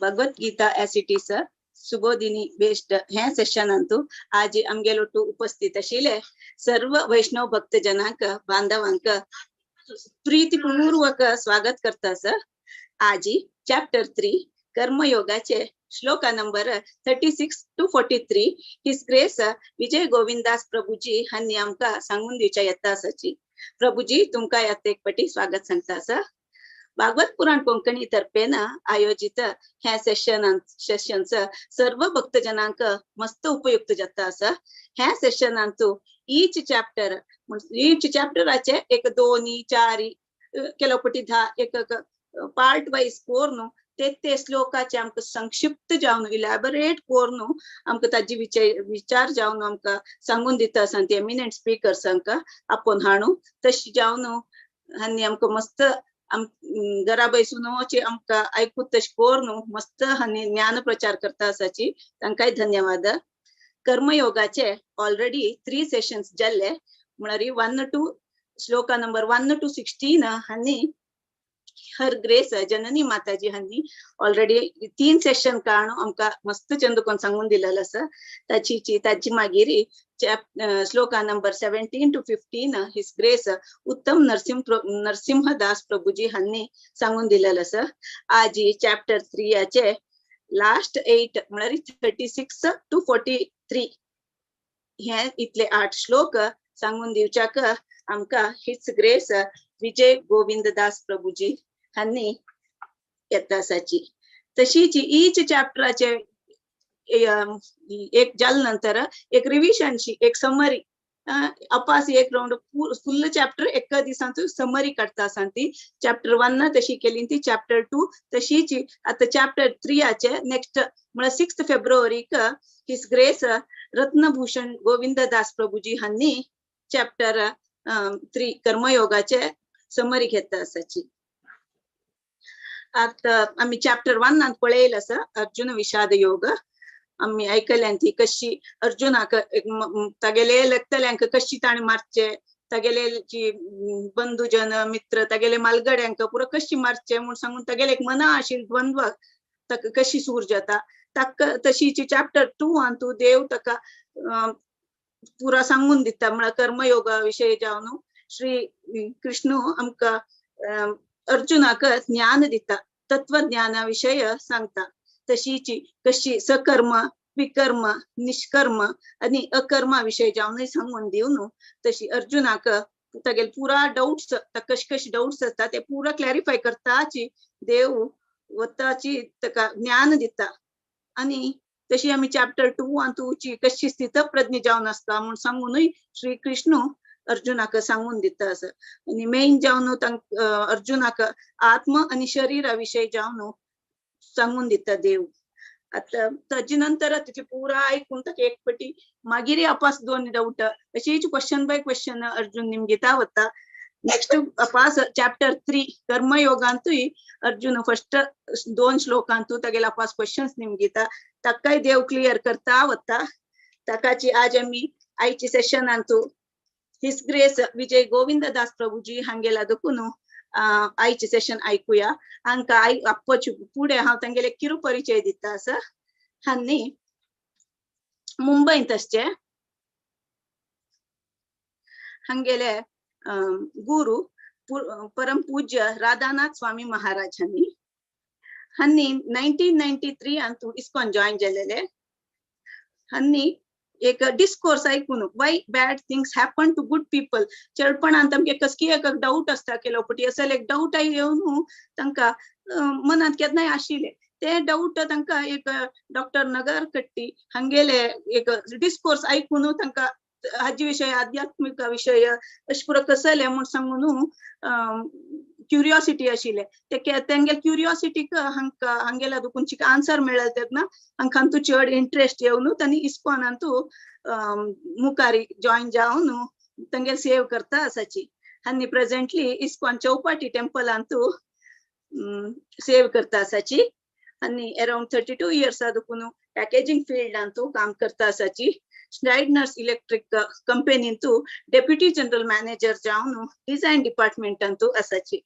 Bhagavad Gita as it is Subodhini based हे सेशनांतु आज आमगेलोटू उपस्थित आशिल्ले सर्व वैष्णव भक्त जनांक, बांधवांक प्रीतीपूर्वक स्वागत करता सर. आजी chapter 3 कर्मयोगाचे shloka number 36 to 43 his grace Vijay Govindas Prabhuji हांणी आमकां सांगून दिवच्या येता आसाची. प्रभुजी, तुमकां यात एक पटी स्वागत सांगता आसा. भागवत पुराण कोंकणी तर्फेन आयोजित ह्या सेशनच सर्व भक्तजनांक मस्त उपयुक्त जाता आसा. ह्या सेशनांतु ईच चॅप्टर, ईच चॅप्टराचे एक 2 4 ಕೆಲವು पटी 10 एक पार्ट वाईज कोरून ते ते श्लोकाचे आमकां संक्षिप्त जावन इलॅबोरेट करून आमकां ताजी विचार जावन आमकां सांगून दिता आसा. ती एमिनंट स्पीकर्स आमकां आपोवन हाणू तशी जावन हांणी आमकां मस्त घरा बैसून आमकां आयकूत तशें करून मस्त हांणी ज्ञान प्रचार करता आसाची. तांकांय धन्यवाद. कर्मयोगाचे ऑलरेडी 3 सेशन्स जाल्ले, म्हळ्यार 1 टू श्लोका नंबर 1 टू 16 हांणी हर ग्रेस जननी माताजी हांणी ऑलरेडी 3 सेशन काण आमकां मस्त चंद कोण सांगून दिलेलो आसा. ताची ताची मागीर shloka number 17 to 15 his grace Uttam Narasimha Das Prabhuji हांणी सांगून दिलेलो आसा. आजी चॅप्टर 3 लास्ट 8 म्हळ्यार 36 टू 43 हे इतले 8 श्लोक सांगून दिवच्याक आमकां his grace Vijay Govind Das Prabhuji हांणी येता आसाची. तशीच ईच चॅप्टराचे एक जाल नंतर एक रिविजन एक समरी अपास एक राउंड फुल चॅप्टर एका दिसांत समरी काडटा आसा. ती चॅप्टर 1 तशी केली, ती चॅप्टर 2 तशीच. आतां चॅप्टर 3 नेक्स्ट म्हळ्यार 6 फेब्रुवारीक his grace Ratnabhushan Govind Das Prabhuji हांणी चॅप्टर 3 कर्मयोगाचे समरी घेता आसाची. आतां आमी चॅप्टर 1 पळयला आसा अर्जुन विषाद योग. आमी आयकल्यान ती कशी अर्जुनाक तागेले लेखतल्यांक कशी ताणें मारचे, तागेले जी बंधुजन मित्र तागेले मालगड्यांक पुरो कशी मारचे म्हूण सांगून तागेले एक मना आशिल्ली द्वंद्व ताका कशी सूर जाता ताका. तशीची चॅप्टर 2 अंतू देव ताका पुरा सांगून दिता, म्हळ्यार कर्मयोगा विशय जावन श्री कृष्ण आमकां अर्जुनाक ज्ञान दिता, तत्वज्ञाना विशय सांगता. तशीची कशी सकर्म विकर्म निष्कर्म आनी अकर्मा विशय जावन सांगून दिवन तशी अर्जुनाक तागेले पुरा डाउट्स कश कश डाउट्स आसता ते पुरा क्लॅरिफाय करताची देव वताची ताका ज्ञान दिता. आनी तशी आमी चॅप्टर 2 अंतूची कशी स्थितप्रज्ञ जावन आसता म्हूण सांगूनय श्री कृष्ण अर्जुनाक सांगून दिता आसा. आनी मेन जावन अर्जुनाक आत्म आनी शरीरा विशय जावन सांगून दिता देव. आतां ताजे नंतर तिचे पुरा आयकून ताका एक पटी मागीर अपास 2 डाउट अशीच क्वेश्चन बाय क्वेश्चन अर्जुन निमगिता वता. नेक्स्ट अपास चॅप्टर 3 कर्मयोगांतूय अर्जुन फर्स्ट 2 श्लोकांतू तागेले अपास क्वेश्चन्स निमगिता, ताकाय देव क्लियर करता वता. ताकाची आज आमी आयची सेशनांतू his grace Vijay Govind Das Prabhuji हांगेला देखून आयचे सेशन आयकुया. हांकां I आप्पोचे फुडें हांव तांगेले किरू परिचय दिता आसा. हांणी मुंबयंत आसचे हांगेले गुरु परम पूज्य राधानाथ स्वामी महाराज हांणी हांणी 1993 अंतू इस्कॉन जॉईन जालेले. हांणी एक डिस्कोर्स ऐकून why bad things happen to good people चेडपणान तांकां कसकी एक डाउट आसता केलो पटी असो एक डाउट येवन तांकां मनांत केन्नाय आशिल्ले ते डाउट तांकां एक डॉक्टर नगर कट्टी हांगेले एक डिस्कोर्स ऐकून तांकां हाजे विशय आध्यात्मिक विशय अशें पुरो कसले म्हूण सांगून क्युरियोसिटी आशिल्ले ते तेंगेले क्युरियोसिटीक हांकां हांगेल्या दुकून आन्सर मेळ्ळे तेन्ना हांकां तूं चड इंट्रस्ट येवन तांणी इस्कॉनांतू मुखारी जॉईन जावन तांगेले सेव करता आसाची. आनी प्रेजेंटली इस्कॉन चौपाटी टेम्पलांतू सेव करता आसाची. आनी अरावंड 32 इयर्स दुकून पॅकेजींग फिल्डांतू काम करता आसाची. स्नायडर्स इलेक्ट्रीक कंपनींतू डेप्युटी जनरल मॅनेजर जावन डिझायन डिपार्टमेंटांतू आसाची.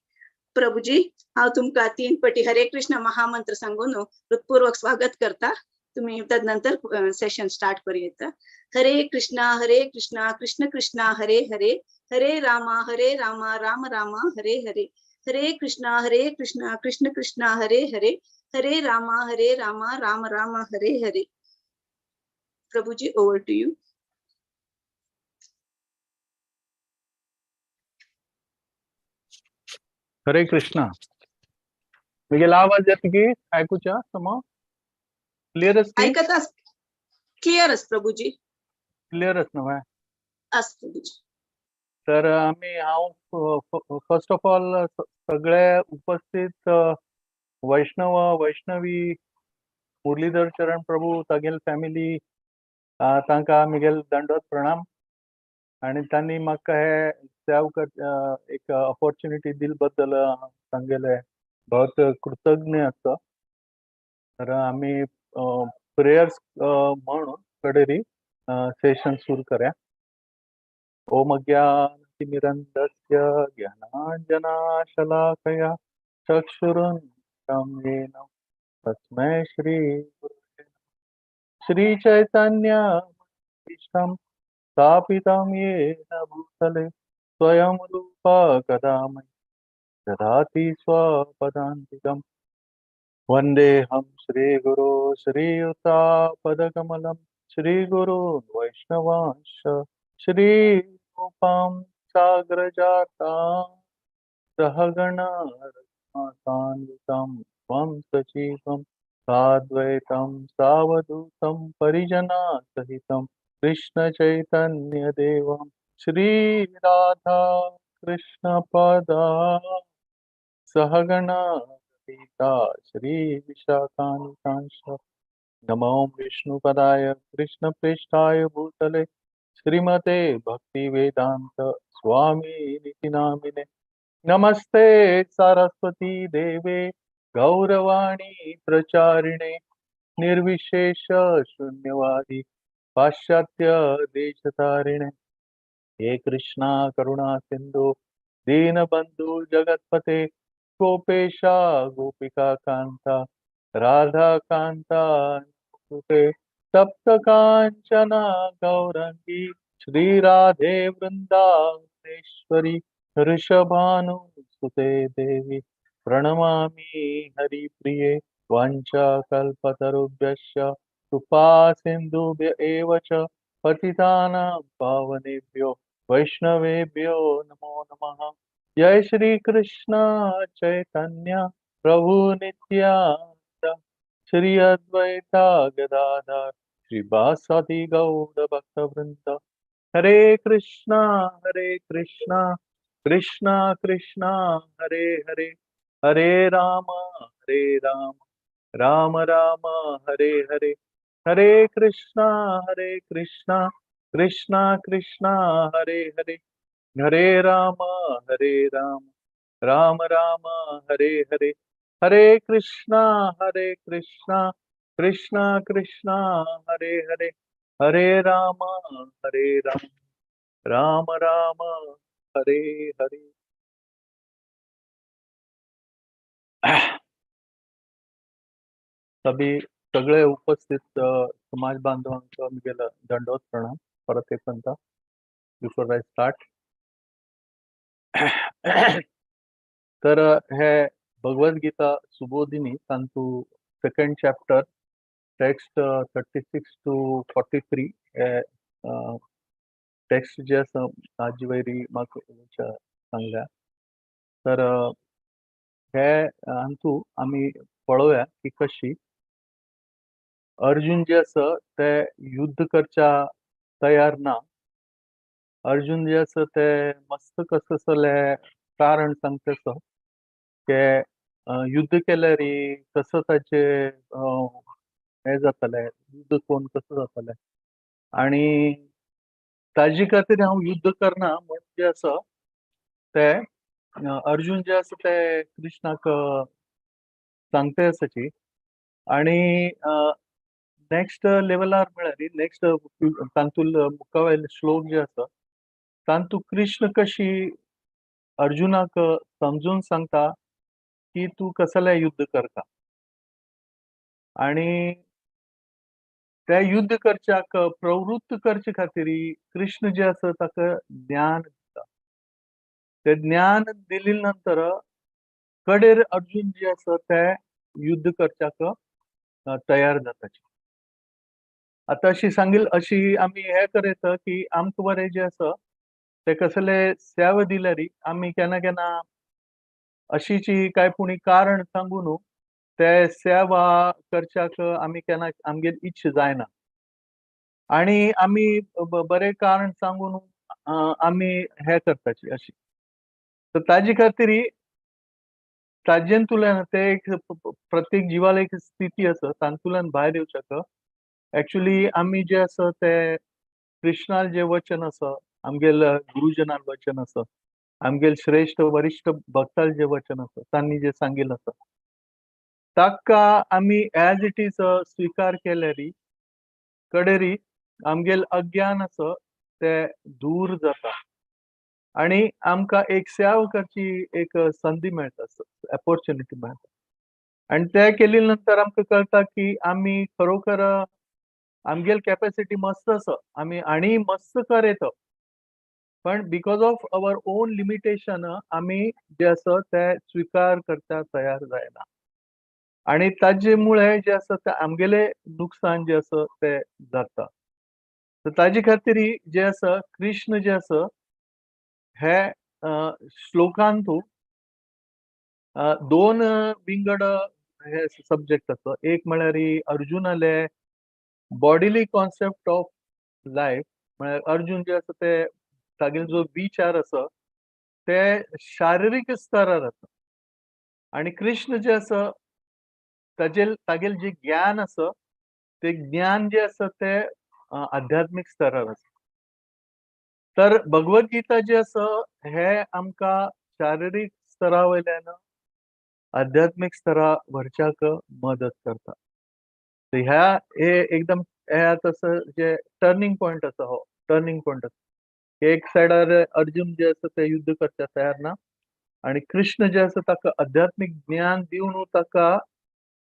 प्रभुजी, हांव तुमकां तीन पटी हरे कृष्ण महामंत्र सांगून हृत्पूर्वक स्वागत करता. तुम्ही तदनंतर सेशन स्टार्ट करूया. हरे कृष्णा हरे कृष्णा कृष्ण कृष्णा हरे हरे, हरे रामा हरे रामा राम रामा हरे हरे, हरे कृष्णा हरे कृष्णा कृष्ण कृष्णा हरे हरे, हरे रामा हरे Rama Ram Ram Hare Hare. Prabhuji, over to you. Hare Krishna. म्हगेलो आवाज येता की आयकुच्या सम क्लियर आस की? ऐकत आस, क्लियर आस प्रभुजी. क्लियर आस न्हय? आस प्रभुजी. तर आमी हांव फर्स्ट ऑफ ऑल सगळे उपस्थित वैष्णव वैष्णवी, मुरलीधर चरण प्रभू, तागेल फॅमिली, तांकां म्हगेल दंडवत प्रणाम. आनी तांणी म्हाका हे सेव कर एक ऑपॉर्च्युनिटी दिल बद्दल तांगेले बहुत कृतज्ञ आसा. तर आमी प्रेयर्स म्हणून कडेरी सेशन सुरू करूया. ओम अज्ञानतिमिरन्दस्य ज्ञानाञ्जनाशलाकया चक्षुरुन्मीलितं येन तस्मै श्री गुरवे नमः. श्री चैतन्य स्थापितं येन भूतले स्वयं रूपा कदा मयि ददाति स्वपदान्तिकं. वन्देऽहं श्रीगुरो श्रीयुतापदकमलं श्रीगुरून् वैष्णवांश्च श्रीरूपां सागरजातां सहगणा रघुनाथान्वितं त्वं सजीवं साद्वैतं सावधूतं परिजनासहितं कृष्ण चैतन्य देवं श्री राधा कृष्ण पदा सहगणा ललिता श्री विशाखान्वितांश्च. नमो विष्णुपदाय कृष्ण प्रेष्ठाय भूतले श्रीमते भक्ति वेदांत स्वामी इति नामिने. नमस्ते सरस्वती देवे गौरवाणी प्रचारिणे निर्विशेष शून्यवादी पाश्चात्य देशतारिणे. हे कृष्णा करुणा सिंधु दीनबंधु जगतपते गोपेशा गोपिका कांता राधा कांता नमोस्तुते. तप्त कांचना गौरंगी श्री राधे वृंदावनेश्वरी वृषभानु सुते देवी प्रणमामि हरिप्रिये. वाञ्छा कल्पतरुभ्यश्च कृपा सिन्धुभ्य एव च पतितानां पावनेभ्यो वैष्णवेभ्यो नमो नमः. जय श्री कृष्ण चैतन्य प्रभु नित्यानंद श्री अद्वैता गदाधर श्रीवासादि गौर भक्त वृंद. हरे कृष्णा हरे कृष्णा कृष्णा कृष्णा हरे हरे, हरे राम हरे राम राम राम हरे हरे, हरे कृष्णा हरे कृष्णा कृष्णा कृष्णा हरे हरे, हरे राम हरे राम राम राम हरे हरे, हरे कृष्णा हरे कृष्णा कृष्णा कृष्णा हरे हरे, हरे राम हरे राम राम राम हरे हरे. सभी सगळे उपस्थित समाज बांधवांचो म्हगेलो दंडवत प्रणाम. परत एक म्हणता बिफोर I start. तर हे Bhagavad Gita Subodhini तांतू second chapter text 36 to 43 hey text जे आसा ताजे वयरी म्हाका सांगल्या. तर हे हातूंत आमी पळोवया की कशी अर्जुन जे आसा ते युद्ध करच्या तयार ना. अर्जुन जे आसा ते मस्त कसं जाल्यार कारण सांगता आसा की युद्ध केल्यार कसो ताचे हें जातलें, युद्ध कोण कसो जातलें आनी ताजे खातीर हांव युद्ध करना म्हण जें आसा ते अर्जुन जे आसा ते कृष्णाक सांगता आसाची. आनी नेक्स्ट लेवलार म्हळ्यार नेक्स्ट तातूंत मुखावयले श्लोक जे आसा तातूंत कृष्ण कशी अर्जुनाक समजून सांगता की तूं कसलें युद्ध करता आनी ते युद्ध करच्याक प्रवृत्त करचे खातीर कृष्ण जे आसा ताका ज्ञान दिता. ते ज्ञान दिले नंतर कडेर अर्जुन जे आसा ते युद्ध करच्याक तयार जाता. आतां अशी सांगील अशी आमी हे करयता की आमकां बरें जे आसा ते कसले सेवा दिल्यार आमी केन्ना केन्ना अशीची काय पुणी कारण सांगू न्हू ते सेवा करच्याक आमी केन्ना आमगेर इच्छा जायना आनी आमी बरें कारण सांगून आमी हे करताची अशी. तर ताजे खातीर ताजेंतल्यान ते एक प्रत्येक जिवाला एक स्थिती आसा तातूंतल्यान भायर येवच्याक एक्चुली आमी जे आसा ते कृष्णाल जे वचन आसा, आमगेल गुरुजनाल वचन आसा, आमगेल श्रेश्ठ वरिश्ठ भक्ताल जे वचन आसा, तांणी जे सांगिल्लें आसा ताका आमी एज it is स्विकार केल्यारी कडेरी आमगेल अज्ञान आसा ते दूर जाता आनी आमकां एक सेवा करची एक संदी मेळटा, ऑपॉर्च्युनिटी मेळटा. आनी ते केले नंतर आमकां कळटा की आमी खरोखर आमगेल कॅपॅसिटी मस्त आसा, आमी आनी मस्त कर येता, पण because of our own limitation आमी जे आसा ते स्विकार करता तयार जायना आनी ताजे मुळे जे आसा ते आमगेले नुकसान जे आसा ते जाता. तर ताजे खातीर जे आसा कृष्ण जे आसा हे श्लोकांतू दोन विंगड हे सब्जेक्ट आसा. एक म्हळ्यार अर्जुनाले बॉडिली कॉन्सेप्ट ऑफ लायफ, म्हळ्यार अर्जुन जे आसा ते तागेलो जो विचार आसा ते शारिरीक स्तरार आसा आनी कृष्ण जे आसा तागेल जे ज्ञान आसा ते ज्ञान जे आसा ते आध्यात्मीक स्तरार आसा. तर भगवद गीता जे आसा हे आमकां शारिरीक स्तरा वयल्यान आध्यात्मीक स्तरा व्हरच्याक मदत करता. ह्या हे एकदम हे आतां जे टर्निंग पॉयंट आसा, हो टर्निंग पॉयंट आसा. एक सायडार अर्जुन जे आसा ते युद्ध करच्या तयार ना आनी कृष्ण जे आसा ताका आध्यात्मीक ज्ञान दिवन ताका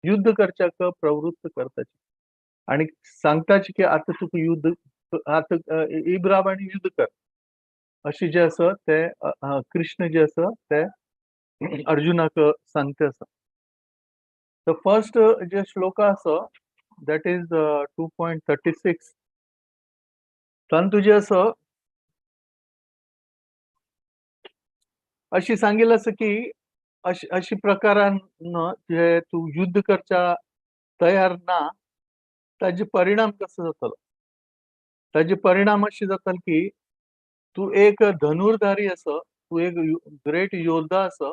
युद्ध करच्याक प्रवृत्त करताची आनी सांगताची की आतां तुका युद्ध आतां इब्राब आनी युद्ध कर अशें जे आसा ते कृष्ण जे आसा ते अर्जुनाक सांगता आसा. The first जे श्लोक आसा that is 2.36 तातूंत जे आसा अशी सांगिल्लें आसा की अशी प्रकारान जे तूं युद्ध करच्या तयार ना ताजे परिणाम कसो जातलो. ताजे परिणाम अशें जातले की तूं एक धनुर्धारी आसा, तूं एक ग्रेट योद्धा आसा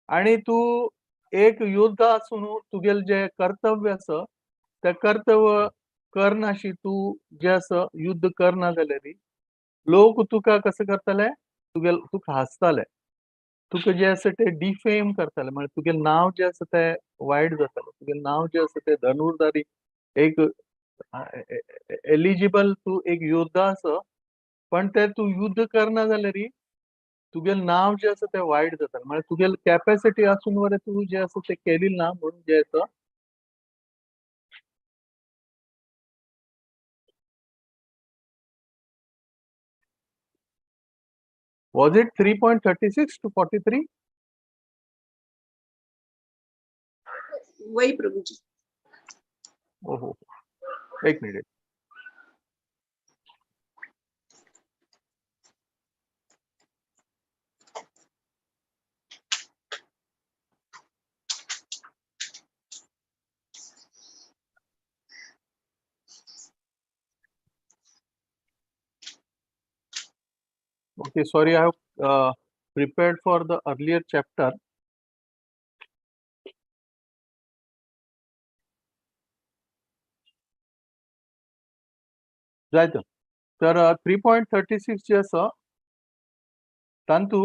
आनी तूं एक योद्धा आसून तुगेलें जें कर्तव्य आसा तें कर्तव्य करनाशी तूं जें आसा युद्ध करना जाल्यार लोक तुका कसो करतले, तुगेले तुका हांसतले, तुका जें आसा तें डिफेम करतले, म्हळ्यार तुगेलें नांव जें आसा तें वायट जातलें, तुगेलें नांव जें आसा तें धनुर्धारी एक एलिजिबल तूं एक योद्धा आसा पण ते तूं युद्ध करना जाल्यार तुगेलें नांव जें आसा तें वायट जातलें, म्हळ्यार तुगेली कॅपॅसिटी आसून बरें तूं जें आसा तें केली ना म्हणून जें आसा Was it 3.36 to 43? वही प्रभुजी. ओहो, एक minute. Okay, sorry, I have prepared for the earlier chapter. जायत तर 3.36 जे आसा तांतू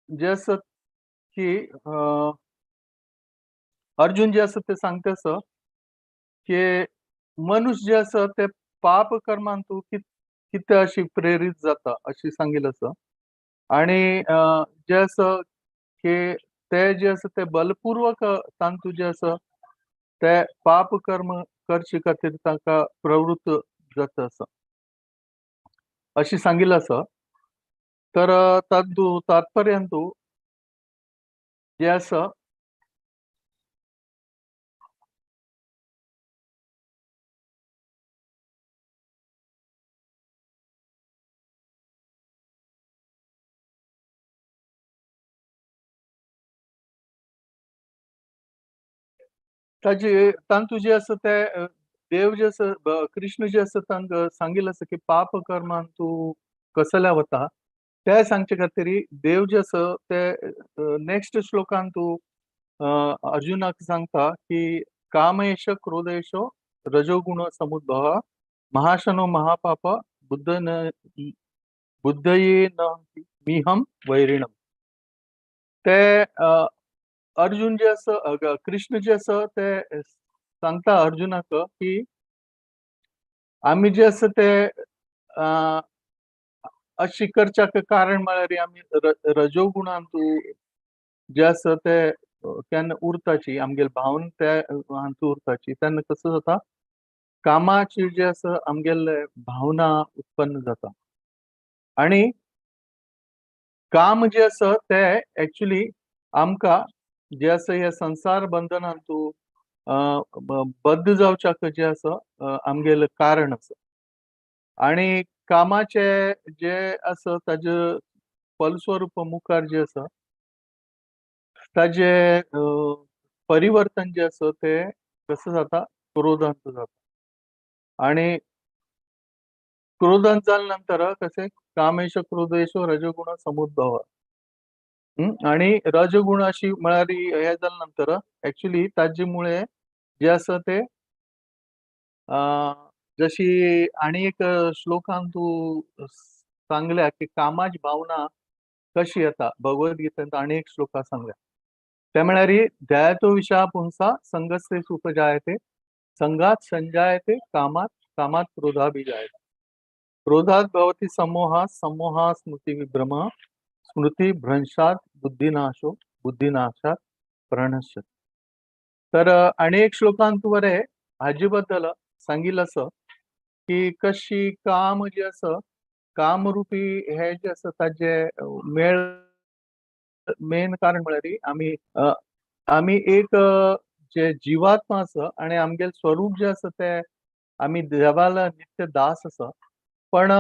जे आसा की अर्जुन जे आसा ते सांगता आसा की मनुष्य जे आसा ते पाप कर्मांतू कितें अशी प्रेरीत जाता अशी सांगिल्लें आसा. आनी जे आसा की ते जे आसा ते बलपूर्वक तांतू जे आसा ते पाप कर्म करचे खातीर तांकां प्रवृत्त जाता आसा अशी सांगिल्लें आसा. तर तातूंत तात्पर्यांतू जे आसा ताजे तांतू जे आसा ते देव जे आसा कृष्ण जे आसा तांकां सांगिल्लें आसा की पाप कर्मान तूं कसल्या वता ते सांगचे खातीर देव जे आसा ते नेक्स्ट श्लोकान तूं अर्जुनाक सांगता की कामेश क्रोधेशो रजोगुण समुद्भव महाशनो महापाप बुद्ध न बुद्धये न मिहम वैरिणम. ते अर्जुन जे आसा कृष्ण जे आसा ते सांगता अर्जुनाक की आमी जे आसा ते अशी करच्याक कारण म्हळ्यार आमी रजोगुणान तूं जे आसा ते केन्ना उरताची आमगेले भावना ते हातूंत उरताची तेन्ना कसो जाता कामाची जे आसा आमगेले भावना उत्पन्न जाता आनी काम जे आसा ते एक्चुली आमकां जे आसा हे संसार बंधनान तूं बद्ध जावच्याक जे आसा आमगेलें कारण आसा आनी कामाचे जे आसा ताजे फलस्वरूप मुखार जे आसा ताजे परिवर्तन जे आसा ते कसं जाता क्रोधांत जाता आनी क्रोधांत जाल्या नंतर कशें कामेश क्रोधेशो रजगुण समुद्भव आनी रजगुण अशी म्हळ्यार हे जाल्या नंतर एक्चुली ताजे मुळे जे आसा ते जशी आनी एक श्लोकान तूं सांगल्या की कामाची भावना कशी येता भगवद्गीतेंत आनी एक श्लोका सांगल्या ते म्हळ्यार ध्यायतो विषया पुंसा संगस्ते उपजायते संगात संजायते कामात कामात क्रोधाभिजायते क्रोधात भवति समोहा समोहा स्मृती विभ्रम स्मृती भ्रंशात बुद्धिनाशो बुद्धिनाशात प्रणश्य. तर आनी एक श्लोकान तूं बरें हाजे बद्दल सांगिल्लें आसा की कशी काम जे आसा कामरूपी हे जे आसा ताजे मेळ मेन कारण म्हळ्यार आमी आमी एक जे जिवात्मा आसा आनी आमगेलें स्वरूप जे आसा ते आमी देवाला नित्य दास आसा पण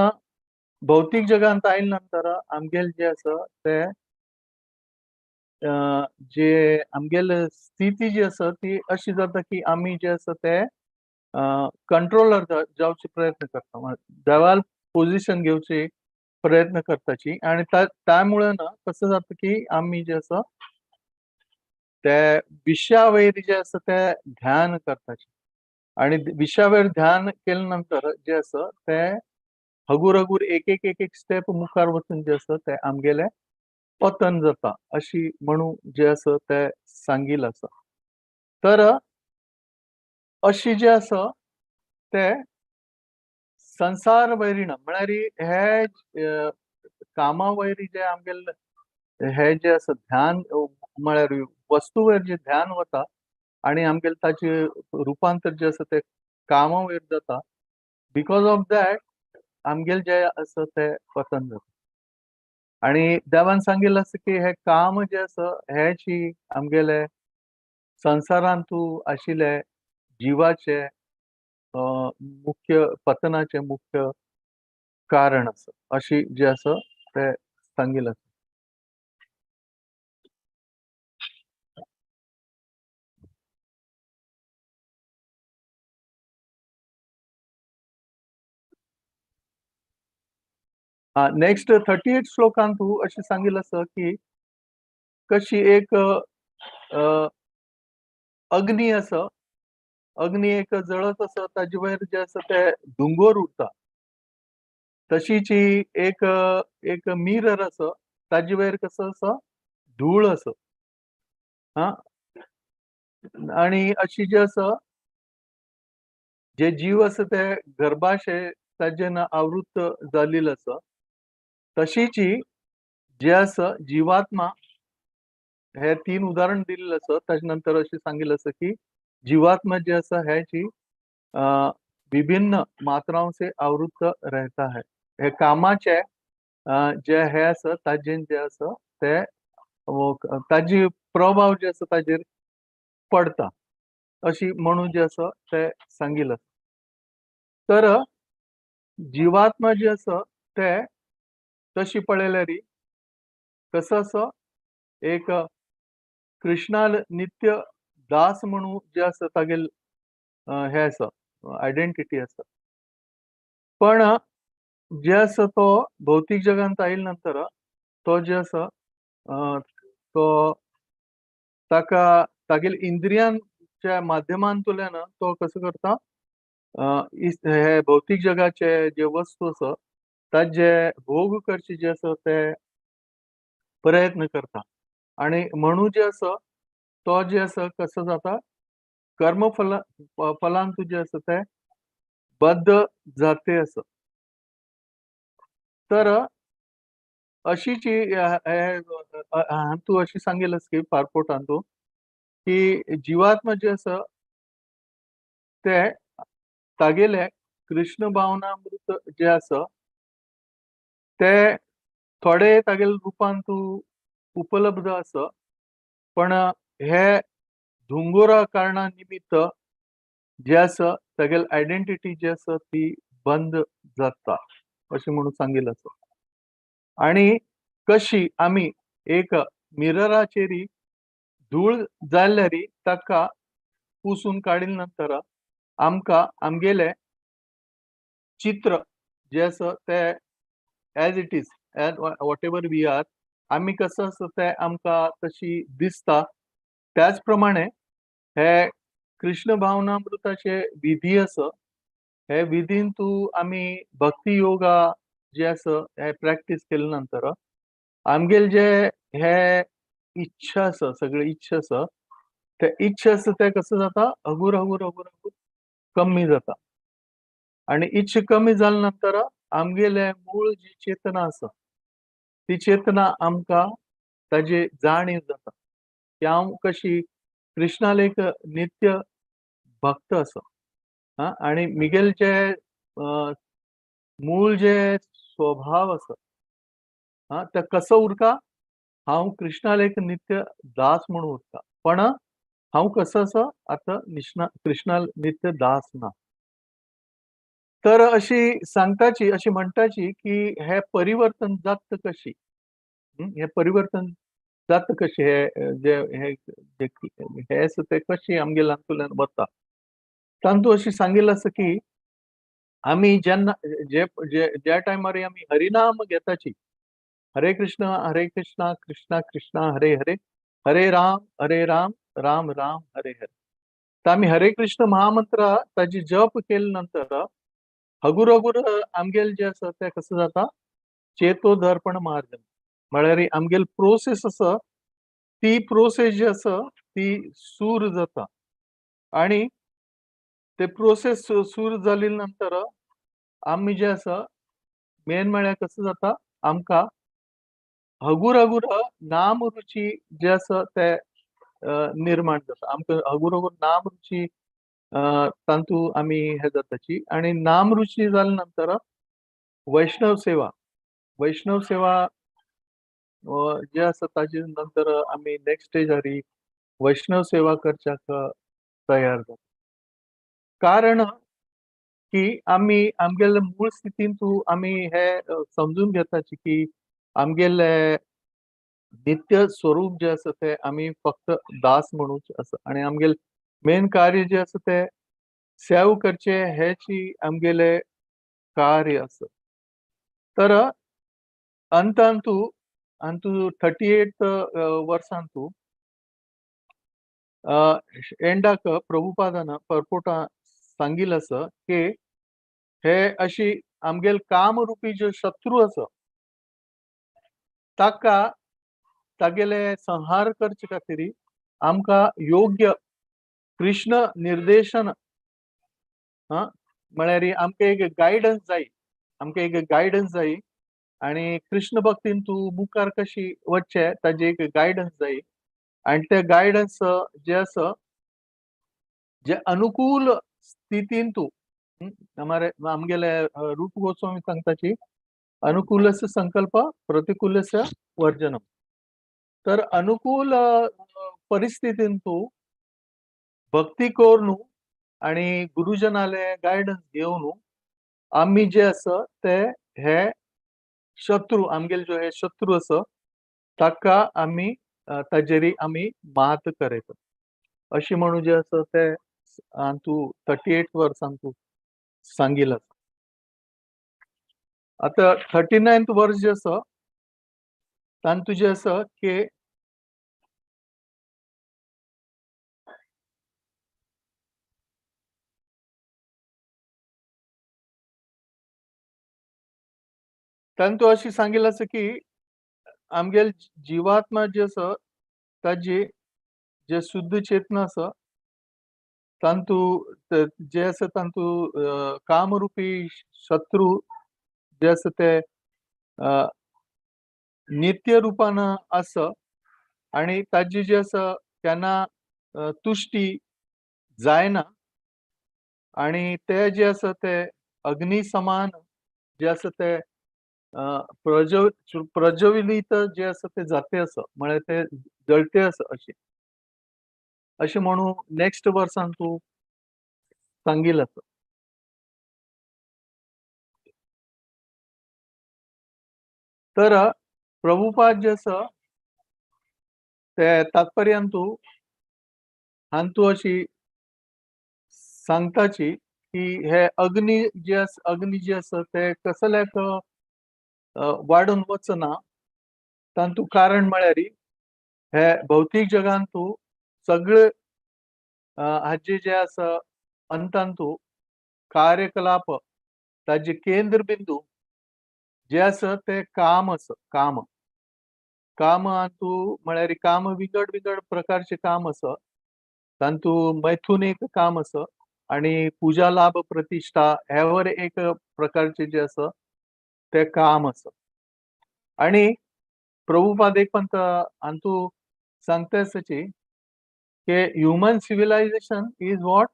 भौतीक जगांत आयले नंतर आमगेले जे आसा ते जे आमगेले स्थिती जी आसा ती अशी जाता की आमी जे आसा ते कंट्रोलर जावचे प्रयत्न करता देवाल पोझिशन घेवची प्रयत्न करताची आनी त्यामुळे ना कसं जाता की आमी जे आसा ते विशया वयर जे आसा ते ध्यान करताची आनी विशया वयर ध्यान केले नंतर जे आसा ते हगूर हगूर एक एक एक एक स्टेप मुखार वचून जे आसा ते आमगेले पतन जाता अशी म्हणून जे आसा ते सांगिल्लें आसा. तर अशी जे आसा ते संसार वैरिण म्हळ्यार हे कामा वयर जे आमगेले हे जे आसा ध्यान म्हळ्यार वस्तू वयर जे ध्यान वता आनी आमगेले ताचे रुपांतर जे आसा ते कामा वयर जाता because of that आमगेले जे आसा ते पतन जाता. आनी देवान सांगिल्लें आसा की हे काम जे आसा हेची आमगेले संवसारांतू आशिल्ले जिवाचे मुख्य पतनाचे मुख्य कारण आसा अशी जे आसा ते सांगिल्लें आसा. नेक्स्ट 38 श्लोकान तूं अशें सांगिल्लें आसा की कशी एक अग्नी आसा अग्नी एक जळत आसा ताजे वयर जे आसा ते धुंगोर उरता तशीची एक एक मिरर आसा ताजे वयर कसो आसा धूळ आसा हा आनी अशी जे आसा जे जीव आसा ते गर्भाशय ताजे आवृत्त जाल्लें आसा तशीची जे आसा जिवात्मा हे तीन उदाहरण दिलेलं आसा. ताजे नंतर अशें सांगिल्लें आसा की जीवात्मा जे आसा हे जी विभिन्न मात्राओं से आवृत्त रहता है. हे कामाचे जे हे आसा ताजेन जे आसा ते ताजी प्रभाव जे आसा ताजेर पडता अशी म्हणून जे आसा ते सांगिल्लें. तर जीवात्मा जे आसा ते तशी पळयल्यार कसो आसा एक कृष्णाल नित्य दास म्हणून जे आसा तागेल हे आसा आयडेंटिटी आसा. पण जे आसा तो भौतीक जगांत आयले नंतर तो जे आसा तो ताका तागेल इंद्रियांच्या माध्यमांतल्यान तो कसो करता हे भौतीक जगाचे जे वस्तू आसा ताजे भोग करचे जे आसा ते प्रयत्न करता. आणि म्हणून जे आसा तो जे आसा कसो जाता कर्म फलांतु जे आसा ते बद्ध जाते आसा. तर अशीची हातूंत अशी सांगिल्लें आसा की पारपोर्टांतू की जीवात्मा जे आसा ते तागेले कृष्ण भावनामृत जे आसा ते थोडे तागेले रुपांतू उपलब्ध आसा, पण हे धुंगोरा कारणा निमित्त जे आसा तागेले आयडेंटिटी जे आसा ती बंद जाता अशें म्हणून सांगिल्लें आसा. आणि कशी आमी एक मिरराचेरी धूळ जाल्यारी ताका पुसून काडिल्ले नंतर आमकां आमगेले चित्र जे आसा ते as it is as whatever we are आमी कसो आसा ते आमकां तशी दिसता. त्याच प्रमाणे हे कृष्ण भावनामृताचे विधी आसा हे विधीन तूं आमी भक्ती योगा जे आसा हे प्रॅक्टीस केले नंतर आमगेले जे हे इच्छा आसा सगळे इच्छा आसा ते इच्छा आसा ते कसो जाता हगूर हगूर हगूर हगूर कमी जाता. आणि इच्छा कमी जाले नंतर आमगेले मूळ जी चेतना आसा ती चेतना आमकां ताजी जाणीव जाता की हांव कशी कृष्णाले एक नित्य भक्त आसा. आनी मिगेल जे मूळ जे स्वभाव आसा ते कसो उरता हांव कृष्णाले एक नित्य दास म्हणून उरता, पण हांव कसो आसा आतां कृष्णाल नित्य दास ना. तर अशी सांगताची अशी म्हणटाची की हे परिवर्तन जाता कशी, हे परिवर्तन जाता कशी, हे जे हे हे आसा ते कशी आमगे हातूंतल्यान वता. तातूंत अशी सांगिल्लें आसा की आमी जेन्ना जे ज्या टायमार आमी हरिनाम घेताची हरे कृष्ण कृष्ण कृष्ण हरे हरे हरे राम राम राम हरे हरे, तर आमी हरे कृष्ण महामंत्र ताजी जप केले नंतर हगूर हगूर आमगेल जे आसा ते कसो जाता चेतो दर्पण मार्जन म्हळ्यार आमगेल प्रोसेस आसा ती प्रोसेस जी आसा ती सूर जाता. आणि ते प्रोसेस सूर जाली नंतर आमी जे आसा मेन म्हळ्यार कसो जाता आमकां हगूर हगूर नाम रुची जे आसा ते निर्माण जाता. आमकां हगूर हगूर नाम रुची तातूंत आमी हे जाताची. आनी नाम रुची जाले नंतर वैष्णव सेवा, वैष्णव सेवा जे आसा ताजे नंतर आमी नेक्स्ट स्टेजार वैष्णव सेवा करच्याक तयार जाता. कारण की आमी आमगेले मूळ स्थितींतू आमी हे समजून घेताची की आमगेले नित्य स्वरूप जे आसा ते आमी फक्त दास म्हणूच आसा आनी आमगेले मेन कार्य जे आसा ते सेव करचे हेची आमगेले कार्य आसा. तर अंतांतू अंतू 38 वर्सांतू एंडाक प्रभुपादान परपोटा सांगिल्लें आसा की हे अशी आमगेल कामरुपी जो शत्रू आसा ताका तागेले संहार करचे खातीर आमकां योग्य कृष्ण निर्देशन म्हळ्यार आमकां एक गायडन्स जाय, आमकां एक गायडन्स जाय आनी कृष्ण भक्तीन तूं मुखार कशी वचचें ताजी एक गायडन्स जाय. आनी ते गायडन्स जे आसा जे अनुकूल स्थितींतू हमारे आमगेले रूप गोस्वामी सांगताची अनुकूलस्य संकल्प प्रतिकूलस्य वर्जनम. तर अनुकूल परिस्थितींतू भक्ती करून आणि गुरुजनाले गायडन्स घेवन आमी जे आसा ते हे शत्रू आमगेले जो हे शत्रू आसा ताका आमी ताजेरी आमी मात करयता अशी म्हणून जे आसा ते तूं 38 वर्सान तूं सांगिल. आतां 39th वर्स जे आसा तातूंत जे आसा की तातूंत अशी सांगिल्लें आसा की आमगेले जिवात्मा जे आसा ताजी जे शुद्ध चेतना आसा तातूंत जे आसा तातूंत कामरुपी शत्रू जे आसा ते नित्य रुपान आसा आनी ताजी जे आसा केन्ना तुश्टी जायना आनी ते जे आसा ते अग्नी समान जे आसा ते प्रज्वलित जे आसा ते जाते आसा म्हळ्यार ते जळते आसा अशें अशें म्हणून नेक्स्ट वर्सान तूं सांगिल्लें आसा. तर प्रभुपाद जे आसा ते तात्पर्यांतू हांतू अशी सांगताची की हे अग्नी जे आसा अग्नी जे आसा ते कसल्याक वाडून वचना. तातूंत कारण म्हळ्यार हे भौतीक जगांतू सगळे हाजे जे आसा अंतांतू कार्यकलाप ताजे केंद्र बिंदू जे आसा ते काम आसा. काम काम हातूंत म्हळ्यार काम विंगड विंगड प्रकारचे काम आसा. तातूंत मैथून एक काम आसा आनी पुजा लाभ प्रतिश्ठा हेवर एक प्रकारचे जे आसा ते काम आसा. आनी प्रभुपाद एक पंत हातूंत सांगता आसाची की ह्युमन सिविलायझेशन is what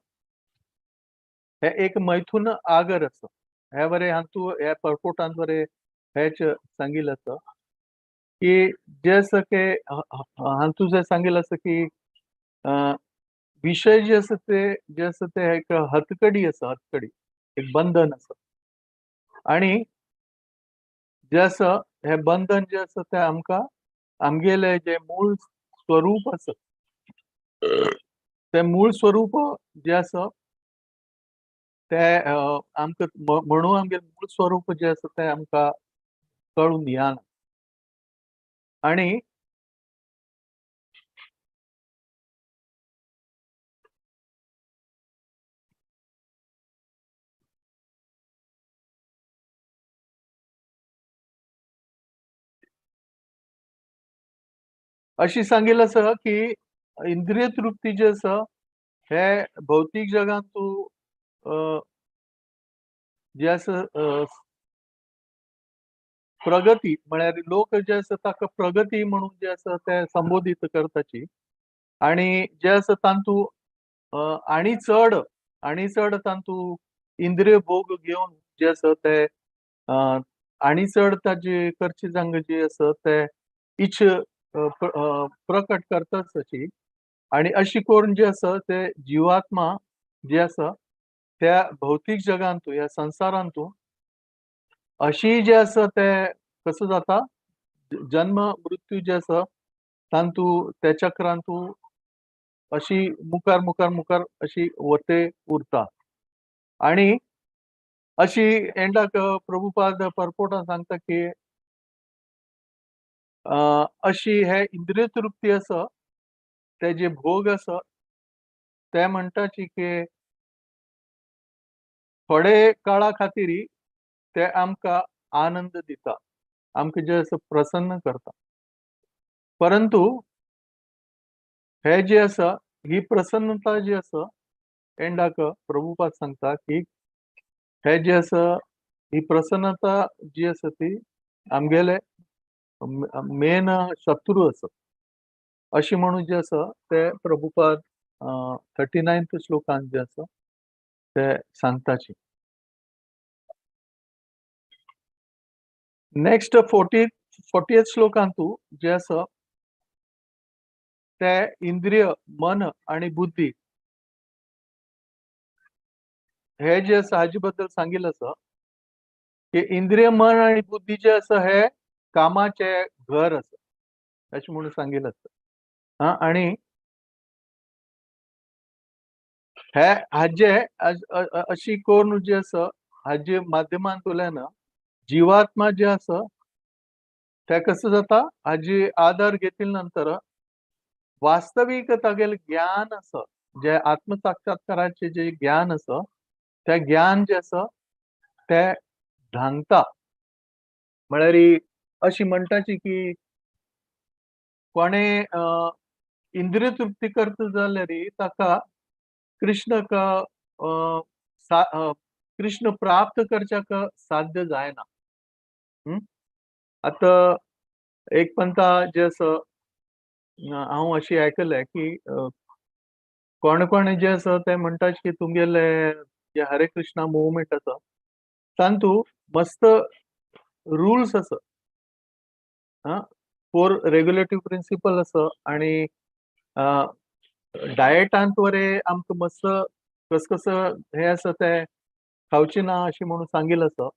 हे एक मैथून आगर आसा. हे बरें हातूंत ह्या परपोर्टान बरें हेच सांगिल्लें आसा की जे आसा की हातूंत जे सांगिल्लें आसा की विशय जे आसा ते जे आसा ते एक हतकडी आसा, हतकडी एक बंधन आसा आनी जे आसा हे बंधन जे आसा ते आमकां आमगेले जे मूळ स्वरूप आसा ते मूळ स्वरूप जे आसा ते आमकां म्हणून आमगेलें मूळ स्वरूप जे आसा ते आमकां कळून येना. आनी अशी सांगिल्लें आसा की इंद्रिय तृप्ती जे आसा हे भौतीक जगांत तूं जे आसा प्रगती म्हळ्यार लोक जे आसा ताका प्रगती म्हणून जे आसा ते संबोधीत करताची आनी जे आसा तातूंत आनी चड आनी चड तातूंत इंद्रिय भोग घेवन जे आसा ते आनी चड ताजी करची जांग जी आसा ते इच्छ प्रकट करताच अशी आनी अशी करून जे आसा ते जिवात्मा जे आसा त्या भौतीक जगांतू ह्या संवसारांतू अशी जे आसा ते कसो जाता जन्म मृत्यू जे आसा तातूंत त्या चक्रांतू अशी मुखार मुखार मुखार अशी वते उरता. आनी अशी एंडाक प्रभुपाद परपोर्टान सांगता की अशी हे इंद्रिय तृप्ती आसा ते जे भोग आसा ते म्हणटाची की थोडे काळा खातीर ते आमकां आनंद दिता, आमकां जे आसा प्रसन्न करता, परंतु हे जे आसा ही प्रसन्नता जी आसा एंडाक प्रभुपाद सांगता की हे जे आसा ही प्रसन्नता जी आसा ती आमगेले मेन शत्रू आसा. अशी म्हणून जे आसा ते प्रभुपाद 39th श्लोकान जे आसा ते सांगताची. नेक्स्ट 40th श्लोकांतू जे आसा ते इंद्रिय, मन आणि बुद्धी हे जे आसा हाजे बद्दल सांगिल्लें आसा की इंद्रिय, मन आणि बुद्धी जे आसा हे कामाचे घर आसा अशें म्हणून सांगिल्लें आसा. हा, आणि हे हाजे अशी करून जे आसा हाजे माध्यमांतल्यान जिवात्मा जे आसा ते कसं जाता हाजी आधार घेतले नंतर वास्तवीक तागेलें ज्ञान आसा, जे आत्मसाक्षात्काराचें जे ज्ञान आसा ते ज्ञान जे आसा ते धांगता. म्हळ्यार अशी म्हणटाची की कोणे इंद्रिय तृप्ती करता जाल्यार ताका कृष्णक कृष्ण प्राप्त करच्याक साध्य जायना. आतां एक पंथा जे आसा हांव अशी आयकलें की कोण कोण जे आसा ते म्हणटा की तुमगेले जे हरे कृष्णा मुवमेंट आसा तांतू मस्त रुल्स आसा, 4 रेगुलेटीव प्रिंसिपल आसा आणि डायटांत वरे आमकां मस्त कस कसं हे आसा ते खावचे ना अशें म्हणून सांगिल्लें आसा.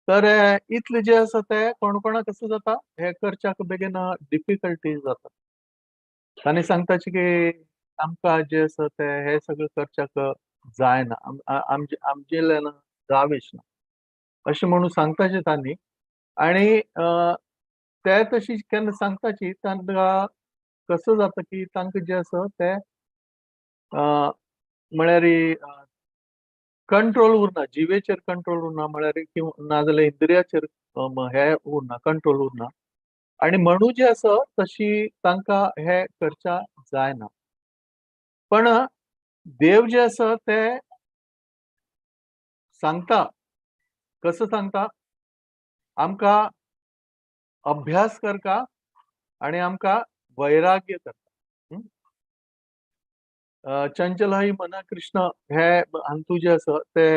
तर इतलें जें आसा ते कोण कोणाक कसं जाता हे करच्याक बेगीन डिफिकल्टी जाता. तांणी सांगताची की आमकां जें आसा ते हे सगळें करच्याक जायना, आमचेल्यान जावेच ना अशें म्हणून सांगताचे तांणी. आनी ते तशी केन्ना सांगताची तांकां कसं जाता की तांकां जें आसा ते म्हळ्यार कंट्रोल उरना, जिवेचेर कंट्रोल उरना, म्हळ्यार किंवा नाजाल्यार इंद्रियाचेर हे उरना, कंट्रोल उरना. आनी म्हणून जे आसा तशी तांकां हे करच्या जायना. पण देव जे आसा ते सांगता, कसं सांगता, आमकां अभ्यास करका आनी आमकां वैराग्य करता. चंचल ही मना कृष्ण हे हांतू जे आसा ते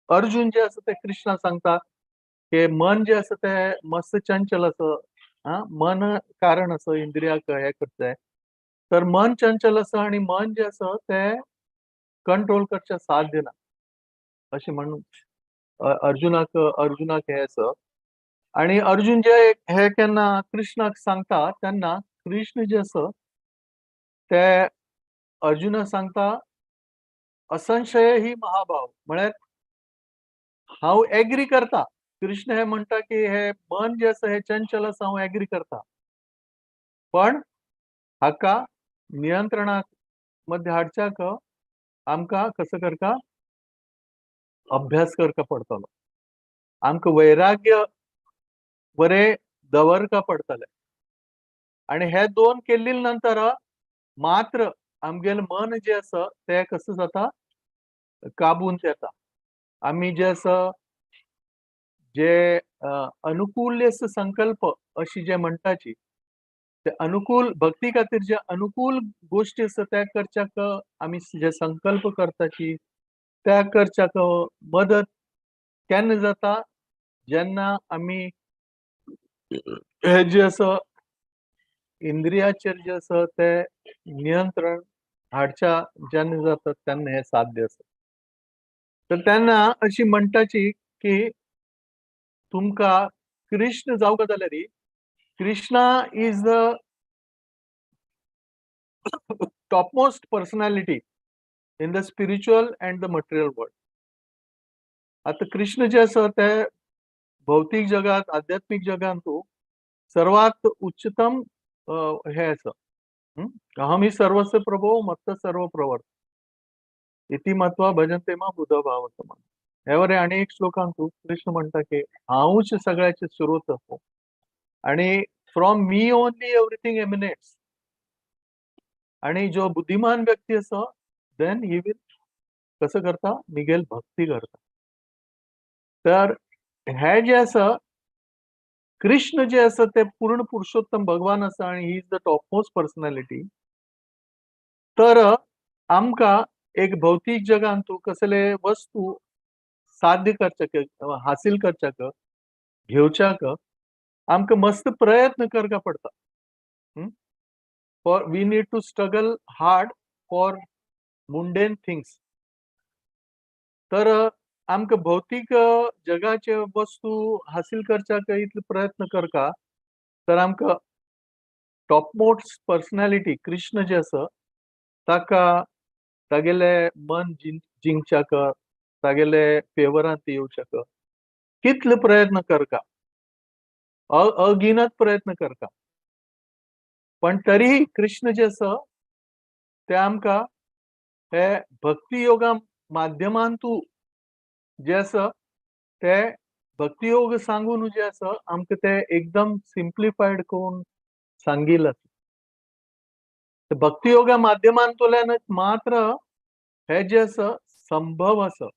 अर्जुन जे आसा ते कृष्णा सांगता की मन जे आसा ते मस्त चंचल आसा, मन कारण आसा इंद्रियाक हे करता, तर मन चंचल आसा आनी मन जे आसा ते कंट्रोल करचें साध्य ना अशें म्हणून अर्जुनाक हे आसा. आनी अर्जुन जे हे केन्ना कृष्णाक सांगता तेन्ना कृष्ण जे आसा ते अर्जुनाक सांगता असंशय ही महाभाव, म्हळ्यार हांव एग्री करता. कृष्ण हे म्हणटा की हे मन जे आसा हे चंचल आसा, हांव एग्री करता, पण हाका नियंत्रणाक मध्ये हाडच्याक आमकां कसं करता अभ्यास करका पडटलो, आमकां वैराग्य बरें दवरका पडटलें. आनी हे दोन केल्ले नंतर मात्र आमगेलें मन जें आसा तें कसं जाता काबून येता. आमी जे आसा जे अनुकूल्य संकल्प अशी जे म्हणटाची ते अनुकूल भक्ती खातीर जे अनुकूल गोश्टी आसा त्या करच्याक आमी जे संकल्प करताची त्या करच्याक मदत केन्ना जाता, जेन्ना आमी हे जे आसा इंद्रियाचेर जे आसा ते नियंत्रण हाडच्या जेन्ना जाता तेन्ना हें साध्य आसा. तर तेन्ना अशी म्हणटाची की तुमकां कृष्ण जावंक जाल्यार Krishna is the topmost personality in the spiritual and the material world. आता कृष्ण जे आसा ते भौतीक जगात आध्यात्मिक जगांतू सर्वात उच्चतम हे आसा. अहम ही सर्वस्व प्रभो मत्त सर्व प्रवर्त इति मत्वा भजन्ते मां बुध भाव समान. हे वरे आनी एक श्लोकांतू कृष्ण म्हणटा की हांवूच सगळ्याचे स्रोत आसा आणि from me only everything emanates. आणि जो बुद्धिमान व्यक्ती आसा then he will कसं करता निगेल भक्ती करता. तर हे जे आसा कृष्ण जे आसा ते पूर्ण पुरुषोत्तम भगवान आसा आनी he is the top most personality. तर आमकां एक भौतीक जगांत तूं कसले वस्तू साध्य करच्याक, हासील करच्याक, घेवच्याक आमकां मस्त प्रयत्न करका पडटा. For we need to struggle hard for mundane things. तर आमकां भौतीक जगाचे वस्तू हासील करच्याक इतले प्रयत्न करका, तर आमकां टॉपमोस्ट पर्सनॅलिटी कृष्ण जे आसा ताका तागेले मन जिंकच्याक, तागेले फेवरांत येवच्याक कितले प्रयत्न करका, अगिनत प्रयत्न करका, पण तरीही कृष्ण जे आसा ते आमकां हे भक्ती योगा माध्यमान तूं जे आसा ते भक्ती योग सांगून जे आसा आमकां ते एकदम सिम्प्लिफायड करून सांगिल्लें. भक्ती योगा माध्यमांतल्यान मात्र हे जे आसा संभव आसा.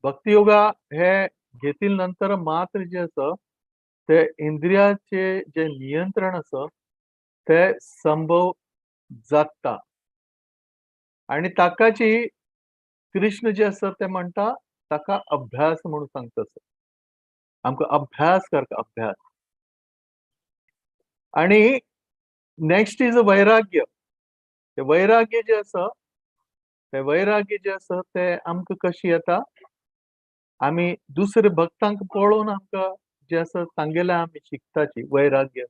भक्ती योगा हे घेतील नंतर मात्र जे आसा ते इंद्रियाचे जे नियंत्रण आसा ते संभव जाता. आनी ताकाची कृष्ण जे आसा ते म्हणटा ताका अभ्यास म्हणून सांगता. आमकां अभ्यास करता, अभ्यास. आनी नेक्स्ट is वैराग्य. ते वैराग्य जे आसा ते वैराग्य जे आसा ते आमकां कशी येता, आमी दुसरे भक्तांक पळोवन आमकां जे आसा तांगेले आमी शिकताची वैराग्य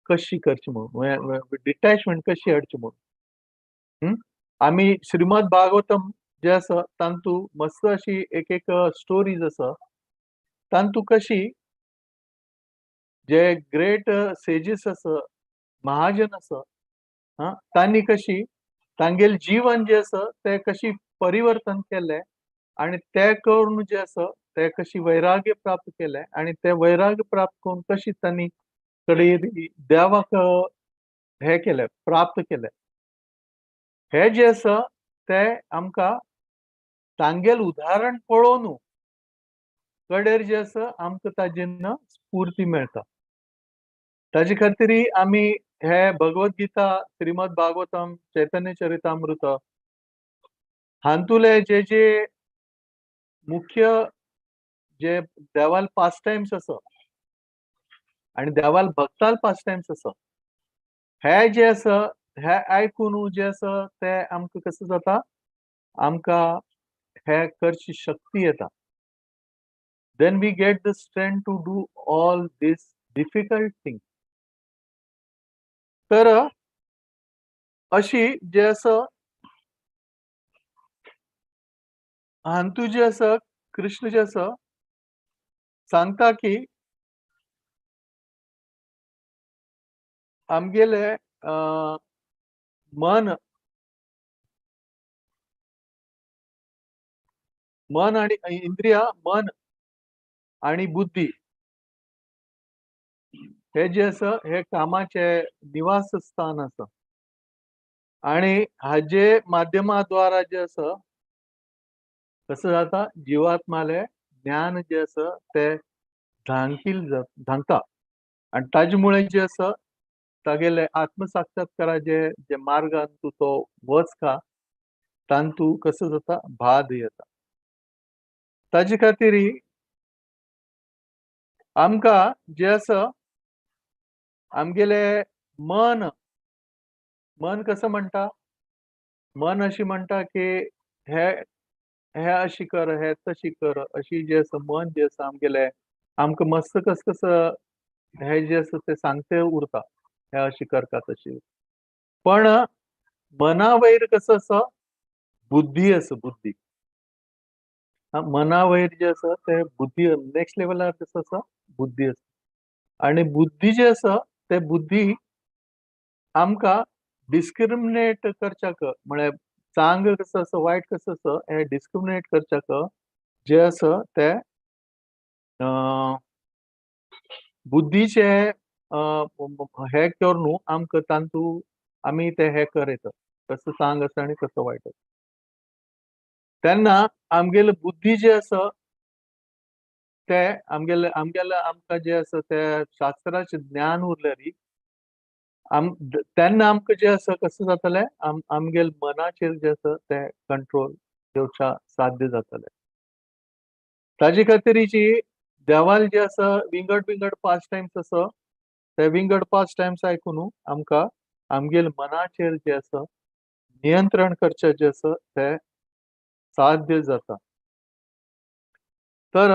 कशी करची म्हणून, डिटॅचमेंट कशी हाडची म्हणून. आमी श्रीमद भागवतम जे आसा तांतू मस्त अशी एक एक स्टोरीज आसा, तांतू कशी जे ग्रेट सेजीस आसा, महाजन आसा, तांणी कशी तांगेले जीवन जे आसा ते कशी परिवर्तन केलें आनी ते करून जे आसा ते कशी वैराग्य प्राप्त केलें आनी ते वैराग्य प्राप्त करून कशी तांणी कडेन देवाक हे केलें, प्राप्त केलें. हे जे आसा ते आमकां तांगेल उदाहरण पळोवन कडेर जे आसा आमकां ताजेन स्फूर्ती मेळटा. ताजे खातीर आमी हे भगवत गीता, श्रीमद भागवतम, चैतन्य चरितामृत हातूंतले जे जे मुख्य जे देवाल पास टायम्स आसा आनी देवाल भक्ताल पास टायम्स आसा, हे जे आसा हे आयकून जे आसा ते आमकां कसं जाता, आमकां हे करची शक्ती येता. Then we get the strength to do all this difficult thing. तर अशी जे आसा हातूंत जे आसा कृष्ण जे आसा सांगता की आमगेले मन मन आणि इंद्रिया, मन आणि बुद्धी हे जे आसा हे कामाचे निवास स्थान आसा आणि हाजे माध्यमा द्वारा जे आसा कसं जाता, जिवात्माले ज्ञान जे आसा ते धांकील धांकता आणि ताजे मुळे जे आसा तागेले आत्मसाक्षात्काराचे जे मार्गान तूं तो वच का तांतू कसं जाता भाद येता. ताजे खातीर आमकां जे आसा आमगेले मन, मन कसं म्हणटा, मन अशी म्हणटा की हे हे अशी कर, हे तशी कर, अशी जे आसा मन जे आसा आमगेले आमकां मस्त कस कसं हे जे आसा ते सांगते उरता, हे अशी करता तशी. पण मना वयर कसं आसा बुद्धी आसा, बुद्धी मना वयर जे आसा ते बुद्धी नेक्स्ट लेवलार कसं आसा बुद्धी आसा. आनी बुद्धी जे आसा ते बुद्धी आमकां डिस्क्रिमिनेट करच्याक, म्हळ्यार चांग कसं आसा वायट कसं आसा हे डिस्क्रिमिनेट करच्याक जे आसा ते बुद्धीचे हे करून आमकां तांतू आमी ते हे करयता कसं चांग आसा आनी कसं वायट आसा. तेन्ना आमगेले बुद्धी जे आसा ते आमगेले आमगेले आमकां जे आसा ते शास्त्राचें ज्ञान उरल्यार तेन्ना आमकां जें आसा कसं जातलें, आमगेले मनाचेर जें आसा तें कंट्रोल घेवच्या साध्य जातलें. ताजे खातीर जी देवाल जे आसा विंगड विंगड पास टायम्स आसा ते विंगड पास टायम्स आयकून आमकां आमगेले मनाचेर जे आसा नियंत्रण करचें जें आसा तें साध्य जाता. तर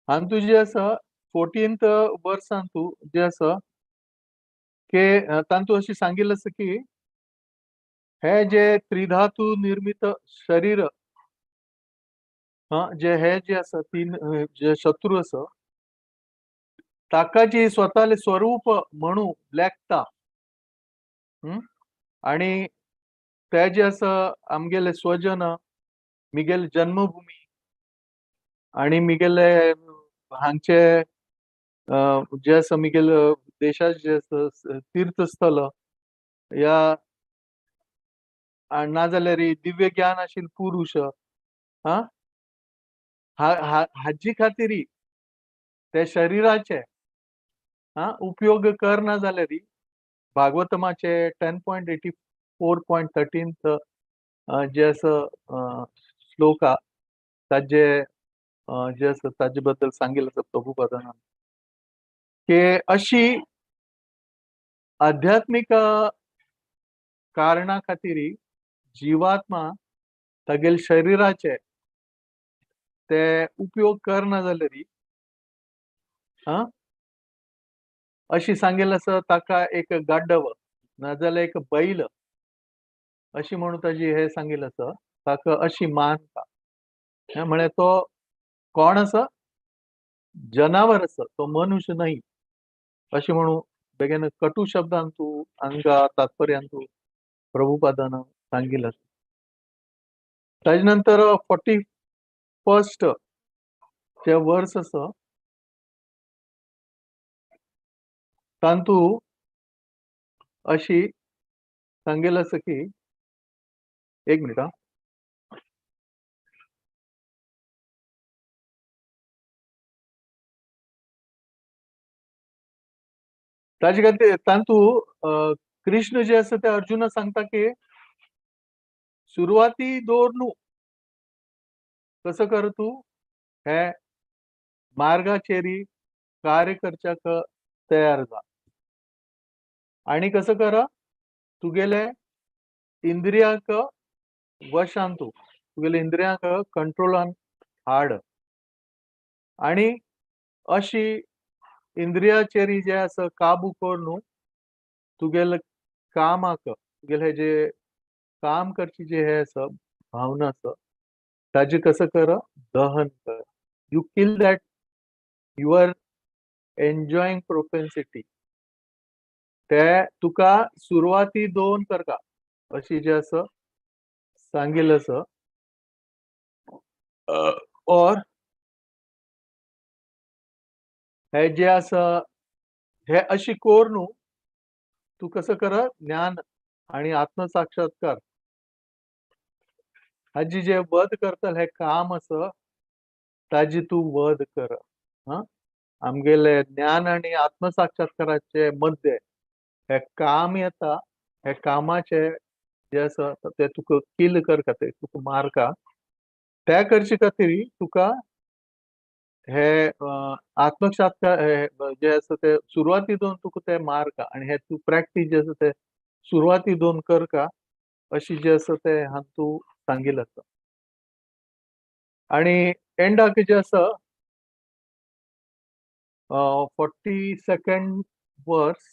हातूंत जें आसा 14th वर्सांतू जें आसा की तातूंत अशें सांगिल्लें आसा की हे जे त्रिधातू निर्मित शरीर जे हे जे आसा तीन जे शत्रू आसा ताका जी स्वताले स्वरूप म्हणू लेखता आनी ते जे आसा आमगेले स्वजन, मिगेले जन्मभूमी आनी मिगेले हांगचे जे आसा मिगेले देशाचे जे आसा तीर्थस्थल या नाजाल्यार दिव्य ज्ञान आशिल्ले पुरुष हाजी खातीर ते शरीराचे उपयोग करना जाल्यार भागवतमाचे 10.84.13 जे आसा श्लोक ताजे जे आसा ताजे बद्दल सांगिल्लें आसा प्रभुपादान की अशी आध्यात्मीक कारणा खातीर जिवात्मा तागेले शरीराचे ते उपयोग करना जाल्यार अशी सांगिल्लें आसा ताका एक गाड्डव नाजाल्यार एक बैल अशी म्हणून ताजी हे सांगिल्लें आसा ताका अशी मानता. म्हळ्यार तो कोण आसा, जनावर आसा, तो मनुष्य न्हय अशें म्हणून बेगीन कटू शब्दान तूं हांगा तात्पर्यान तूं प्रभुपादान सांगिल्लें आसा. ताजे नंतर 41st जे वर्स आसा तातूंत अशी सांगिल्लें आसा की एक मिनट ताजे खातीर तातूंत कृष्ण जे आसा ते अर्जुना सांगता की सुरवाती दवर न्हू कसो कर तूं हे मार्गाचेर कार्य करच्याक तयार जा आनी कसो कर तुगेले इंद्रियांक वशान तूं तुगेले इंद्रियांक कंट्रोलान हाड आनी अशी इंद्रियाचेर जे आसा काबू करून तुगेले कामाक तुगेले जे काम करची जे हे आसा भावना आसा ताजे कसो कर दहन कर. You kill that your enjoying propensity ते तुका सुरवाती दोन करता अशी जे आसा सांगिल्लें आसा. और हे जे आसा हे अशी कोर न्हू तूं कसो कर ज्ञान आनी आत्मसाक्षात्कार हाजी जे वध करता हे काम आसा ताजी तूं वध कर. आमगेले ज्ञान आनी आत्मसाक्षात्काराचे मध्य हे काम येता, हे कामाचे जे आसा ते तुका किल करता, ते तुका मारता. त्या करचे खातीर तुका हे आत्मसाक्षात्कार जे आसा ते सुरवाती दोन तुका ते मारता आनी हे तूं प्रॅक्टीस जे आसा ते सुरवाती दोन करता अशी जे आसा ते हातूंत सांगिल्लें आसा. आनी एंडाक जे आसा 42nd verse,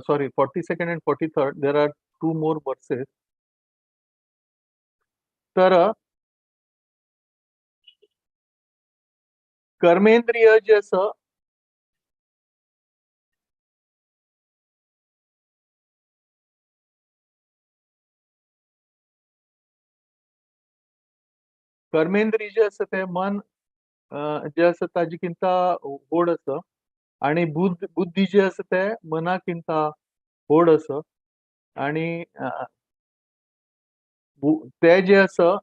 sorry, 42nd and 43rd, there are two more verses. तर कर्मेंद्रिय जे आसा कर्मेंद्रिय जे आसा ते मन जे आसा ताजी किंता व्हड आसा आणि बुद्धी जे आसा ते मनाकिंता व्हड आसा आणि ते जे आसा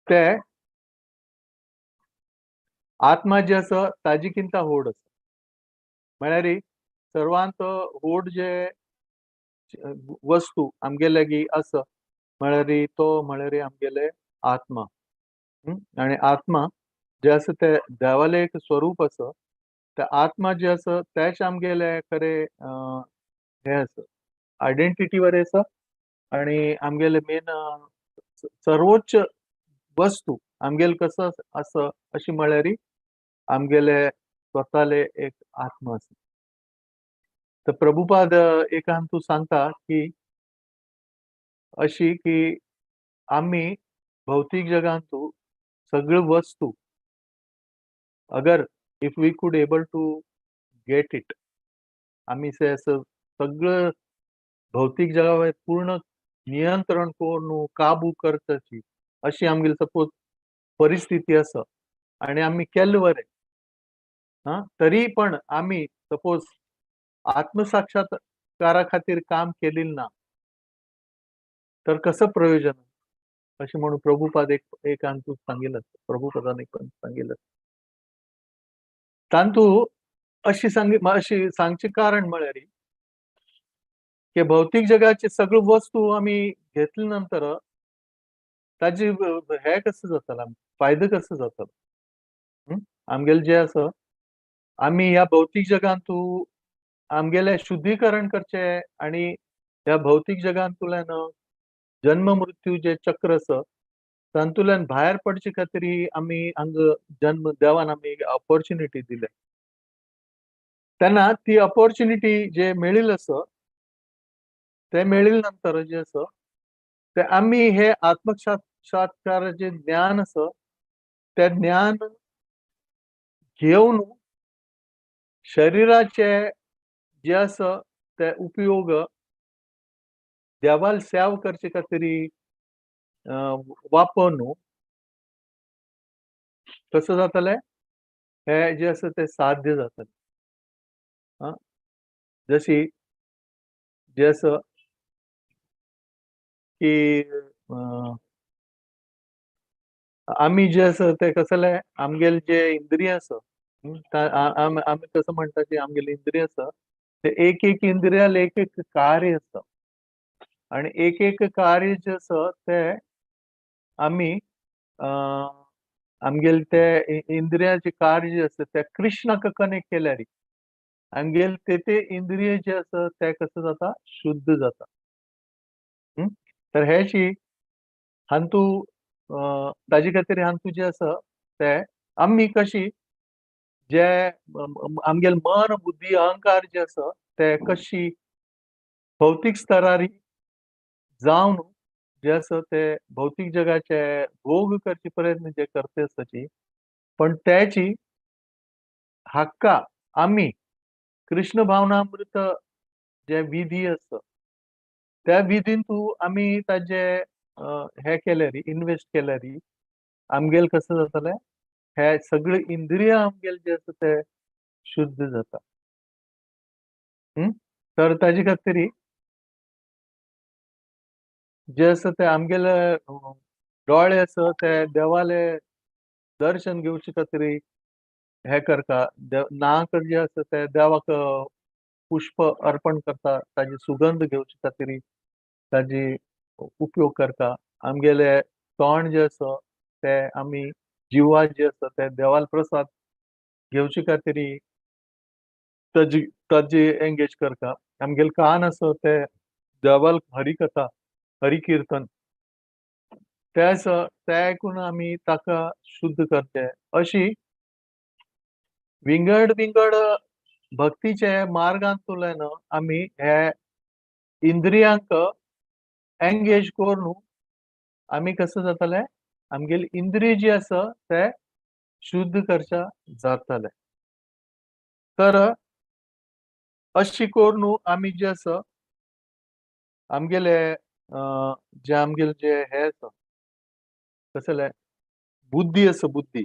ते आत्मा जे आसा ताजी किंता व्हड आसा. म्हळ्यार सर्वांत व्हड जे वस्तू आमगे लागीं आसा म्हळ्यार तो म्हळ्यार आमगेले आत्मा. आणि आत्मा जे आसा ते देवाले एक स्वरूप आसा. ते आत्मा जे आसा तेच आमगेले खरे हे आसा, आयडेंटिटी वर आसा आणि आमगेले मेन सर्वोच्च वस्तू आमगेले कसो आसा अशी म्हळ्यार आमगेले स्वताले एक आत्मा आसा. तर प्रभुपाद एकान तूं सांगता की अशी की आमी भौतीक जगांतू सगळ्यो वस्तू अगर if we could able to get it, आमी से सगळं भौतीक जगावर पूर्ण नियंत्रण करून काबू करताची अशी आमगेली सपोज परिस्थिती आसा आनी आमी केल्ले बरें आं, तरी पण आमी सपोज आत्मसाक्षात्कारा खातीर काम केलें ना तर कसं प्रयोजन अशें म्हणून प्रभुपाद एक अंतू सांगिल्लें, प्रभुपदान एक सांगिल्लें. तांतू अशी अशी सांगचें कारण म्हळ्यार की भौतीक जगाचे सगळ्यो वस्तू आमी घेतले नंतर ताजी हे कसं जातलें, फायदो कसो जातलो? आमगेले जे आसा आमी ह्या भौतीक जगांतू आमगेले शुद्धीकरण करचें आनी ह्या भौतीक जगांतल्यान जन्म मृत्यू जे चक्र आसा तातूंतल्यान भायर पडचे खातीर आमी हांगा जन्म देवान आमी ऑपॉर्च्युनिटी दिल्या. तेन्ना ती ऑपॉर्च्युनिटी जे मेळिल्ली आसा ते मेळिल्ले नंतर जे आसा ते आमी हे आत्मसाक्षात्काराचें ज्ञान आसा ते ज्ञान घेवन शरिराचे जे आसा ते उपयोग देवाल सेवा करचे खातीर वापरून कसं जातलें हे जे आसा ते साध्य जातलें. जशी जे आसा की आमी जे आसा ते कसले आमगेले जे इंद्रिय आसा, आमी कसं म्हणटा की आमगेले इंद्रिय आसा ते एक एक इंद्रियाल एक एक कार्य आसा आणि एक एक कार्य जे आसा ते आमी आमगेले ते इंद्रियाचे कार्य जे आसा ते कृष्णाक कनेक्ट केल्यार आमगेले ते ते इंद्रिय जे आसा ते कसं जाता शुद्ध जाता. तर हेची हांतू ताजे खातीर हांतू जे आसा ते आमी कशी जे आमगेले मन बुद्धी अहंकार जे आसा ते कशी भौतीक स्तरार जावन जे आसा ते भौतीक जगाचे भोग करचे प्रयत्न जे करते आसताची, पण त्याची हक्का आमी कृष्ण भावनामृत जे विधी आसा त्या विधीन तूं आमी ताजे हे केल्यार इन्वेस्ट केल्यार आमगेले कसं जातलें हे सगळे इंद्रिय आमगेले जे आसा ते शुद्ध जाता. तर ताजे खातीर जे आसा ते आमगेले दोळे आसा ते देवाले दर्शन घेवचे खातीर हे करता, नाक जे आसा ते देवाक पुष्प अर्पण करता, ताजी सुगंध घेवचे खातीर ताजी उपयोग करता. आमगेले तोंड जे आसा ते आमी जिवा जे आसा ते देवाल प्रसाद घेवचे खातीर ताजी ताजी एंगेज करता. आमगेले कान आसा ते देवाल हरिकथा हरिकिर्तन ते आसा ते आयकून आमी ताका शुद्ध करचे. अशी विंगड विंगड भक्तीचे मार्गांतल्यान आमी हे इंद्रियांक एंगेज करून आमी कसं जातलें आमगेले इंद्रिय जी आसा ते शुद्ध करच्या जातले. तर अशी करून आमी जे आसा आमगेले जे आमगेले जे हे आसा कसले बुद्धी आसा, बुद्धी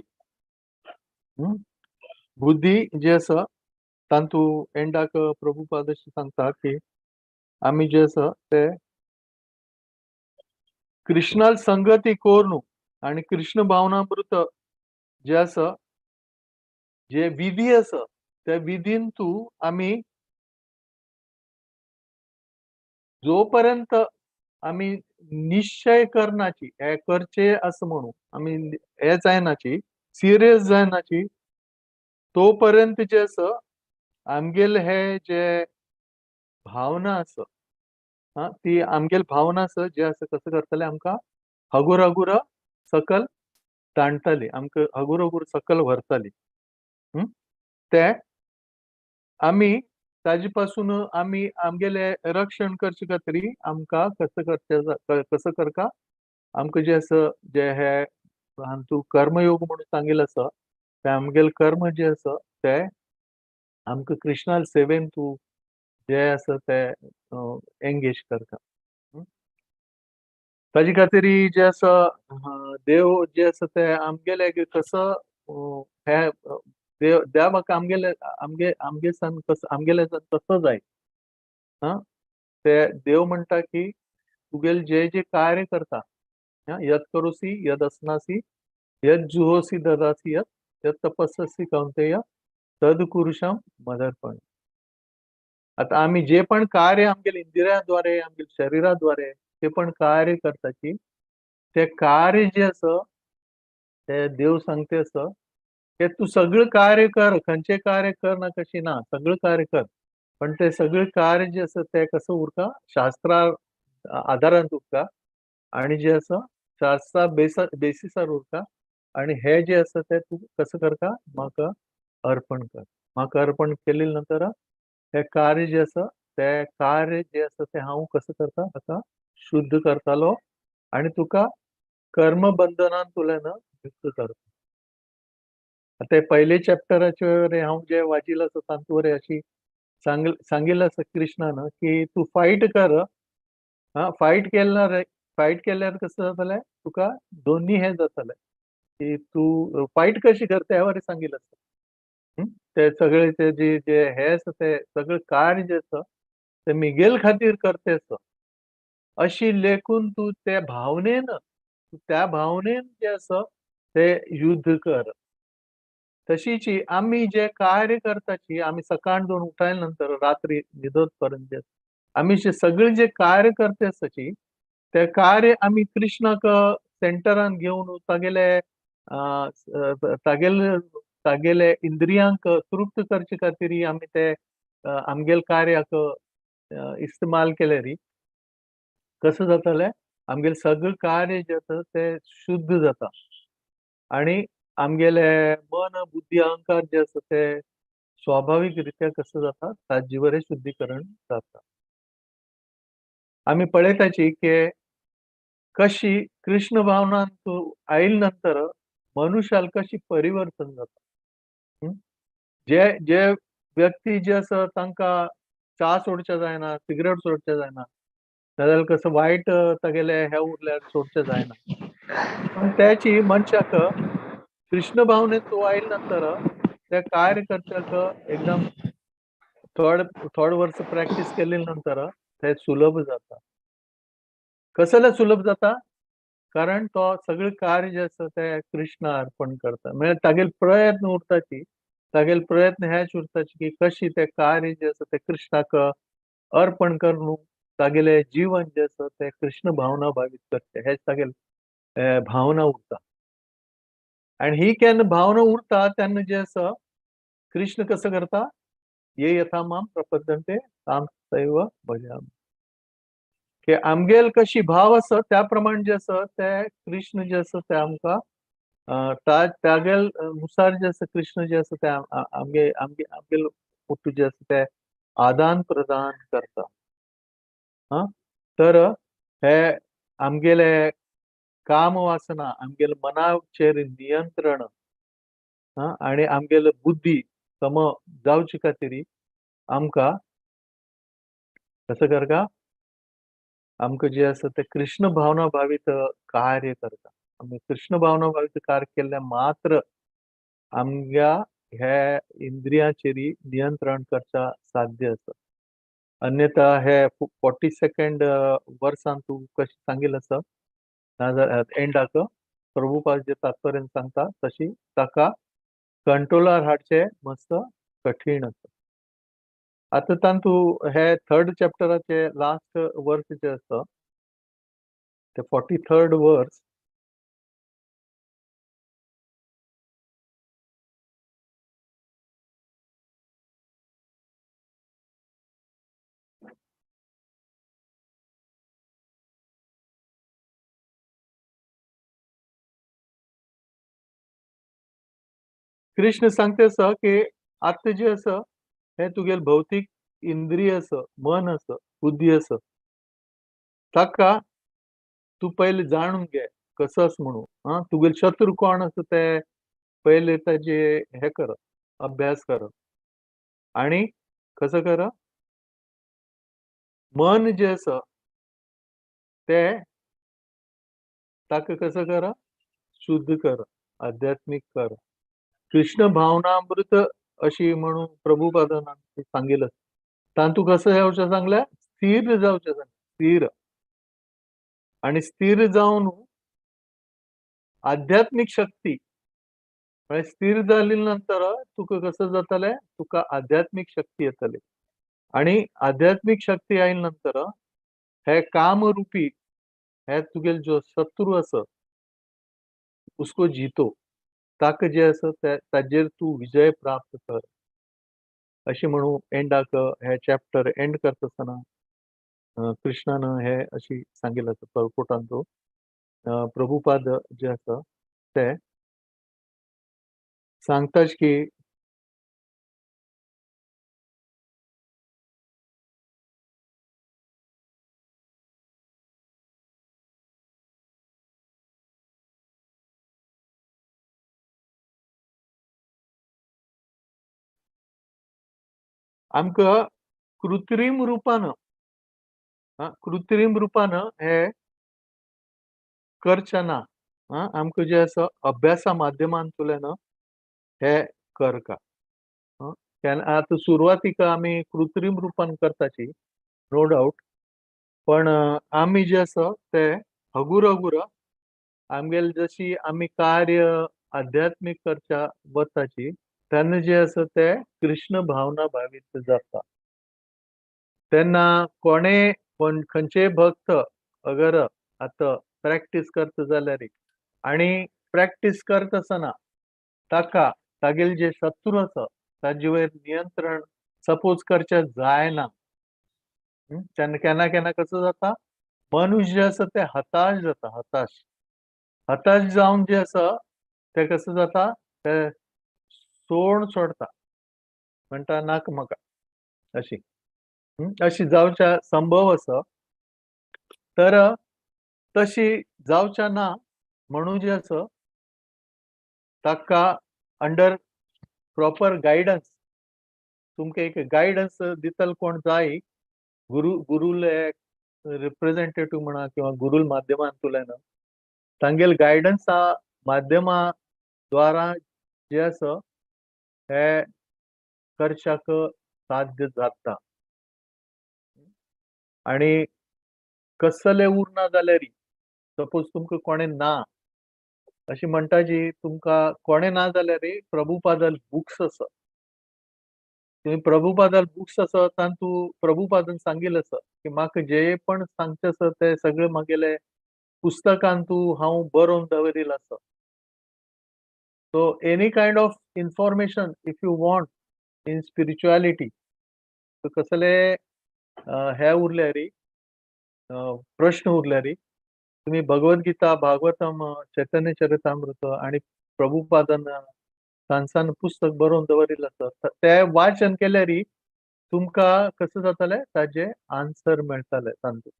बुद्धी जी आसा तांतू एंडाक प्रभुपाद अशें सांगता की आमी जे आसा ते कृष्णाल संगती करून आनी कृष्ण भावनामृत जे आसा, जे विधी आसा त्या विधीन तूं आमी जो पर्यंत आमी निश्चय करनाची, हे करचे असं म्हणू आमी हे जायनाची, सिरियस जायनाची, तो पर्यंत जे आसा आमगेले हे जे भावना आसा, हा ती आमगेले भावना आसा जे आसा कसं करतले आमकां हगुर हगुर सकल ताणटली, आमकां हगुर हगुर सकल व्हरतली. ते आमी ताजे पासून आमी आमगेले रक्षण करचे खातीर आमकां कसं करचें, कसं करका आमकां जे आसा जे हे हातूंत कर्मयोग म्हणून सांगिल्लें आसा ते आमगेले कर्म जे आसा ते आमकां कृष्णा सेवेन तूं जे आसा ते एंगेज करता. ताजे खातीर जे आसा देव जे आसा ते आमगेले कसो हे देव देवाक आमगेले आमगे आमगे सान कसो आमगेले सान कसो जाय, हा ते देव म्हणटा की तुगेले जे जे कार्य करता, यद करोसी यद असनासी यद जुहोसी ददासी यद यद तपस्सी कौंतेय तद कुरुषाम मदर्पण. आता आमी जे पण कार्य आमगेले इंद्रियाद्वारे आमगेले शरीराद्वारे जे पण कार्य करताची ते कार्य जे आसा ते देव सांगते आसा की तूं सगळें कार्य कर, खंयचें कार्य कर ना कशी ना, सगळें कार्य कर, पण ते सगळें कार्य जे आसा ते कसं उरता शास्त्रा आदारान उरता आनी जे आसा शास्त्रा बेसिसार उरता आनी हे जे आसा ते तूं कसं करता म्हाका अर्पण कर. म्हाका अर्पण केले नंतर हे कार्य जे आसा ते कार्य जे आसा ते हांव कसं करता ताका शुद्ध करतालो आनी तुका कर्मबंधनांतल्यान मुक्त करता. आतां पयले चॅप्टराचेर हांव जे वाचिल्लें आसा तातूंत अशी सांगिल्लें आसा कृष्णान की तूं फायट कर, हा फायट केल्यार, फायट केल्यार कसं जातलें तुका दोन्ही हे जातलें की तूं फायट कशी करता हें वरी सांगिल्लें आसा. ते सगळे ते जे जे हे आसा ते सगळे कार्य जे आसा ते मिगेल खातीर करते आसा अशी लेखून तूं त्या भावनेन, त्या भावनेन जे आसा ते युद्ध कर. तशीच आमी जे कार्य करताची आमी सकाळ दोन उठायले नंतर रात्री न्हिदत पर्यंत आमी जे सगळे जे कार्य करते आसाची ते कार्य आमी कृष्णाक सेंटरान घेवन तागेले तागेले तागेले इंद्रियांक तृप्त करचे खातीर आमी ते आमगेले कार्याक इस्तेमाल केल्यार कसं जातलें आमगेलें सगळें कार्य जें आसा तें शुद्ध जाता आनी आमगेले मन बुद्धी अहंकार जे आसा ते स्वाभावीक रित्या कसं जाता ताजे वरी शुद्धीकरण जाता. आमी पळयताची की कशी कृष्ण भावनान तूं आयले नंतर मनुष्याल कशी परिवर्तन जाता. जे जे व्यक्ती जे आसा तांकां च्या सोडचें जायना, सिगरेट सोडचें जायना, नाजाल्यार कसो वायट तागेले हे उरल्यार सोडचें जायना, पण त्याची मनशाक कृष्ण भावनेन तूं आयले नंतर ते कार्य करच्याक एकदम थोड थोड वर्स प्रॅक्टीस केले नंतर ते सुलभ जाता. कसले सुलभ जाता? कारण तो सगळे कार्य जे आसा ते कृष्ण अर्पण करता, म्हणजे तागेले प्रयत्न उरताची, तागेले प्रयत्न हेच उरताची की कशी ते कार्य जे आसा ते कृष्णाक अर्पण करून तागेले जीवन जे आसा ते कृष्ण भावना भावीत करचे, हेच तागेले भावना उरता. आनी ही केन्ना भावना उरता तेन्ना जे आसा कृष्ण कसो करता, ये यथा माम प्रपद्यन्ते ताम तथैव भजामि, की आमगेल कशी भाव आसा त्या प्रमाण जे आसा ते कृष्ण जे आसा ते आमकां तागेल नुसार जे आसा कृष्ण जे आसा ते आमगे आमगे आमगेल पुट्टू जे आसा ते आदान प्रदान करता. हा तर हे आमगेले काम वासना, आमगेले मनाचेर नियंत्रण आनी आमगेले बुद्धी सम जावचे खातीर आमकां कसं करता आमकां जे आसा ते कृष्ण भावना भावीत कार्य करता. आमी कृष्ण भावना भावीत कार्य केल्ल्या मात्र आमच्या हे इंद्रियांचेर नियंत्रण करच्या साध्य आसा. अन्यथा हे 42 वर्सान तूं कशें सांगिल्लें आसा नाजाल्यार एंडाक प्रभुपाद जे तात्पर्य सांगता तशी ताका कंट्रोलार हाडचें मस्त कठीण आसा. आतां तातूं हे थर्ड चॅप्टराचे लास्ट वर्स जे आसा ते 43rd वर्स. कृष्ण सांगते आसा की आतां जे आसा हे तुगेले भौतीक इंद्रिय आसा, मन आसा, बुद्धी आसा, ताका तूं पयले जाणून घे कसो आसा म्हणून. आं, तुगेले शत्रू कोण आसा ते पयले ताजे हे कर, अभ्यास कर. आनी कसो कर, मन जे आसा ते ताका कसो कर, शुद्ध कर, आध्यात्मीक कर. कृष्ण भावनामृत अशी म्हणून प्रभुपादान सांगितलं. तांतू कसं जावचें सांगलें, स्थिर जावचें सांगलें, स्थिर. आणि स्थिर जावन आध्यात्मिक शक्ती म्हळ्यार स्थिर जाली नंतर तुका कसं जातलें, तुका आध्यात्मिक शक्ती येतली. आणि आध्यात्मिक शक्ती आयले नंतर हे कामरूपी हे तुगेल जो शत्रू आसा उसको जितो, ताका जे आसा ताजेर तूं विजय प्राप्त कर अशें म्हणून एंडाक हे चॅप्टर एंड करता आसतना कृष्णान हे अशी सांगिल्लें आसा परपोटान. तो प्रभुपाद जे आसा ते सांगताच की आमकां कृत्रीम रुपान, कृत्रीम रुपान हे करचें ना. आमकां जें आसा अभ्यासा माध्यमांतल्यान हे करका. आतां सुरवातीक आमी कृत्रीम रुपान करताची नो डावट, पण आमी जे आसा ते हगूर हगूर आमगेले जशी आमी कार्य आध्यात्मीक करच्या वताची तेन्ना जे आसा ते कृष्ण भावना भावीत जाता. तेन्ना कोणे खंयचेय भक्त अगर आतां प्रॅक्टीस करता जाल्यार आनी प्रॅक्टीस करता आसतना ताका तागेले जे शत्रू आसा ताजे वयर नियंत्रण सपोज करचें जायना, तेन्ना केन्ना केन्ना कसो जाता, मनुष्य जे आसा ते हताश जाता. हताश हताश जावन जे आसा ते कसो जाता, ते सोड सोडता, म्हणटा नाका म्हाका अशी अशी जावच्या संभव आसा. तर तशी जावच्या ना म्हणून जे आसा ताका अंडर प्रॉपर गायडन्स, तुमकां एक गायडन्स दितले कोण जाय, गुरु गुरुले रिप्रेझेंटेटिव्ह म्हणा किंवा गुरुल माध्यमांतल्यान तांगेले गायडन्सा माध्यमा द्वारा जे आसा हे करच्याक साध्य जाता. आनी कसले उरना जाल्यार सपोज तुमकां कोणें ना अशें म्हणटा जी, तुमकां कोणें ना जाल्यार प्रभुपादाल बुक्स आसा, तुमी प्रभुपादाल बुक्स आसा तातूंत प्रभुपादान सांगिल्लें आसा की म्हाका जे पण सांगचें आसा तें सगळें म्हागेले पुस्तकांतू हांव बरोवन दवरिल्लें आसा. So any kind of information if you want in spirituality, so कसले हे उरल्यारी प्रश्न उरल्यारी तुमी भगवद्गीता, भागवतम, चैतन्य चरितामृत आनी प्रभुपादान सान सान पुस्तक बरोवन दवरिल्लें आसा, ते वाचन केल्यारी तुमकां कसो जातलें ताजे आन्सर मेळटले तांतूत.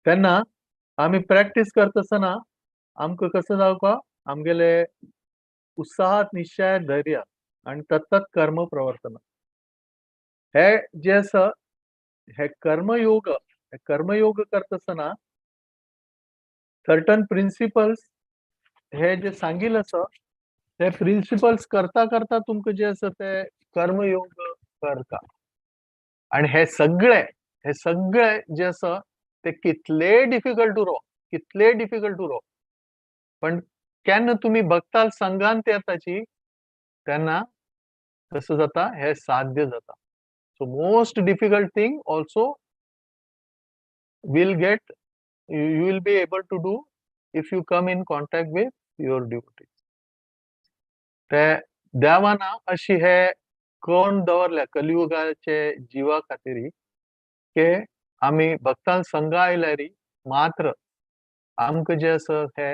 तेन्ना आमी प्रॅक्टीस करता आसतना आमकां कसो जावपा, आमगेले उत्साहात, निश्चय, धैर्य आनी तत्तत् कर्म प्रवर्तन हे जे आसा हे कर्मयोग, हे कर्मयोग करता आसतना सर्टन प्रिंसिपल्स हे जे सांगिल्लें आसा ते प्रिन्सिपल्स करता करता तुमकां जे आसा ते कर्मयोग करता. आनी हे सगळे जे आसा ते कितले डिफिकल्ट उरो, कितले डिफिकल्ट उरो, पण केन्ना तुमी भक्ताल संघांत येताची तेन्ना कसं जाता, हे साध्य जाता. So most difficult thing also will get, you will be able to do if you come in contact with your devotees. ते देवाना अशी हे कोण दवरल्या कलियुगाचे जिवा खातीर के आमी भक्तां संघा आयल्यार मात्र आमकां जे आसा हे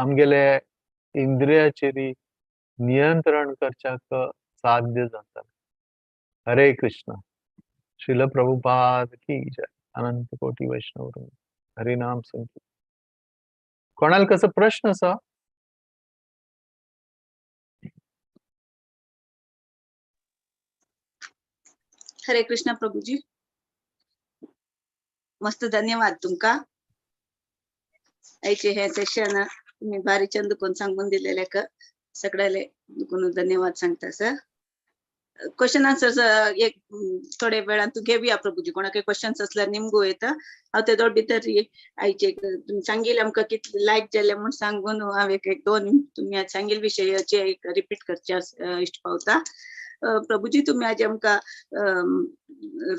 आमगेले इंद्रियाचेर नियंत्रण करच्याक साध्य जाता. हरे कृष्ण. श्रील प्रभुपाद की जय. अनंत कोटी वैष्णव हरिनाम संकीर्तन. कोणाला कसं प्रश्न आसा? हरे कृष्ण प्रभुजी, मस्त धन्यवाद तुमका. आयचे हे सेशन तुम्ही भारी चंद कोण सांगून दिलेले का सगळ्याले धन्यवाद सांगता सर. क्वेश्चन आन्सर्स एक थोडे वेळान तूं घेवया प्रभुजी. कोणाक क्वेश्चन्स असल्यार निमगो येता. हांव ते दोड भितर आयचे तुमी सांगिल्ले आमकां कितले लायक जाले म्हूण सांगून हांव एक दोन तुमी सांगिल्ले विशयाचे एक रिपीट करचे इश्ट पावता. प्रभुजी तुमी आज आमकां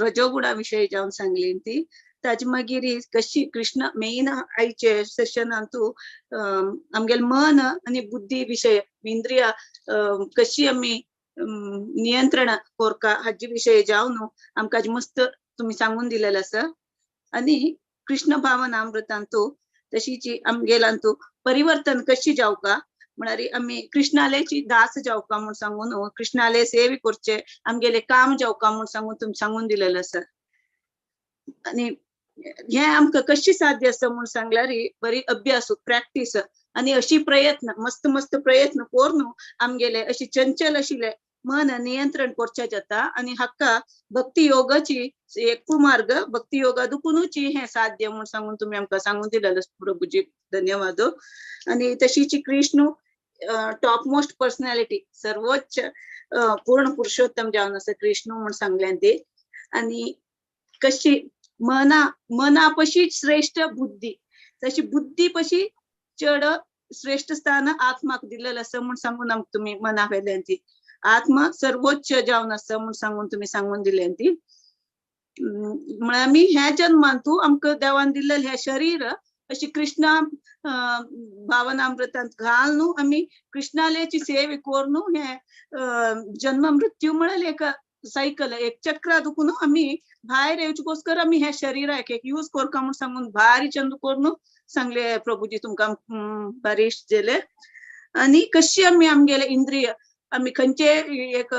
रजोगुणा विशय जावन सांगली ती, ताजे मागीर कशी कृष्ण मेन आयचे सेशनान तूं आमगेले मन आनी बुद्धी विशय इंद्रिया कशी आमी नियंत्रण कोरका हाजे विशय जावन आमकां मस्त तुमी सांगून दिलेलें आसा. आनी कृष्ण भावनामृतांतू तशीच आमगेलांतू परिवर्तन कशी जावका म्हळ्यार आमी कृष्णालेची दास जावका म्हूण सांगून कृष्णाले सेवे करचे आमगेले काम जावका म्हूण सांगून तुमी सांगून दिलेलें आसा. आनी हे आमकां कशी साध्य आसा म्हूण सांगल्यार बरी अभ्यास प्रॅक्टीस आनी अशी प्रयत्न मस्त मस्त प्रयत्न करून आमगेले अशी चंचल आशिल्ले मन नियंत्रण करचे जाता. आनी हाका भक्ती योगाची एक मार्ग भक्ती योगा दुकुनूची हे साध्य म्हूण सांगून तुमी आमकां सांगून दिलेलें प्रभुजी, धन्यवाद. आनी तशीच कृष्ण टॉप मोस्ट पर्सनॅलिटी सर्वोच्च पूर्ण पुरुषोत्तम जावन आसा कृष्ण म्हूण सांगल्यान ती. आनी कशी मना मनापशी श्रेष्ठ बुद्धी तशी बुद्धी पशी चड श्रेष्ठ स्थान आत्माक दिलेलें आसा म्हूण सांगून आमकां तुमी मना वेल्यान ती आत्मा सर्वोच्च जावन आसा म्हूण सांगून तुमी सांगून दिलें ती. म्हळ्यार आमी ह्या जन्मान तूं आमकां देवान दिल्लें हें शरीर अशी कृष्णा भावनामृतांत घाल न्हू आमी कृष्णाल्याची सेवे करून हे जन्म मृत्यू म्हळ्यार एक सायकल एक चक्र दुखून आमी भायर येवचेकोस्कर आमी ह्या शरीराक एक यूज करका म्हूण सांगून भारी चंद करून सांगले प्रभुजी तुमकां भारी इश्ट जाले. आनी कशी आमी आमगेले इंद्रिय आमी खंयचे एक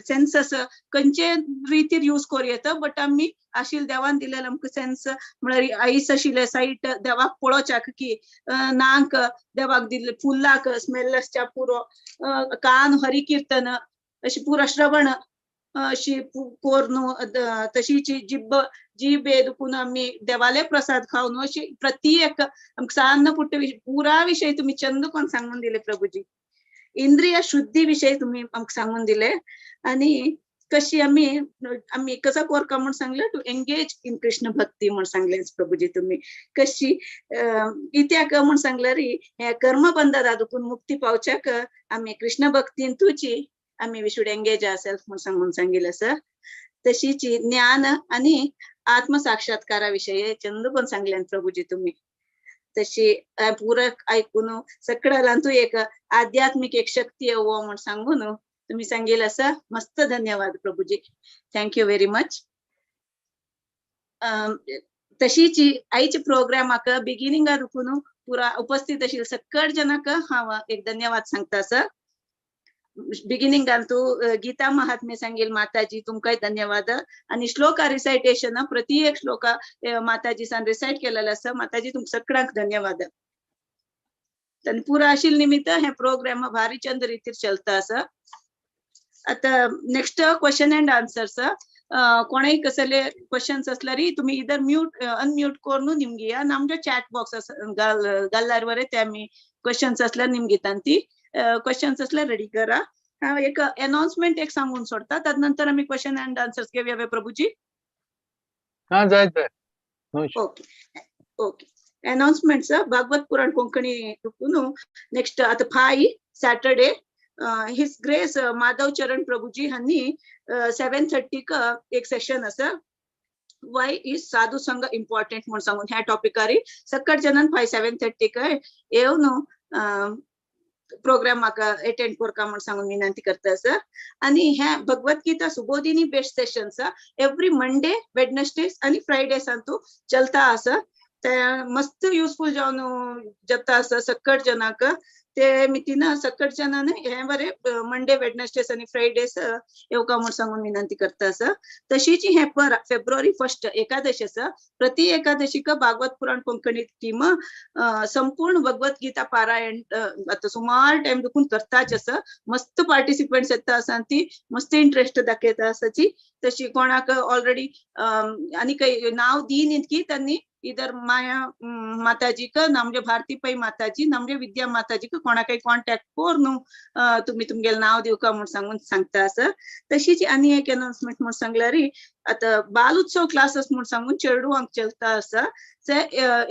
सेन्सस खंयचे रितीर यूज करूं येता, बट आमी आशिल्ले देवान दिलेले आमकां सेन्स म्हळ्यार आयस आशिल्ले सायट देवाक पळोवच्याक की नाक देवाक दिल्ले फुलाक स्मेल आसच्या पुरो कान हरी किर्तन अशी पुरो श्रवण अशी करून तशीच जिब्ब जीबे दुखून आमी देवाले प्रसाद खावन अशी प्रत्येक आमकां सान्न पुट्ट पुरा विशय तुमी चंद कोण सांगून दिले प्रभुजी. इंद्रिय शुद्धी विशय तुमी आमकां सांगून दिले. आनी कशी आमी आमी कसो करका म्हूण सांगले टू एंगेज इन कृष्ण भक्ती म्हूण सांगले प्रभुजी तुमी. कशी कित्याक म्हूण सांगल्यार हे कर्मबंधना दुखून मुक्ती पावच्याक आमी कृष्ण भक्तीन तुची आमी we should engage our self म्हूण सांगून सांगिल्लें आसा. तशीच ज्ञान आनी आत्मसाक्षात्कारा विशय चंद पण सांगल्यान प्रभुजी तुमी. तशी पुरक ऐकून सगळ्यालांतू एक आध्यात्मिक एक शक्ती येवो म्हूण सांगून तुम्ही सांगिल्लें आसा. मस्त धन्यवाद प्रभुजी, thank you very much. तशीच आयचे प्रोग्रामाक बिगिनिंगा दुखून पुरा उपस्थित आशिल्ले सगळे जणांक हांव एक धन्यवाद सांगता आसा. बिगिनिंगान तूं गीता महात्म्य सांगेल माताजी तुमकांय धन्यवाद. आनी श्लोका रिसायटेशन प्रति एक श्लोका माताजी सान रिसायट केलेलो आसा, माताजी तुमकां सगळ्यांक धन्यवाद. आनी पुरा आशिल्ले निमित्त हे प्रोग्राम भारी चंद रितीर चलता आसा. आतां नेक्स्ट क्वेश्चन एंड आन्सर्स. कोणेय कसले क्वेश्चन्स असल्यार तुमी इधर म्यूट अनम्यूट करून निमगिया आनी आमचे चॅट बॉक्स घाल्ल्यार बरें ते आमी क्वेश्चन्स असल्यार निमगिता ती. क्वेश्चन्स असल्यार रेडी करा. हांव एक अनाउन्समेंट एक सांगून सोडता, तदनंतर आमी क्वेश्चन अँड आन्सर्स घेवया प्रभुजी. हा, जाय जाय, no issue. Okay okay. Announcements Bhagavata Purana Konkani next आता 5 Saturday his grace Madhav Charan Prabhuji हांनी 7:30 एक सेशन आसा, वाय is साधू संघ इम्पॉर्टंट म्हणून सांगून ह्या टॉपिकारी सकट जणान 5 7:30 येवन प्रोग्राम म्हाका अटेंड करका म्हूण सांगून विनंती करता आसा. आनी ह्या Bhagavad Gita Subodhini best sessions every Monday, Wednesdays आनी फ्रायडे सांतू चलता आसा. ते मस्त युजफूल जावन जाता आसा सकट जणांक. ते मितीन सकट जणांनी हे बरे मंडे, वेडनेसडेज आनी फ्रायडेज येवका म्हूण सांगून विनंती करता आसा. तशीच हे पर फेब्रुवारी 1 एकादशी आसा. प्रति एकादशीक भागवत पुराण कोंकणी टीम संपूर्ण भगवत गीता पारायण आतां सुमार टायम देखून करताच आसा. मस्त पार्टिसिपंट्स येता आसा ती मस्त इंट्रस्ट दाखयता आसाची. तशी कोणाक ऑलरेडी आनी काही नाव दी न्ही की त्यांनी इधर माया माताजीक ना म्हणजे भारती पै माताजी ना म्हणजे विद्या माताजीक कोणाकय कॉन्टॅक्ट कर न्हू तुमी तुमगेलें नांव दिवका म्हूण सांगून सांगता आसा. तशीच आनी एक अनाउन्समेंट म्हूण सांगल्यार आतां बाल उत्सव क्लासीस म्हूण सांगून चेडवांक चलता आसा. ते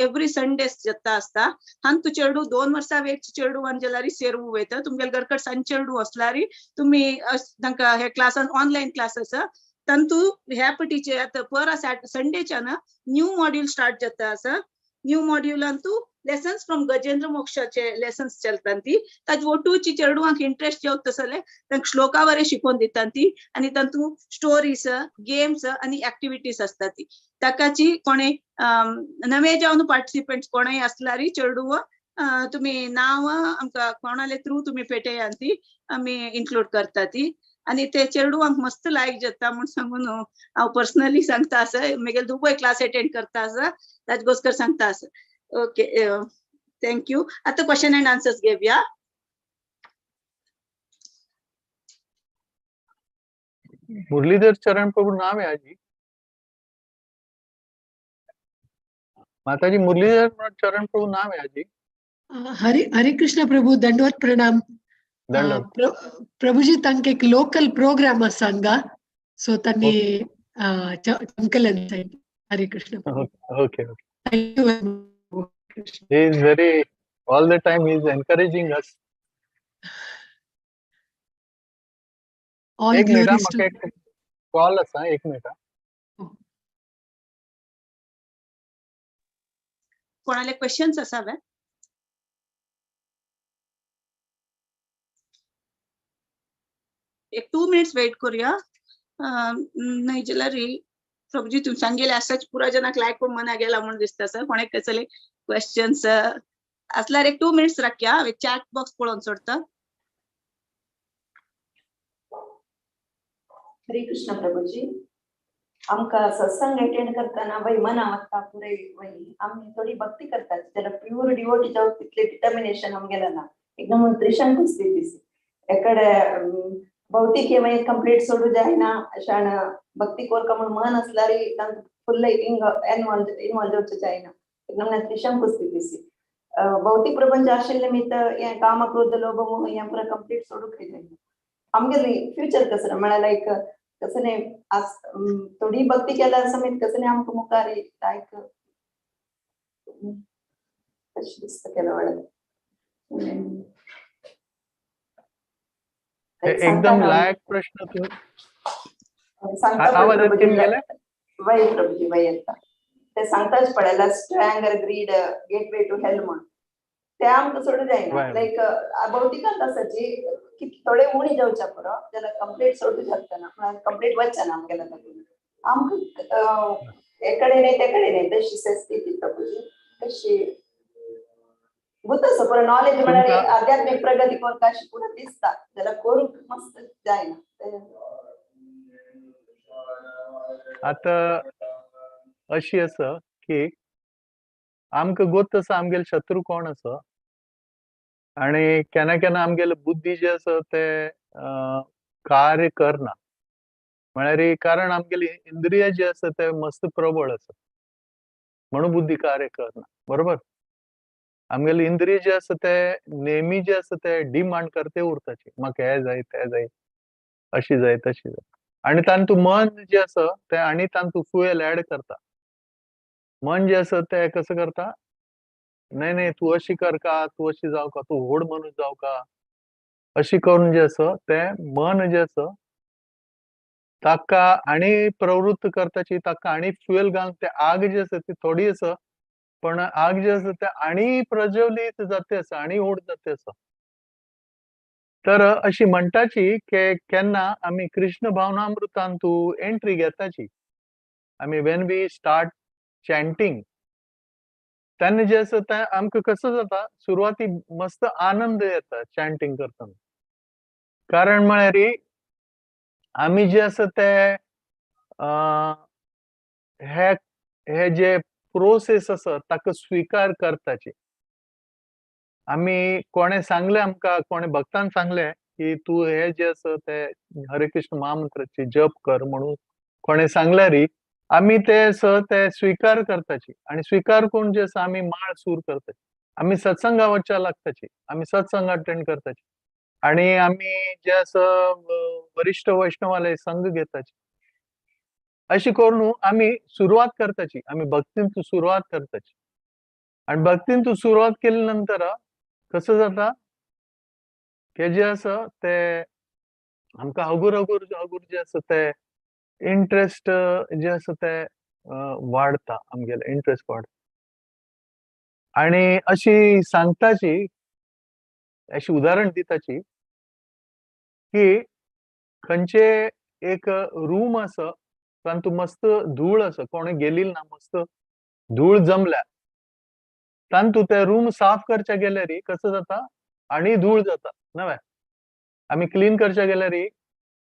एवरी संडे जाता आसता. हांतू चेडू 2 वर्सां वयरची चेडू जाल्यार सेरू वयता. तुमगेले घरकड सान चेडू आसल्यार तुमी तांकां हे क्लासान ऑनलायन क्लास आसा तांतू ह्या पटीचे आतां पर संडेच्यान न्यू मॉड्यूल स्टार्ट जाता आसा. न्यू मॉड्युलान तूं लेसन्स फ्रॉम गजेंद्र मोक्षाचे लेसन्स चलता ती. ताजे ओटूची चेडवांक इंट्रस्ट येवत तसले तांकां श्लोका वरे शिकोवन दिता ती. आनी तातूंत स्टोरीज, गेम्स आनी एक्टिविटीज आसता ती. ताकाची कोणे नवे जावन पार्टिसिपंट्स कोणय आसल्यार चेडूं तुमी नांव आमकां कोणाले थ्रू तुमी पेटयात ती आमी इन्क्लूड करता ती. आनी ते चेडवांक मस्त लायक जाता म्हूण सांगून हांव पर्सनली सांगता आसा. म्हगेले दुबय क्लास अटेंड करता आसा ताजे गोस्कर सांगता आसा. Okay, thank you. आतां क्वेश्चन अँड आन्सर्स घेवया. मुरलीधर चरण प्रभु नाम है आजी. माताजी मुरलीधर चरण प्रभु नाम है आजी. हरे हरे कृष्ण प्रभु, दंडवत प्रणाम. प्रभुजी तांकां एक लोकल प्रोग्राम आसा हांगा, सो तांणी संकलन. Hare Krishna. Okay okay, thank you. He is very all the time he is encouraging us. All एक मिनिट, ग्लोरीज टू म्हाका एक कॉल आसा, एक मिनिट. कोणाले क्वेश्चन्स आसा वे? एक 2 मिनिट्स वेट करूया. नाही जाल्यार प्रभुजी तुम्ही सांगेले आसाच पुरा जणांक लायक पण मना गेला म्हणून दिसता सर. कोणाक कसले क्वेश्चन्स असल्यार एक 2 मिनिट्स राखया. हांव चॅट बॉक्स पळोवन सोडता. हरे कृष्ण प्रभुजी, आमकां सत्संग अटेंड करतना वय मना वता पुराय वय आमी थोडी भक्ती करतात जाल्यार प्युअर डिवोटी जावं तितलें डिटर्मिनेशन आमगेलें ना. एकदम त्रिशंकू स्थिती एकडे भौतिक हे मागीर कंप्लीट सोडू जायना अशान भक्ती कोरका म्हूण मन आसल्यार तांकां फुल्ल हिंग इनवॉल्व इनवॉल्व जावचें जायना. एकदम त्रिशंकू स्थिती भौतिक प्रपंच आशिल्ले निमित्त हें काम क्रोध लोभ मोह हें पुरा कंप्लीट सोडूंक जायना. आमगेली फ्युचर कसं म्हळ्यार लायक कसं न्ही आस थोडी भक्ती केल्यार समेत कसं न्ही आमकां मुखार लायक कशें दिसता केल्या वेळार एकदम लायक प्रश्न तू सांगता आवाज प्रभुजी, येत गेले? वय प्रभुजी वय येता ते सांगताच पडला anger greed gateway to hell म्हण ते आमकां सोडू जायना. वय. लायक भौतिकांत आसाची थोडे उणी जावच्या पुरो जाल्यार कंप्लीट सोडू शकतना म्हळ्यार कंप्लीट वचना आमगेल्या तातूंत आमकां एकडे न्ही तेकडे न्ही तशी स्थिती प्रभुजी तशी गुत आसा पुरो नॉलेज म्हळ्यार तुमकां- आध्यात्मीक प्रगती करता अशी पुरो दिसता जाल्यार करूंक मस्त जायना. आता अशी आसा की आमकां गोत आसा आमगेले शत्रू कोण आसा आनी केन्ना केन्ना आमगेले बुद्धी जे आसा ते कार्य करना. म्हळ्यार कारण आमगेली इंद्रिया जी आसा ते मस्त प्रबळ आसा म्हणून बुद्धी कार्य करना, बरोबर? आमगेले इंद्रिय जे आसा ते नेहमी जे आसा ते डिमांड करते उरताची, म्हाका हे जाय ते जाय, अशी जाय तशी जाय. आनी तांतू मन जे आसा ते आनी तांतू फुएल एड करता. मन जे आसा ते कसं करता, नाही नाही तू अशी कर का, तू अशी जाव का, तू व्हड मनीस जाव का, अशी करून जे आसा ते मन जे आसा ताका आनी प्रवृत्त करताची, ताका आनी फ्युएल घालून ते आग जी आसा ती थोडी आसा, पण आग जी आसा ते आनी प्रज्वलीत जाते आसा, आनी व्हड जाते आसा. तर अशी म्हणटाची की केन्ना आमी कृष्ण भावनामृतान तू एंट्री घेताची, आमी when we start chanting तेन्ना जे आसा तें आमकां कसो जाता, सुरवाती मस्त आनंद येता चॅन्टिंग करतना. कारण म्हळ्यार आमी जे आसा ते हे हे जे प्रोसेस आसा ताका स्विकार करताची. आमी कोणें सांगलें आमकां, कोणें भक्तान सांगलें की तूं हे जे आसा ते हरे कृष्ण महामंत्राची जप कर म्हणून कोणें सांगल्यार आमी ते आसा ते स्विकार करताची. आनी स्विकार करून जे आसा आमी माळ सूर करताची, आमी सत्संगा वचपाक लागताची, आमी सत्संग अटेंड करताची, आनी आमी जे आसा वरिश्ठ वैष्णवाले संघ घेताची. अशी करून आमी सुरवात करताची, आमी भक्तीन सुरवात करताची. आनी भक्तीन तू सुरवात केली नंतर कसं जाता की जे आसा ते आमकां हगूर हगूर हगूर जे आसा ते इंट्रस्ट जे आसा ते वाडता, आमगेले इंट्रस्ट वाडता. आनी अशी सांगताची, अशी उदाहरण दिताची की खंयचे एक रूम आसा तातूंत मस्त धूळ आसा, कोणे गेली ना, मस्त धूळ जमल्या, तातूंत ते रूम साफ करच्या गेल्यार कसं जाता आनी धूळ जाता नवे. आमी क्लीन करच्या गेल्यार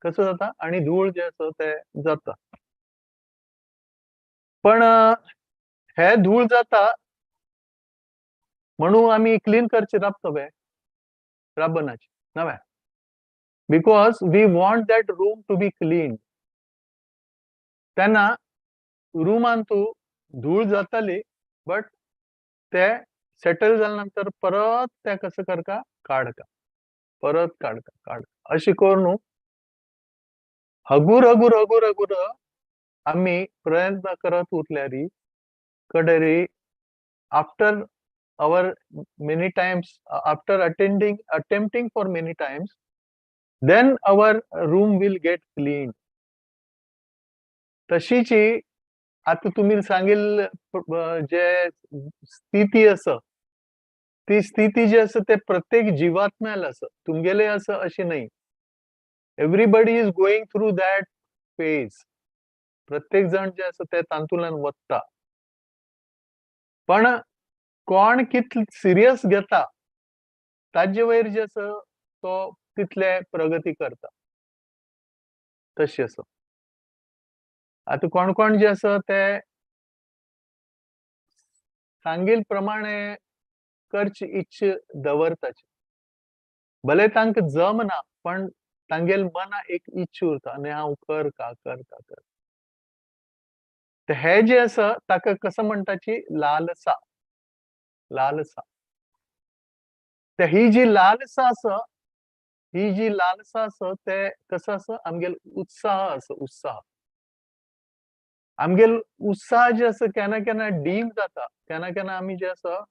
कसं जाता आनी धूळ जे आसा ते जाता. पण हे धूळ जाता म्हणून आमी क्लीन करचे राबता वे राबनाची नवे, because we want that room to be clean. तेन्ना रुमान तूं धूळ जाताली बट ते सेटल जाल्या नंतर परत ते कसं करका काडका, परत काडका काडका, अशी करून हगूर हगूर हगूर हगूर आमी प्रयत्न करत उरल्यार कडेरी after our many times, after attempting for many times, then our room will get clean. तशीची आता तुम्ही सांगेल जे स्थिती आसा ती स्थिती जी आसा ते प्रत्येक जीवात्म्याला आसा, तुमगेले आसा अशी नाही. Everybody is going through that phase. प्रत्येक जण जे आसा ते तातूंतल्यान वता, पण कोण कितले सिरियस घेता ताजे वयर जे आसा तो तितले प्रगती करता. तशी आसा. आतां कोण कोण जे आसा ते सांगील प्रमाणे करची इच्छा दवरताची, भले तांकां जमना पण तांगेल मना एक इच्छा उरता आनी हांव कर का कर का कर. हे जे आसा ताका कसं म्हणटाची लालसा, लालसा. ही जी लालसा आसा, ही जी लालसा आसा ते कसं आसा आमगेल उत्साह आसा, उत्साह आमगेल उत्साह जे आसा केन्ना केन्ना डीम जाता, केन्ना केन्ना आमी जे आसा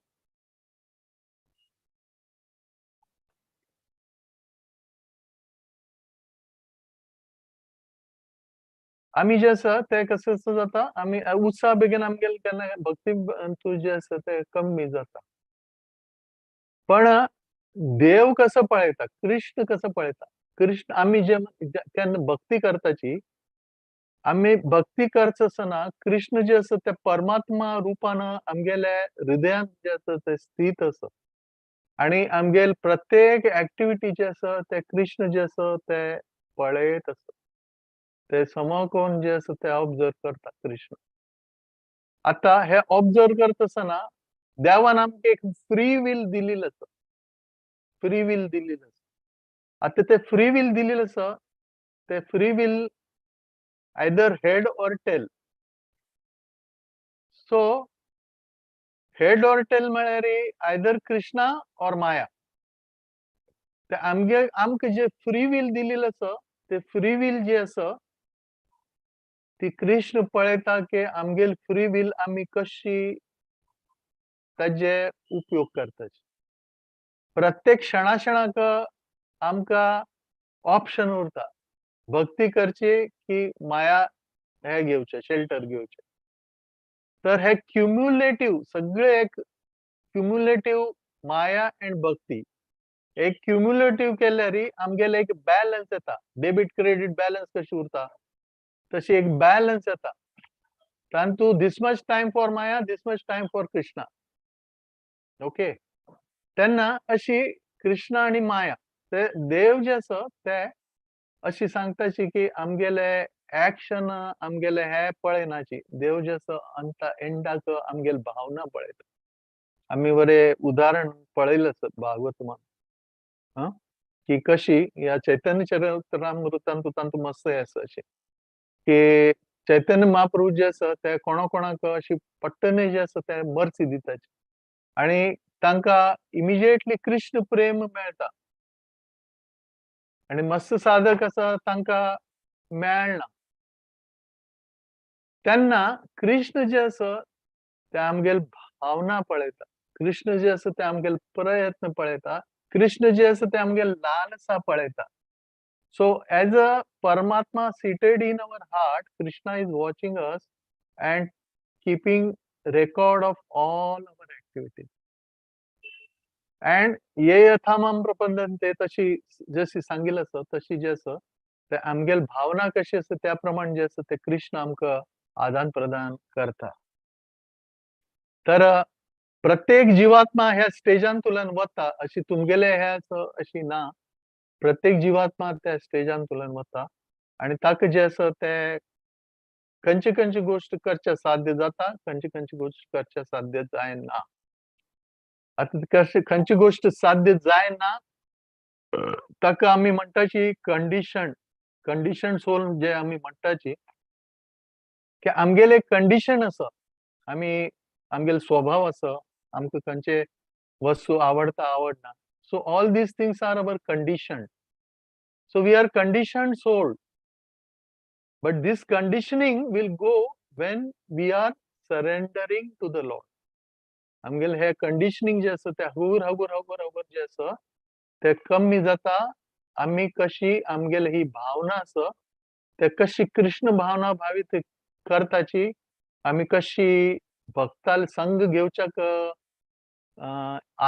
आमी जे आसा ते कसं कसं जाता आमी उत्साह बेगीन आमगेल केन्ना भक्ती तूं जे आसा ते कमी जाता. पण देव कसं पळयता, कृष्ण कसं पळयता, कृष्ण आमी जे केन्ना भक्ती करताची, आमी भक्ती करच आसतना कृष्ण जे आसा ते परमात्मा रुपान आमगेले हृदयांत जे आसा ते स्थित आसा, आनी आमगेल प्रत्येक एक्टिविटी जे आसा ते कृष्ण जे आसा ते पळयत आसा, ते समकोन जे आसा ते ऑब्जर्व करता कृष्ण. आतां हे ऑब्जर्व करता आसतना देवान आमकां एक फ्री will दिलेलो आसा, फ्री will दिलेलो आसा. आतां ते फ्री will दिलेलो आसा ते free will either head or tail. So head or tail म्हळ्यार आयदर कृष्णा ऑर माया. ते आमगे आमकां जे फ्री will दिलेलं आसा, ते फ्री will जे आसा ती कृष्ण पळयता की आमगेल फ्री will आमी कशी ताजे उपयोग करता. प्रत्येक क्षणा क्षणाक आमकां ऑप्शन उरता, भक्ती करची की माया हे घेवचे, शेल्टर घेवचे. तर हे क्युम्युलेटिव्ह सगळे एक क्युम्युलेटिव्ह माया अँड भक्ती एक क्युम्युलेटिव्ह केल्यार आमगेले एक बॅलन्स येता. डेबिट क्रेडिट बॅलन्स कशी उरता तशी एक बॅलन्स येता. तातूंत this much time for Maya, this much time for Krishna. Okay, तेन्ना अशी कृष्णा आनी माया ते देव जे आसा ते अशी सांगताची की आमगेले एक्शन आमगेले हे पळयनाची. देव जे आसा अंता एंडाक आमगेले भावना पळयता. आमी बरें उदाहरण पळयलें आसा भागवत की कशी ह्या चैतन्य चरित्रामृतांत तांतू मस्त हे आसा अशें की चैतन्य महाप्रभू जे आसा ते कोणा कोणाक अशी पट्टने जे आसा ते मर्सी दिताचे आनी तांकां इमिजिएटली कृष्ण प्रेम मेळटा आनी मस्त साधक आसा तांकां मेळना. तेन्ना कृष्ण जे आसा ते आमगेले भावना पळयता, कृष्ण जे आसा ते आमगेले प्रयत्न पळयता, कृष्ण जे आसा ते आमगेले लालसा पळयता. So as a Paramatma seated in our heart, Krishna is watching us and keeping record of all our activities. And ये यथा माम प्रपद्यन्ते तशी जशी सांगितलं आसा तशी जे आसा ते आमगेल भावना कशी आसा त्या प्रमाण जे आसा ते कृष्ण आमकां आदान प्रदान करता. तर प्रत्येक जीवात्मा ह्या स्टेजांतुल्यान वता अशी तुमगेले हे आसा अशी ना. प्रत्येक जीवात्मा त्या स्टेजांतुल्यान वता आनी ताका जे आसा ते खंयची खंयची गोश्ट करच्या साध्य जाता, खंयची खंयची गोश्ट करच्या साध्य जायना. आतां कशें खंयची गोश्ट साध्य जायना ताका आमी म्हणटाची कंडिशन, कंडिशन सोल जे आमी म्हणटाची की आमगेले कंडिशन आसा, आमी आमगेलो स्वभाव आसा, आमकां खंयचे वस्तू आवडता आवडना. So all these things are our condition. So we are conditioned soul. But this conditioning will go when we are surrendering to the Lord. आमगेले हे कंडिशनिंग जे आसा ते हगूर हगूर हगूर हगूर जे आसा ते कमी जाता. आमी कशी आमगेले ही भावना आसा ते कशी कृष्ण भावना भावीत करताची, आमी कशी भक्ताल संग घेवच्याक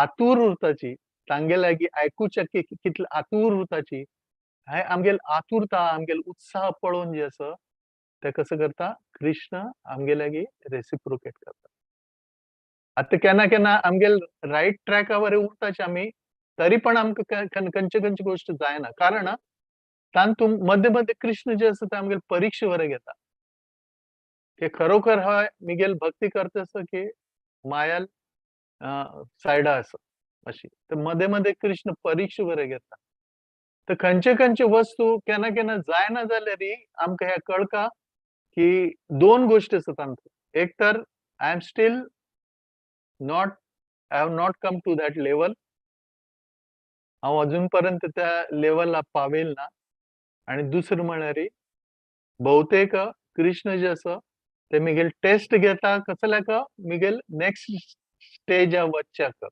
आतूर उरताची, तांगे लागीं आयकुच्याक कितले आतूर उरताची, हे आमगेल आतुरता आमगेल उत्साह पळोवन जे आसा ते कसं करता कृष्ण आमगे लागीं रेसिप्रोकेट करता. आतां केन्ना केन्ना आमगेल रायट ट्रॅकावर उरताची आमी, तरी पण आमकां खंयचे खंयची गोश्ट जायना. कारण तातूंत मदीं मदीं कृष्ण जे आसा ते आमगेल परिक्षा बरें घेता की खरोखर हय मिगेल भक्ती करता आसा की मायाल सायडा आसा अशी. तर मदीं मदीं कृष्ण परिक्षा बरें घेता. तर खंयचे खंयचे वस्तू केन्ना केन्ना जायना जाल्यार आमकां हें कळटा की दोन गोश्टी आसा तांतूत. एक तर I am still not, I have not come to that level, हांव अजून पर्यंत त्या लेवला पावेल ना. आनी दुसरें म्हळ्यार बहुतेक कृष्ण जे आसा ते मिगेल टेस्ट घेता कसल्याक मिगेल नेक्स्ट स्टेजा वचच्याक,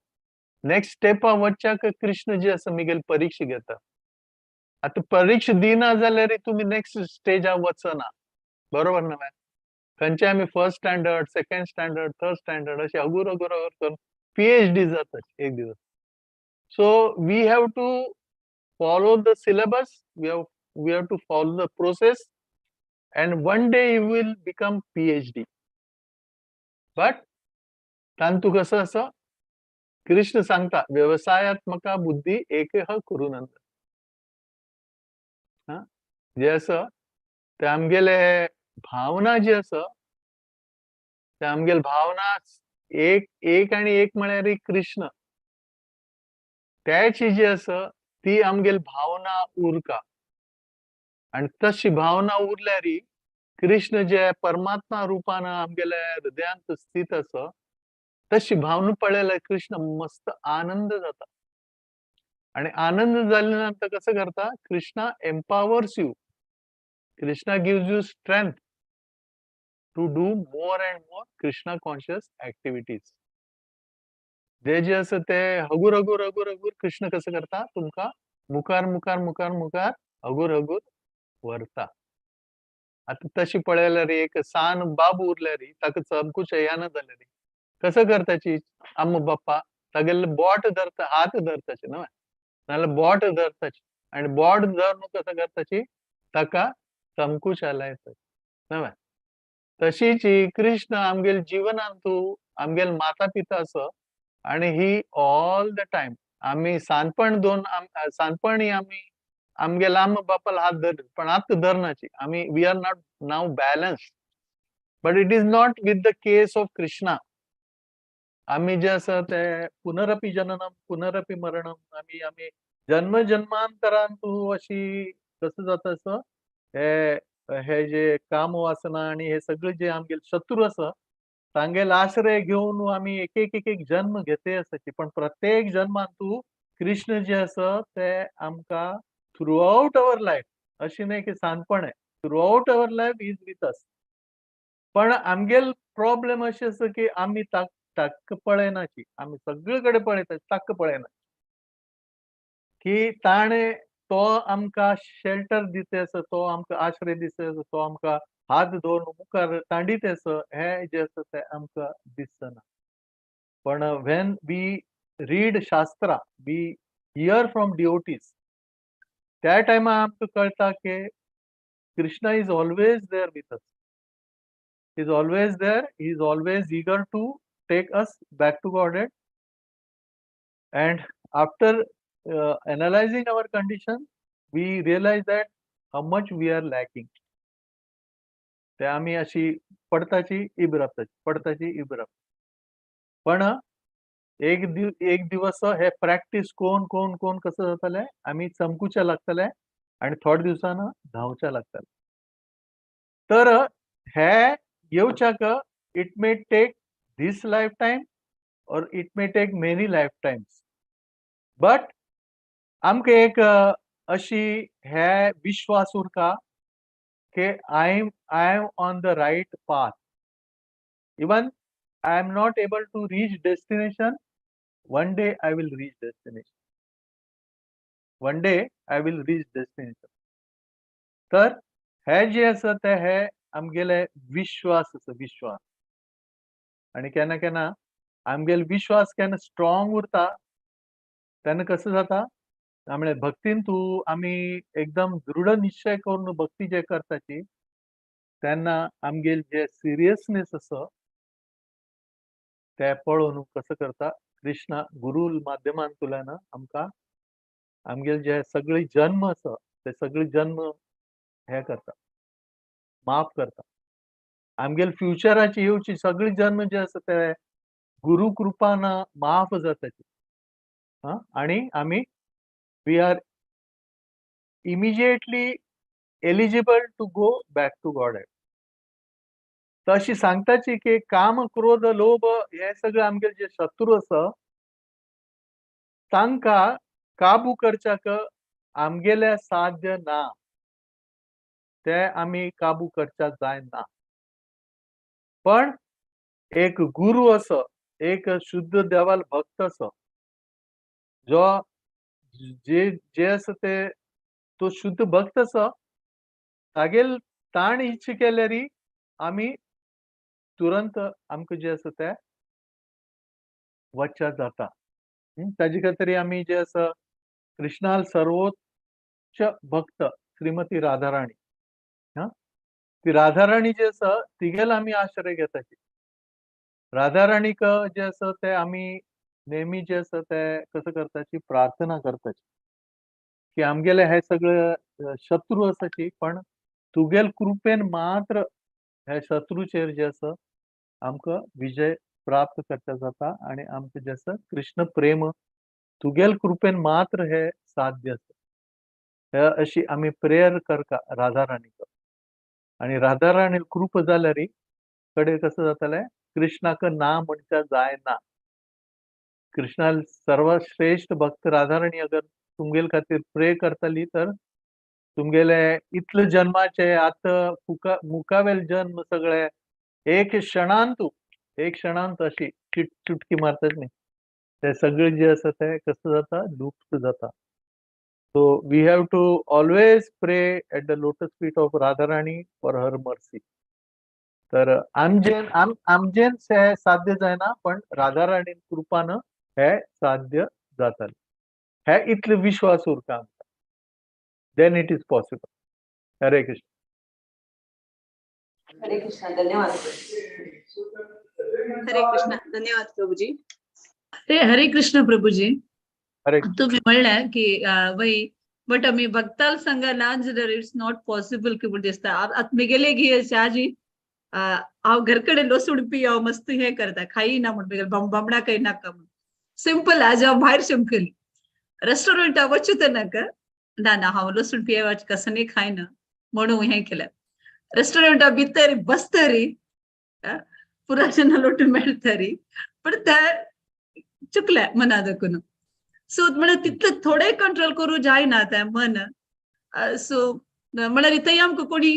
नेक्स्ट स्टेपा वचच्याक कृष्ण जे आसा मिगेल परीक्षा घेता. आतां परीक्षा दिना जाल्यार तुमी नेक्स्ट स्टेजा वचना, बरोबर ना मॅम? खंयचे आमी first standard, second standard, third standard अशें हगूर हगूर हगूर करून PhD जाता एक दिवस. So we have to follow the syllabus, we have to follow the process, and one day you will become PhD. But तांतू कसं आसा कृष्ण सांगता व्यवसायात्मका बुद्धी एकह कुरुनंदन. हा जे आसा ते आमगेले भावना जी आसा ते आमगेले भावना एक एक आनी एक म्हळ्यार कृष्ण त्याची जी आसा ती आमगेली भावना उरका. आनी तशी भावना उरल्यार कृष्ण जे परमात्मा रुपान आमगेले हृदयांत स्थित आसा तशी भावना पळयल्यार कृष्ण मस्त आनंद जाता. आणि आनंद जाल्या नंतर कसं करता, Krishna empowers you, Krishna gives you strength to do more and more Krishna conscious activities. जे जे आसा ते हगूर हगूर हगूर हगूर कृष्ण कसं करता, तुमकां मुखार मुखार मुखार मुखार हगूर हगूर व्हरता. आतां तशी पळयल्यार एक सान बाबू उरल्यार ताका चमकूच येना जाल्यार कसं करताची आम्मा बाप्पा तागेले बोट धरता, हात धरताची न्हय, नाल्यार बोट धरताची आनी बोट धरून कसं करताची ताका चमकूच लायता न्हय. तशीच कृष्ण आमगेले जिवनांत तूं आमगेले माता पिता आसा आणि ही ऑल the time आमी सानपण दोन सानपणी आमी आमगेले आम्मा बापाला हात धर, पण आतां धरनाची आमी. We are not now balance, but it is not with the case of Krishna. आमी जे आसा ते पुनरपी जननम पुनरपी मरणम, आमी आमी जन्म जन्मांतरान तूं अशी कसं जाता असं हे हे जे काम वासना आणि हे सगळे जे आमगेले शत्रू आसा तांगेले आश्रय घेवन आमी एक एक एक एक जन्म घेते आसाची. पण प्रत्येक जन्मान तूं कृष्ण जे आसा ते आमकां थ्रू आउट our life, अशी न्हय की सानपण, throughout our life is with us. पण आमगेल प्रॉब्लेम अशें आसा की आमी ताक पळयनाची, आमी सगळे कडेन पळयता, ताक पळयना की ताणें तो आमकां शेल्टर दिता आसा, तो आमकां आश्रय दिता आसा, तो आमकां हात दवरून मुखार तांडीत आसा, हें जें आसा तें आमकां दिसना. पण when we read shastra, we hear from devotees, त्या टायमार आमकां कळटा की Krishna is always there with us, is always there, he is always eager to take us back to Godhead. And after analyzing our condition, we realize that how much we are lacking. ते आमी अशी पडताची इबरापताची, पडताची इबराप. पण एक दिवस हे practice कोण कोण कोण कसं जातले, आमी चमकुचे लागतले आणि थोड्या दिवसान धांवचे लागतले. तर हे येवच्याक it may take this lifetime or it may take many lifetimes, but आमकां एक अशी हे विश्वास उरता की I am on the right path. Even I am not able to reach destination, one day I will reach destination, one day I will reach destination. तर हे जे आसा ते हे आमगेले विश्वास आसा, विश्वास. आणि केन्ना केन्ना आमगेले विश्वास केन्ना स्ट्रॉंग उरता तेन्ना कसं जाता, म्हळ्यार भक्तीन तूं आमी एकदम दृढ निश्चय करून भक्ती जे करताची तेन्ना आमगेले जे सिरियसनेस आसा ते पळोवन कसं करता कृष्णा गुरू माध्यमांतल्यान आमकां आमगेले जे सगळे जन्म आसा ते सगळे जन्म हे करता, माफ करता. आमगेले फ्युचराची येवची सगळी जन्म जे आसा ते गुरु कृपान माफ जाताची. आणि आमी we are immediately eligible to go back to Godhead. तर अशी सांगताची की काम क्रोध लोभ हे सगळे आमगेले जे शत्रू आसा तांकां काबू करच्याक आमगेले साध्य ना, ते आमी काबू करच्याक जायना. पण एक गुरु आसा, एक शुद्ध देवाल भक्त आसा, जो जे जे आसा ते तो शुद्ध भक्त आसा, तागेल ताण इच्छा केल्यार आमी तुरंत आमकां जे आसा ते वच्चा जाता. ताजे खातीर आमी जे आसा कृष्णाल सर्वोच्च भक्त श्रीमती राधाराणी, ती राधाराणी जे आसा तिगेल आमी आश्रय घेताची. राधाराणीक जे आसा ते आमी नेहमी जे आसा ते कसं करताची, प्रार्थना करताची की आमगेले हे सगळे शत्रू आसाची, पण तुगेल कृपेन मात्र हे शत्रूचेर जे आसा आमकां विजय प्राप्त करता जाता आणि आमकां जे आसा कृष्ण प्रेम तुगेल कृपेन मात्र हे साध्य आसा. हे अशी आमी प्रेयर करता राधाराणीक. आणि राधाराणी कृप जाल्यार कडेन कसं जातलें, कृष्णाक ना म्हणच्या जायना. कृष्णा सर्वश्रेष्ठ भक्त राधाराणी अगर तुमगेल खातीर प्रे करतली तर तुमगेले इतले जन्माचे आतां फुका मुखावेल जन्म सगळे एक क्षणांत, एक क्षणांत अशी चुटकी मारतात न्ही, ते सगळे जे आसा ते कसं जाता, लुप्त जाता. So we have to always pray at the lotus feet of Radharani for her mercy. तर आमजेन आमजेन हे साध्य जायना, पण राधाराणी कृपान हे साध्य जातलें, हे इतले विश्वास उरता आमकां, then it is possible. Hare Krishna. Hare Krishna, धन्यवाद. हरे कृष्ण, धन्यवाद प्रभूजी. ते हरे कृष्ण प्रभूजी. हरे. तुम्ही म्हणल्या की वय बट आमी भक्ताल संगा ना जाल्यार it's not possible की म्हण दिसता. आतां मेगेले घे आजी, हांव घर कडेन लसूण पी हांव मस्त हें करता, खाई ना म्हण, मेगेले बामणा काही नाका म्हण. सिंपल, आज हांव भायर शमकली रेस्टॉरंटा वचूं तर नाका, ना ना हांव लसूण पियेवाच कसं नाही खायना म्हणून हें केलें. रेस्टॉरंटा भितर बसतरी पुराशना लोटून मेळतरी, पण ते चुकले मना दाखून. सो म्हळ्यार तितले थोडे कंट्रोल करूं जायना तें मन. सो म्हळ्यार थंय आमकां कोणी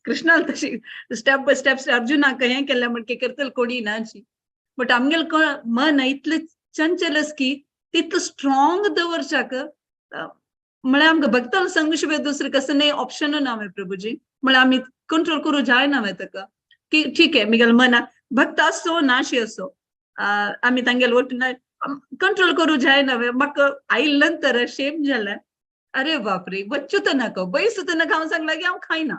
कृष्णाल तशी स्टेप बाय स्टेप अर्जुनाक हें केलें म्हण करतले कोणी ना अशी, बट आमगेले मन इतलें चंचल की तितलो स्ट्रॉंग दवरच्याक म्हळ्यार आमकां भक्ताल संग शिवाय दुसरें कसं नाही ऑप्शन ना प्रभूजी. म्हळ्यार आमी कंट्रोल करूं जायना ताका की ठीक आहे मिगेले मना भक्त असो नाशी असो, आमी तांगेले वट कंट्रोल करूं जायना. म्हाका आयले नंतर शेम जालें, अरे बापरे वच्चू तर नाका, बैसू तर नाका, हांव सांगलां की हांव खायना,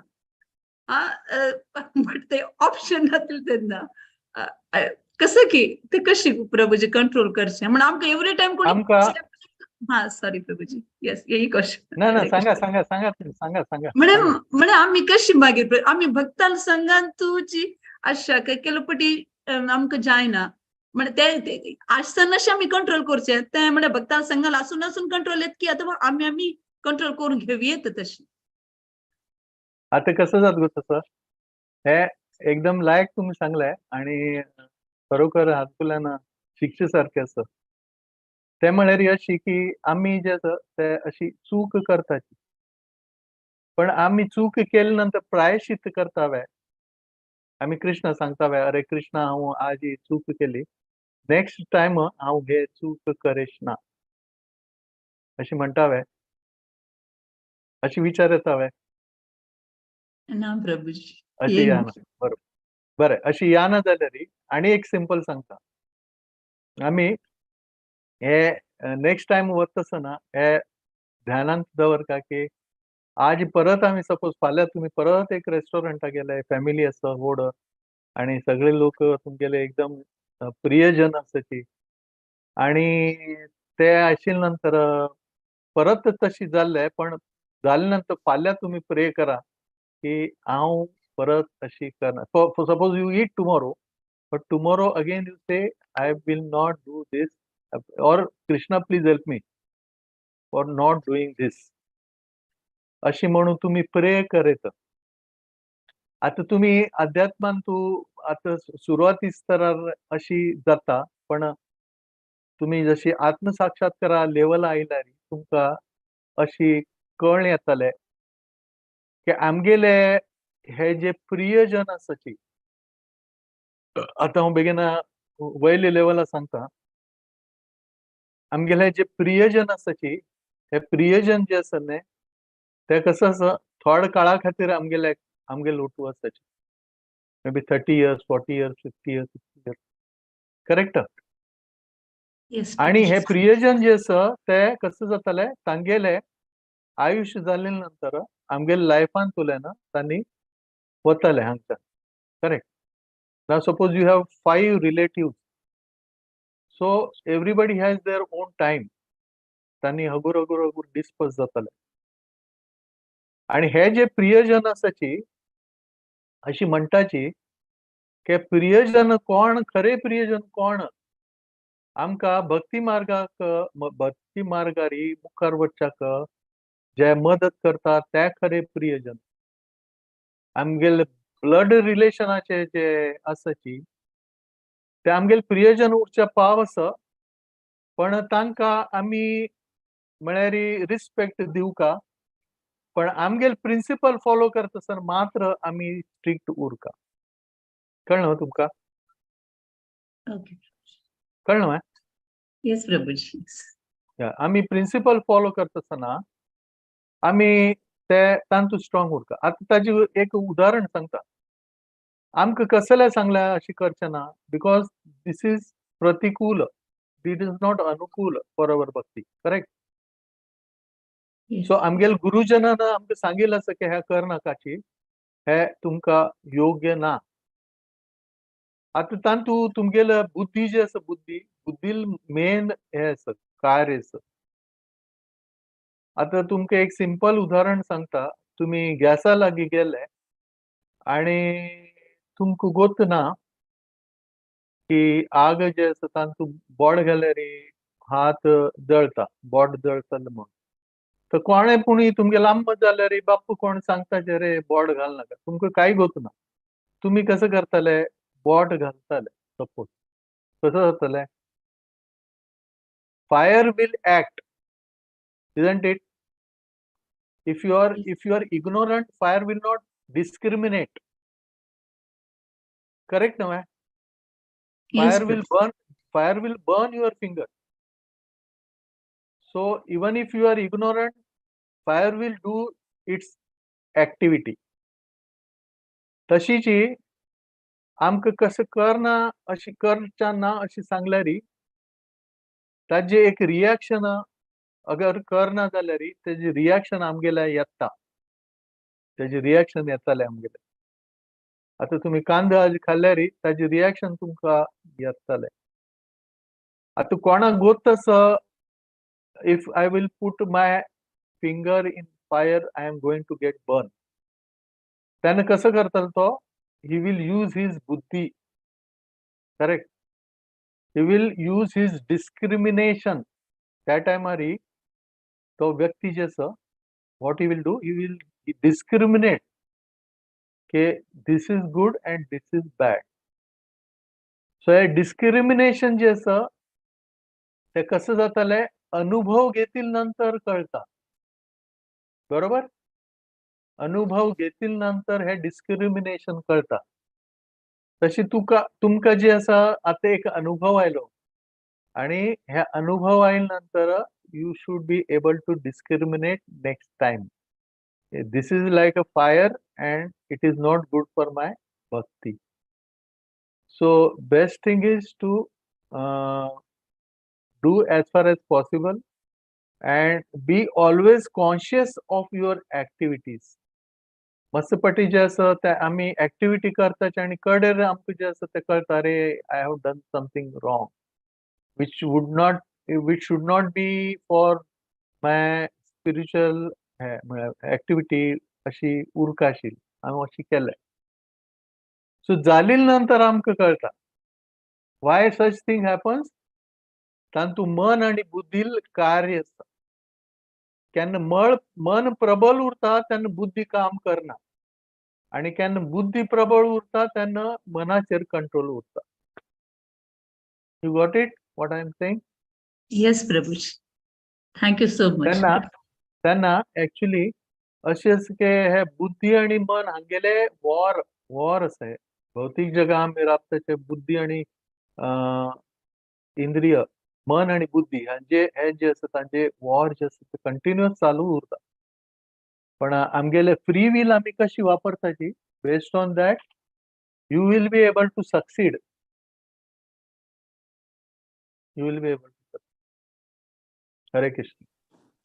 बट ते ऑप्शन नासलें तेन्ना. कसं की ते कशी प्रभूजी कंट्रोल करचें म्हण आमकां एवरी टायम कोणी. हा सॉरी प्रभूजी, येस यही क्वेश्चन. ना ना, सांगा सांगा सांगा सांगा सांगा. म्हणे म्हणे आमी कशी मागीर आमी भक्ताल संगान तुजी आशा काय केलो पटी आमकां जायना, म्हणे ते आसतना आमी कंट्रोल करचे ते, म्हणे भक्ताल संगान आसून आसून कंट्रोल येत की आतां आमी आमी कंट्रोल करून घेवयेत तशी. आता कसं जात गो तसं हे एकदम लायक तुम्ही सांगलाय आणि खरोखर हातूंतल्यान शिकचे सारकें आसा. ते म्हळ्यार अशी की आमी जे आसा ते अशी चूक करताची, पण आमी चूक केले नंतर प्रायश्चित करता वे, आमी कृष्णा सांगता वे, अरे कृष्णा हांव आज ही चूक केली, नेक्स्ट टायम हांव हे चूक करेश ना, अशी म्हणटा वे, अशी विचार येता वे? ना प्रभूजी, अशी या ना, बरोबर बरें. अशी या ना जाल्यार आनी एक सिंपल सांगता, आमी हे नेक्स्ट टायम वता आसतना हे ध्यानांत दवरता की आज परत आमी सपोज फाल्यां तुमी परत एक रेस्टॉरंटा गेले, फॅमिली आसा व्हड आनी सगळे लोक तुमगेले एकदम प्रियजन आसाची, आनी ते आशिल्ले नंतर परत तशी जाल्ले, पण जाले नंतर फाल्यां तुमी प्रे करा की हांव परत अशी करना. Suppose you eat tomorrow, but tomorrow again you say I will not do this, or Krishna please help me for not doing this, अशी म्हणून तुम्ही प्रे करत. आता तुम्ही अध्यात्मान तू आता सुरवाती स्तरार अशी जाता, पण तुम्ही जशी आत्मसाक्षात्कारा लेवल आयल्यार तुमकां अशी कळ येतले की आमगेले हे जे प्रियजन आसाची, आतां हांव बेगीन वयले लेवला सांगता, आमगेले जे प्रियजन आसाची हे प्रियजन जे आसा न्ही ते कसं आसा थोड्या काळा खातीर आमगेले आमगेले Lotu आसाचे, maybe 30 years, 40 years, 50 years, 60 years, correct? आणि हे प्रियजन जे आसा ते कसं जातले तांगेले आयुष्य जाले नंतर आमगेले लायफान तुले ना तांणी वतले हांगच्यान, correct? Now suppose you have 5 relatives, so everybody has their own time, तांणी हगूर हगूर हगूर डिस्पर्स जातले. आणि हे जे प्रियजन आसाची अशी म्हणटाची की प्रियजन कोण, खरे प्रियजन कोण, आमकां भक्ती मार्गाक भक्ती मार्गारी मुखार वचच्याक जे मदत करता ते खरे प्रियजन. आमगेले ब्लड रिलेशनाचे जे आसाची ते आमगेले प्रियजन उरच्या पाव आसा, पण तांकां आमी म्हळ्यार रिस्पेक्ट दिवका, पण आमगेले प्रिंसिपल फॉलो करता आसतना मात्र आमी स्ट्रिक्ट उरका. कळ्ळें तुमकां? ओके. कळ्ळें? येस प्रभुजी. आमी प्रिंसिपल फॉलो करता आसतना आमी ते तांतू स्ट्रॉंग उरता. आतां ताजें एक उदाहरण सांगता. आमकां कसलें सांगल्या अशें करचें ना, because this is प्रतिकूल, it is not अनुकूल for our Bhakti, correct? So आमगेले गुरुजनान आमकां सांगिल्लें आसा की हें करनाकाची, हें तुमकां योग्य ना. आतां तातूंत तुमगेले बुद्धी जी आसा, बुद्धी बुद्धी मेन हें आसा, कार्य आसा. आतां तुमकां एक सिंपल उदाहरण सांगता. तुमी गॅसा लागीं गेले आनी तुमकां गोत ना की आग जे आसा तातूंत बोट घाल्यार हात जळता, बोट जळटलें म्हूण. तर कोणें पूण तुमगे लांब जाल्यार बाप्पू कोण सांगता जे रे बोट घाल नाका, तुमकां कांय गोत ना. तुमी कसो करतले? बोट घालतले. सपोज कसो जातलें? Fire will act, isn't it? If you are ignorant, fire will not discriminate, correct? No? Yes, Fire will burn, fire will burn your finger. So even if you are ignorant, fire will do its activity. तशीची आमकां कसं करना, अशी करच्या ना अशी सांगल्यार ताजे एक रिएक्शन, अगर करना जाल्यार तेजी रिएक्शन आमगेल्या येता, तेजी रिएक्शन येताले आमगेले. आतां तुमी कांदो आज खाल्ल्यार ताजी रिएक्शन तुमकां येतले. आतां कोणाक गोत आसा, if I will put my finger in fire, I am going to get burn, तेन्ना कसो करतलो तो? He will use his बुद्धी, correct? He will use his discrimination. त्या टायमार तो व्यक्ती जे आसा, what he will do, he will discriminate की this is good and this is bad. So hey discrimination जे आसा ते कसं जातलें? अनुभव घेतील नंतर कळता, बरोबर? अनुभव घेतील नंतर हे डिस्क्रिमिनेशन कळता. तशी तुका तुमकां जे आसा आतां एक अनुभव आयलो आणि ह्या अनुभव आयले नंतर you should be able to discriminate next time, this is like a fire and it is not good for my bhakti. So best thing is to do as far as possible and be always conscious of your activities. मस्तपटी जे आसा ते आमी activity करताचे आनी कडेर आमकां जे आसा ते कळटा, अरे, I have done something wrong which should not be for my spiritual हे म्हळ्यार एक्टिविटी अशी उरका आशिल्ली हांवें अशी केलें. सो जाली नंतर आमकां कळटा. Y such thing happens? तातूंत मन आनी बुद्धील कार्य आसता. केन्ना मन प्रबल उरता तेन्ना बुद्धी काम करना आनी केन्ना बुद्धी प्रबळ उरता तेन्ना मनाचेर कंट्रोल उरता. You got it what I am saying? Yes, Prabhuji. Thank you so much. तेन्ना तेन्ना एक्चुली अशें आसा की हे बुद्धी आनी मन हांगेले वॉर वॉर आसा. हे भौतीक जगा आमी राबता ते बुद्धी आनी इंद्रिय, मन आनी बुद्धी हांचे हे जे आसा तांचे वॉर जे आसा ते कंटिन्युअस चालू उरता. पण आमगेले फ्री will आमी कशी वापरताची, based on that you will be able to succeed, you will be able to. Hare Krishna.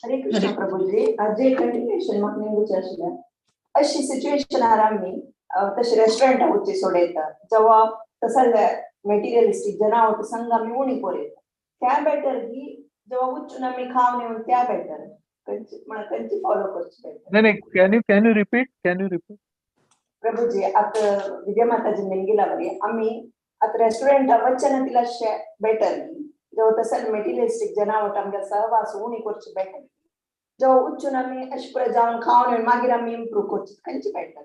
Hare Krishna Prabhuji. Ajay continuation म्हाका निवडचे आशिल्लें. अशी सिच्युएशनार आमी तशें रेस्टॉरंटा वचचे सोडयता जेव्हा तसले मेटिरियलिस्टीक जनावर संग आमी उणी पळयता, त्या बेटर की जेव्हा वचून आमी खावन येवन त्या बेटर खंयची म्हळ्यार खंयची फॉलो करची बेटर? नाही नाही, can you repeat, can you repeat? Prabhuji, आतां विद्या माताजी नेमगिला बरी आमी आतां रेस्टॉरंटा वचना तिला बेटर की जेव्हा तसले मेटिरियलिस्टीक जनावर आमगे सहवास उणी करची बेटर, जेव्हा वचून आमी अशें पळय जावन खावन येवन मागीर आमी इम्प्रूव करची खंयची बेटर,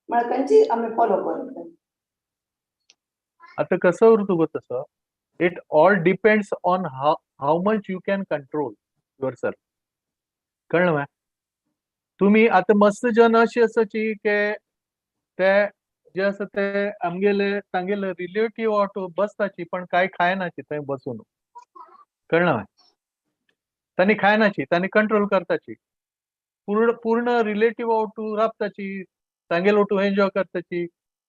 म्हळ्यार खंयची आमी फॉलो करूंक जाय? आतां कसो उरता गो तसो, it all depends on how much you can control yourself. कळ्ळें मरे? तुमी आतां मस्त जन अशी आसाची की ते जे आसा ते आमगेले तांगेले रिलेटीव ऑटो बसताची पण कांय खायनाची थंय बसून. कळ्ळें मरे? तांणी खायनाची, तांणी कंट्रोल करताची, पूर्ण पूर्ण रिलेटीव ऑटो राबताची, तांगेलो ऑटो एन्जॉय करताची,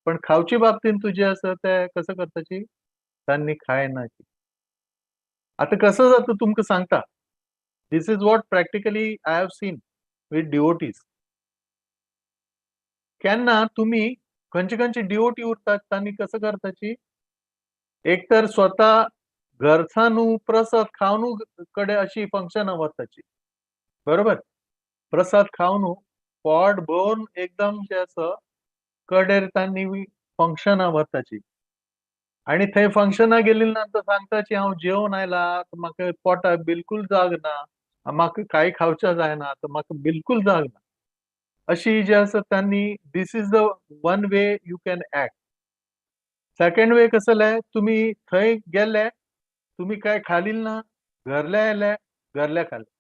पण खावचे बाबतीन तुजे आसा ते कसं करताची, तांणी खायनाची. आतां कसं जाता तुमकां सांगता, this is what practically I have seen with devotees. केन्ना तुमी खंयचे खंयचे डिवोटी उरतात तांणी कसं करताची, एक तर स्वता घरसानू प्रसाद खावनू कडे अशी फंक्शनां वताची, बरोबर, प्रसाद खावनू पोट भरून एकदम जे आसा कडेर तांणी फंक्शनां वताची, आनी थंय फंक्शनां गेली नंतर सांगताची हांव जेवन आयला, म्हाका पोटाक बिलकूल जाग ना, म्हाका कांय खावचें जायना, तर म्हाका बिलकूल जाग ना, अशी जे आसा तांणी. This is the one way you can act. Second way कसले, तुमी थंय गेले, तुमी काय खालील ना, घरले आयले, घरले खाले.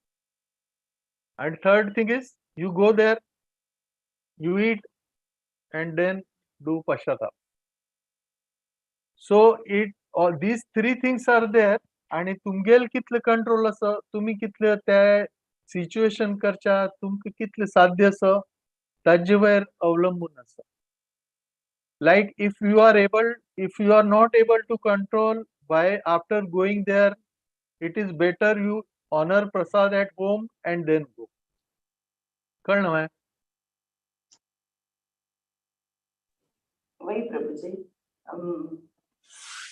आनी third thing is you go there, you eat and then do पश्चाताप. So it all these three things are there. आनी तुमगेल कितले कंट्रोल आसा, तुमी कितले ते सिच्युएशन करच्या, तुमकां कितले साध्य आसा ताजे वयर अवलंबून आसा. Like if you are able, if you are not able to control by after going there, it is better you honor prasad at home and then go. कळ्ळें मरे? वय प्रभूजी,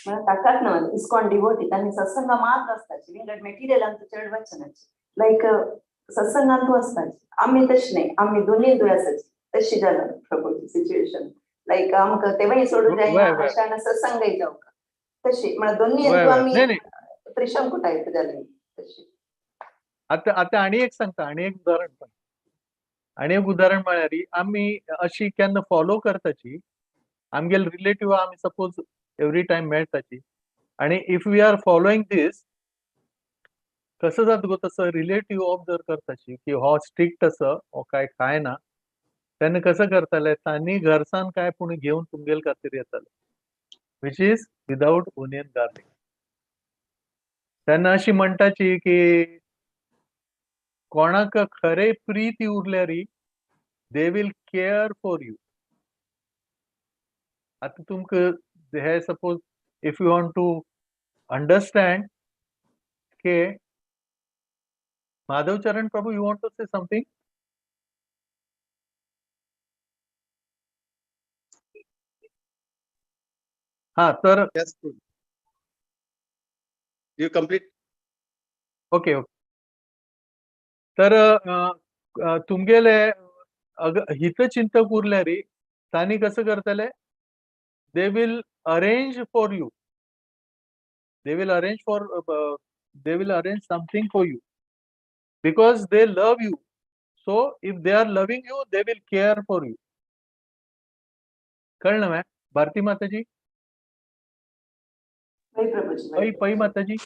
मला ताकात ना इस्कॉन डिवोटी तांणी सत्संगा मात्र असताची, विंगड मटेरियल चड वचनाची, लायक सत्संगांतू असताची. आम्ही तशी नाही, आम्ही दोन्ही दुय आसाची, तशी जाला प्रभूजी सिच्युएशन. लायक आमकां तेव्हाय सोडून जायना अशा सत्संगय जावका तशी, म्हळ्यार दोन्ही आम्ही त्रिशंकू टायप जाले तशी. आतां आतां आनी एक सांगता, आनी एक उदाहरण पण, आनी एक उदाहरण म्हळ्यार आमी अशी केन्ना फॉलो करताची, आमगेले रिलेटीव आमी सपोज एवरी टायम मेळटाची, आनी if we are following this, कसं जाता गो तसं रिलेटीव ऑब्जर्व करताची की हो स्ट्रिक्ट आसा, हो काय खायना, तेन्ना कसं करताले तांणी घरसान काय पूण घेवन तुमगेले खातीर येताले, which is without onion garlic. तेन्ना अशी म्हणटाची की कोणाक खरे Preeti उरल्यार they will care for you. आतां तुमकां हे suppose if you want to understand K Madhav Charan Prabhu, you want to say something? हा तर Yes, you complete. Okay okay. तर तुमगेले हितचिंतक उरल्यार तांणी कसं करतले, they will arrange for you, they will arrange for they will arrange something for you because they love you. So if they are loving you, they will care for you. कळलं ma'am? भारती माताजी, पै पै माताजी.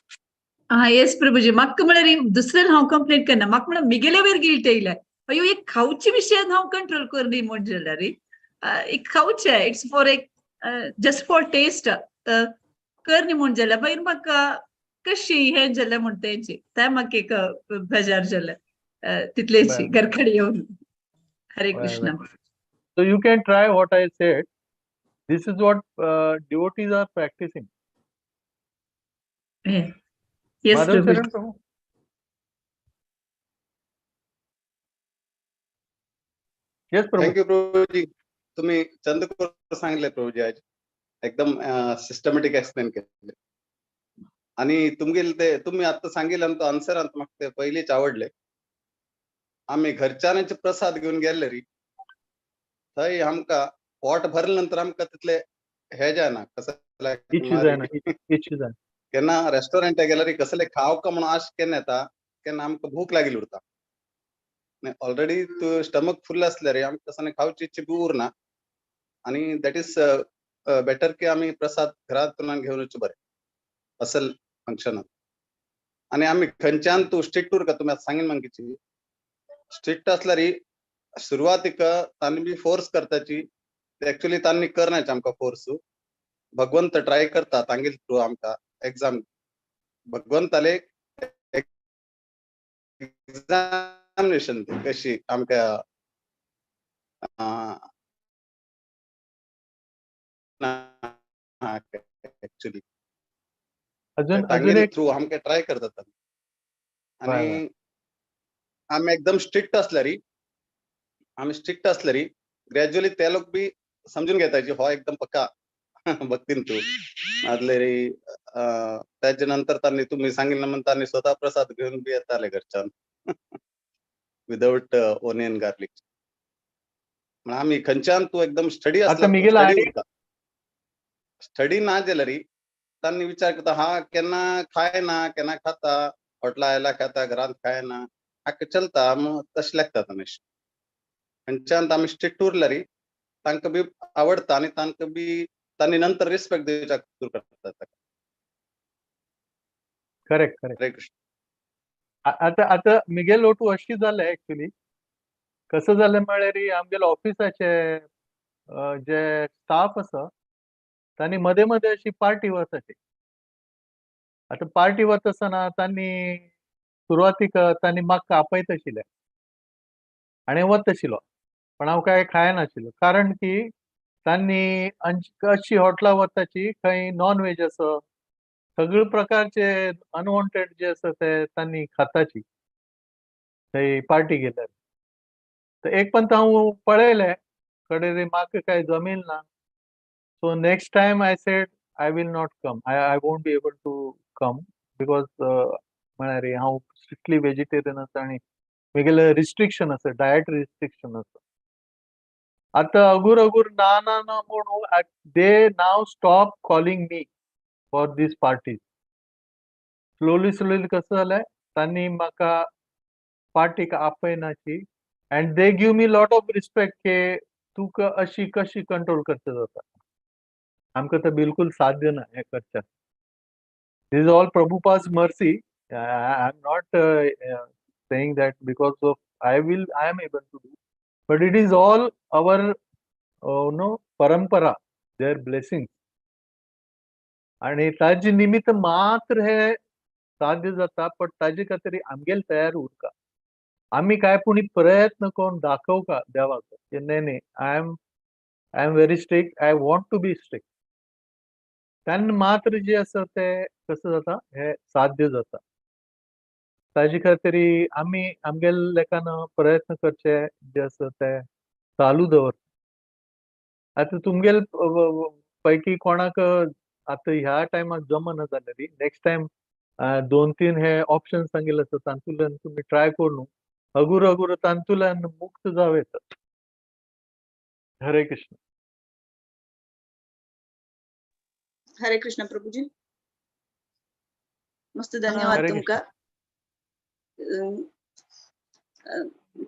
हा येस प्रभूजी, म्हाका म्हळ्यार दुसऱ्यान हांव complaint करना, म्हाका म्हळ्यार मिगेले वयर गिल्ट येयले, अयो एक खावचे विशयान हांव कंट्रोल करनी म्हण जाल्यार एक खावचें, it's for एक जस्ट फॉर टेस्ट करनी म्हण जाल्यार मागीर म्हाका कशी हें जालें म्हण तेंची तें म्हाका एक बेजार जालें तितलेची घरकडे येवन. Hare Krishna. So you can try what I said. This is what devotees are practicing. Yes, Madhav Prabhu. Charan Prabhu. Yes, Prabhu. Thank you Prabhuji, तुम्ही चंद्रकोर सांगितले प्रभूजी, आज एकदम सिस्टमॅटिक एक्सप्लेन केले. आणि तुमगेले ते तुम्ही आता सांगितलं तो आन्सर म्हाका ते पहिलेच आवडले. आम्ही घरच्यांचे प्रसाद घेऊन गेले री थंय आमकां पोट भरले नंतर आमकां तितले हे जायना, कसं इच्छा जायना, इच्छा जायना. केन्ना रेस्टॉरंटा गेल्यार कसले खाव का म्हणून आश केन्ना येता, केन्ना आमकां भूक लागिल्ली उरता, ऑलरेडी तूं स्टमक फुल आसल्यार आमकां तसं खावची इच्छा बी उरना. आणि that is बेटर की आमी प्रसाद घरांतल्यान घेवन वचचें बरें असल फंक्शनाक. आनी आमी खंयच्यान तूं स्ट्रिक्ट उरका, तुमी आतां सांगीन मागीर स्ट्रिक्ट आसल्यार सुरवातीक तांणी बी फोर्स करताची, एक्चुअली तांणी करनाच आमकां फोर्स, भगवंत ट्राय करता तांगेले थ्रू आमकां एग्जाम, भगवंताले एग्जामिनेशन कशी आमकां एक्चुअली अजून अजून तांगेले एक थ्रू आमकां ट्राय करतात. हय, आनी आमी एकदम स्ट्रिक्ट आसल्यार, आमी स्ट्रिक्ट आसल्यार ग्रॅज्युअली ते लोक बी समजून घेताची हो एकदम पक्का भक्तीन तू नाजल्यार त्याच्या नंतर तांणी तुम्ही सांगितलं म्हणून तांणी स्वतः प्रसाद घेऊन बी येताले घरच्यान विदाउट ओनियन गार्लिक. म्हणून आमी खंयच्यान तू एकदम स्टडी आता आसल्यार मिगेला स्टडी आणि उरता, स्टडी ना जाल्यार तांणी विचार करता हा केन्ना खायना, केन्ना खाता, हॉटेला आयला खाता, घरांत खायना, हाका चलता मग तशें लागता तांणी. खंयच्यान आमी स्ट्रिक्ट उरल्यार तांकां बी आवडटा आनी तांकां बी तांणी नंतर रिस्पेक्ट दिवच्याक सुरू करतात. Correct correct. हरे कृष्ण. आता आता मिगेल ओटू अशी जालें एक्चुअली, कसं जालें म्हळ्यार आमगेले ऑफिसाचे जे स्टाफ आसा तांणी मदें मदें अशी पार्टी वताची. आतां पार्टी वता आसतना तांणी सुरवातीक तांणी म्हाका आपयत आशिल्ले आनी वता आशिल्लो, पण हांव काय खायनाशिल्लो, कारण की तांणी अशी हॉटेलां वताची खंय नॉन व्हेज आसा, सगळे प्रकारचे अनवॉन्टेड जे आसा ते तांणी खाताची थंय पार्टी गेल्यार. तर एक पण हांव पळयलें कडे रे म्हाका काय जमेल ना, so next time I said I will not come, I won't be able to come because म्हळ्यार हांव स्ट्रिक्टली वेजिटेरियन आसा आनी म्हगेलें रिस्ट्रिक्शन आसा, डायट रिस्ट्रिक्शन आसा. आतां अगूर अगूर ना ना ना म्हणून they now stop calling me for these parties. Slowly slowly कसं जालें तांणी म्हाका पार्टीक आपयनाची and they give me lot of respect की तुका अशी कशी कंट्रोल करता जाता, आमकां तर बिलकुल साध्य ना हें करच्याक. This is all Prabhupada's mercy. I am not saying that because of I am able to do, but it is all our no parampara, their blessing. आणि ताजे निमित्त मात्र हे साध्य जाता, पण ताजे खातीर आमगेले तयार उरका, आमी काय पुणी प्रयत्न करून दाखोवका देवाक की न्ही न्ही I am very strict, I want to be strict. तेन्ना मात्र जे आसा ते कसं जाता हे साध्य जाता. ताजे खातीर आमी आमगेले लेखान प्रयत्न करचे जे आसा ते चालू दवर. आतां तुमगेले पैकी कोणाक आतां ह्या टायमाक जमना जाल्यार नेक्स्ट टायम 2-3 हे ऑप्शन सांगिल्ले आसा तातूंतल्यान तुमी ट्राय करून हगूर हगूर तातूंतल्यान मुक्त जावं येता. हरे कृष्ण. हरे कृष्ण प्रभुजी, मस्त धन्यवाद हरे तुमकां.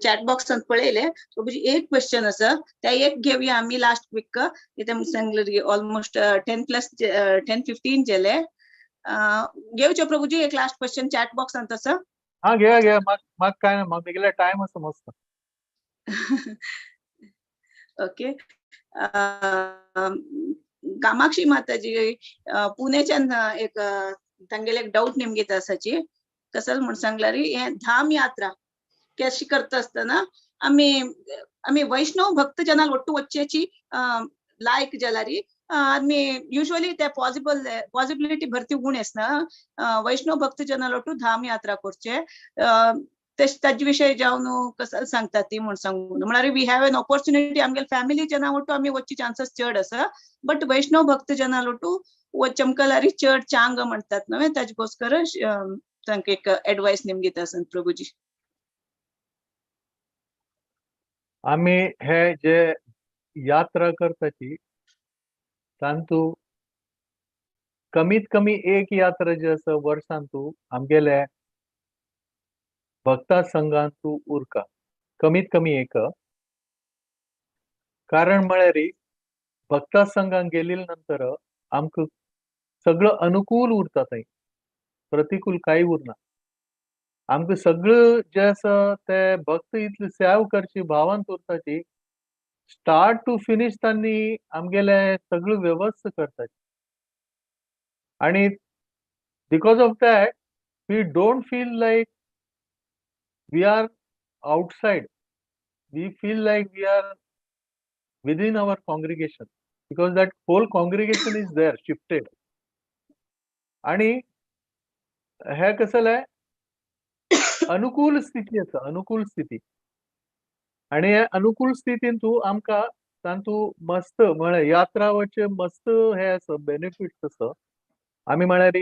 चॅट बॉक्सांत पळयले प्रभुजी एक क्वेश्चन आसा, त्या एक घेवया आमी लास्ट क्विक. कितें सांगले ऑलमोस्ट 10+10-15 जाले. घेवचे प्रभुजी एक लास्ट क्वेश्चन चॅट बॉक्सांत आसा. हा घेया घेया, म्हाका काय ना, म्हाका मेगेले टायम आसा मस्त. ओके. कामाक्षी माताजी पुण्याच्यान एक तांगेले एक डाऊट नेमगेत आसाची, कसल म्हूण सांगल्यार हे धाम यात्रा कशी करता आसतना आमी आमी वैष्णव भक्त जनाल ಒಟ್ಟು वच्चेची लायक जाल्यार आमी युजुअली ते पॉसिबिलिटी भरती उणें आसना. वैष्णव भक्त जनाल ಒಟ್ಟು धाम यात्रा करचे ताजे विशय जावन कसं सांगता ती म्हूण सांगून म्हळ्यार we have an opportunity आमगेले फॅमिली जना ಒಟ್ಟು आमी वच्ची चान्सस चड आसा, बट वैष्णव भक्त जना ಒಟ್ಟು चमकलारी चड चांग म्हणतात नव्हे, ताजेकोस्कर तांकां एक एडवायस निमगीत आसा प्रभुजी. आमी हे जे यात्रा करताची तांतू कमीत कमी एक यात्रा जी आसा वर्सांतू आमगेले भक्ता संघांतू उरका, कमीत कमी एक. कारण म्हळ्यार भक्ता संघान गेले नंतर आमकां सगळं अनुकूल उरता थंय, प्रतिकूल कांय उरना. आमकां सगळं जे आसा ते भक्त इतले सेव करची भावान उरताची, स्टार्ट टू फिनीश तांणी आमगेले सगळं व्यवस्था करताची. आणि because of that we don't feel like we are outside, we feel like we are within our congregation, because that whole congregation is there shifted. आणि हे कसं आहे, अनुकूल स्थिती आसा, अनुकूल स्थिती. आणि हे अनुकूल स्थितीन तूं आमकां तांतू मस्त म्हळ्यार यात्रा वचचे मस्त हे आसा, बेनिफिट्स आसा. आमी म्हळ्यार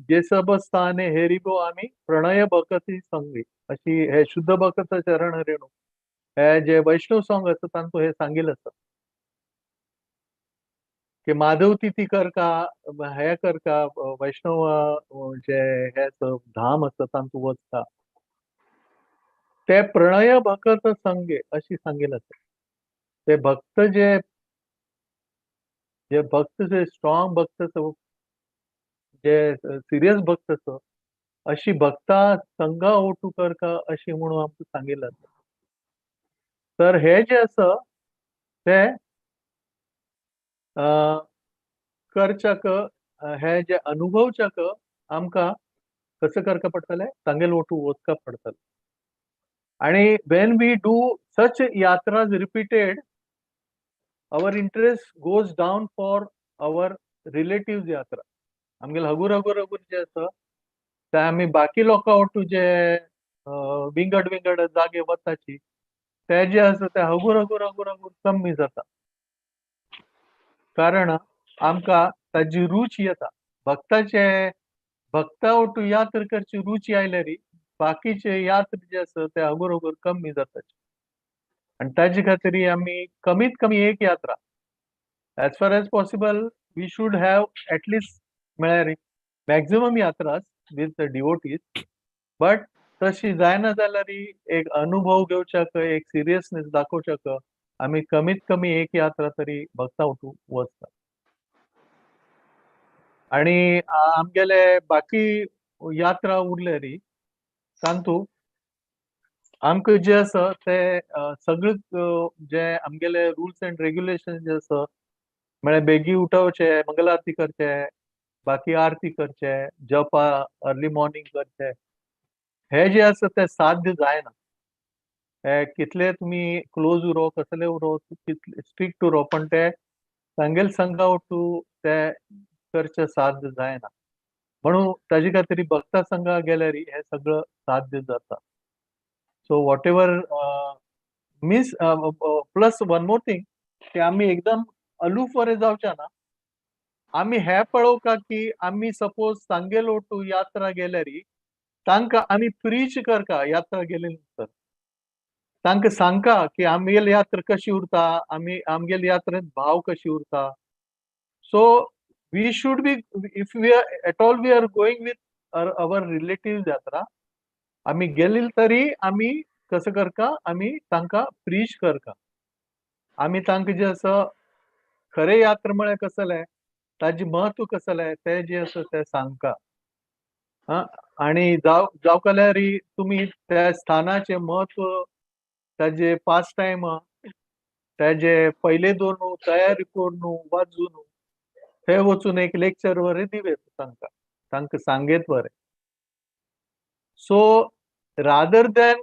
जे सब स्थाने हेरिबो आमी प्रणय भक्ती संगी, अशी हे शुद्ध भक्त चरण रेणू हे जे वैष्णव सॉंग आसा तांतू हे सांगिल्लें आसा की माधव तिथी करका, हे करका, वैष्णव जे हे आसा धाम आसा तांतू वचता, ते प्रणय भक्त संगे अशी सांगिल्लें आसा. ते भक्त जे जे भक्त जे स्ट्रॉंग भक्त आसा, जे सिरियस भक्त आसा, अशी भक्ता संगा ओटू करका अशी म्हणून आमकां सांगिल्लें आसा. तर हे जे आसा ते करच्याक, हे जे अनुभवच्याक आमकां कसं करका पडटलें, तांगेल ओटू वचका पडटलें. आणि when we do such yatras repeated, our interest goes down for our relatives yatra. आमगेले हगूर हगूर हगूर जे आसा ते आमी बाकी लोकां ओटू जे विंगड विंगड जागे वताची ते जे आसा ते हगूर हगूर हगूर हगूर कमी जाता, कारण आमकां ताजी रुची येता. भक्ताचे भक्ता ओटू यात्रा करची रुची आयल्यार बाकीचे यात्रा जे आसा ते हगूर हगूर कमी जाता. आनी ताजे खातीर आमी कमीत कमी एक यात्रा as far as possible we should have at least म्हळ्यार मॅक्झिमम यात्रा विथ the devotees, but तशी जायना जाल्यार एक अनुभव घेवच्याक, एक सिरियसनेस दाखोवच्याक आमी कमीत कमी एक यात्रा तरी भक्ता ओटू वचता. आणि आमगेले बाकी यात्रा उरले तांतू आमकां जे आसा ते सगळे जे आमगेले रुल्स एंड रेग्युलेशन जे आसा, म्हळ्यार बेगी उठोवचे, मंगल आरती करचे, बाकी आरती करचे, जपा अर्ली मॉर्निंग करचे, हे जे आसा ते साध्य जायना. हे कितले तुमी क्लोज उरो, कसले उरो, कितले स्ट्रिक्ट उरो, पण ते तांगेल संघा ओटू ते करचे साध्य जायना. म्हणून ताजे खातीर भक्ता संघा गेल्यार हे सगळं साध्य जाता. So whatever miss plus one more thing की आमी एकदम अलूफ वरे जावचे ना. आमी हे पळोवका की आमी सपोज तांगेल ओटू यात्रा गेल्यार तांकां आमी प्रीच करका, यात्रा गेले नंतर तांकां सांगका की आमगेली यात्रा कशी उरता, आमी आमगेली यात्रेंत भाव कशी उरता. So we should be, if we are at all we are going with our relative yatra, आमी गेली तरी आमी कसं करका, आमी तांकां प्रीच करका. आमी तांकां जे आसा खरें यात्रा म्हळ्यार कसलें, ताजें म्हत्व कसलें तें जें आसा तें सांगका. आनी जावं जाल्यार तुमी त्या स्थानाचें म्हत्व, ताजे पास टायम, ताजे पयले दोन तयारी करून वाजून थंय वचून एक लेक्चर बरें दिवे तांकां, तांकां सांगेत बरें. So rather than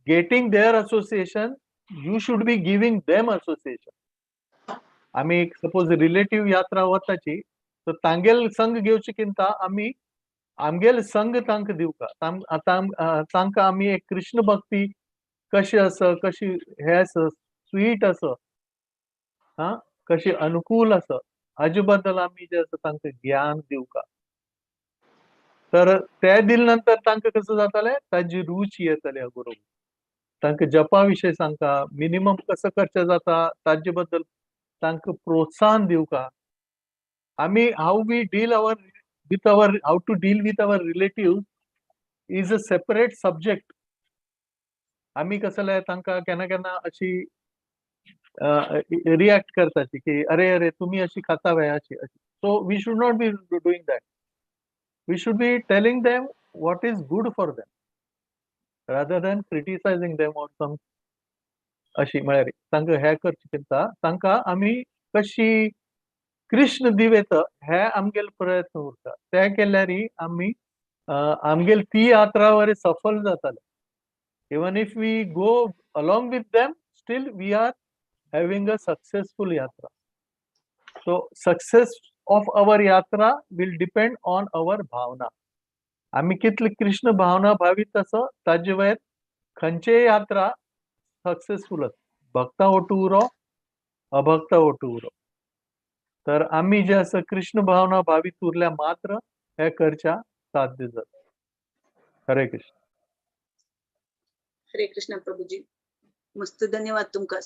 getting their association, you should be giving them association. आमी सपोज रिलेटीव यात्रा वताची तर तांगेल संघ घेवचे किंता आमी आमगेल संघ तांकां दिवका. तांकां आमी एक कृष्ण भक्ती कशी आसा, कशी हे आसा, स्वीट आसा, हा कशी अनुकूल आसा, हाजे बद्दल आमी जे आसा तांकां ज्ञान दिवका. तर ते दिले नंतर तांकां कसं जातलें, ताजी रुची येतली बरोबर. तांकां जपा विशय सांगता, मिनिमम कसं करचें जाता ताजे बद्दल तांकां प्रोत्साहन दिवका. आमी how we deal our with our how to deal with our relative is a separate subject. आमी कसले तांकां केन्ना केन्ना अशी रिएक्ट करताची की अरे अरे तुम्ही अशी खाता वे अशी अशी. So we should not be doing that. We should be telling them what is good for them rather than criticizing them or some अशी. म्हळ्यार तांकां हें करचें चिंता, तांकां आमी कशी कृष्ण दिवेत हे आमगेले प्रयत्न उरता. ते केल्यार आमी आमगेली ती यात्रा वरी सफल जाताले. Even if we go along with them, still we are having a successful yatra. So success of our yatra will depend on our bhavana. आमी कितली कृष्ण भावना भावीत आसा ताजे वयर खंयचेय यात्रा सक्सेसफुल आसा. भक्ता ओटू उरो, अभक्ता ओटू उरो. तर आमी जे आसा कृष्ण भावना भावीत उरल्या मात्र हे करच्या साध्य जाता. हरे कृष्ण. हरे कृष्ण प्रभुजी, मस्त, धन्यवाद तुमका.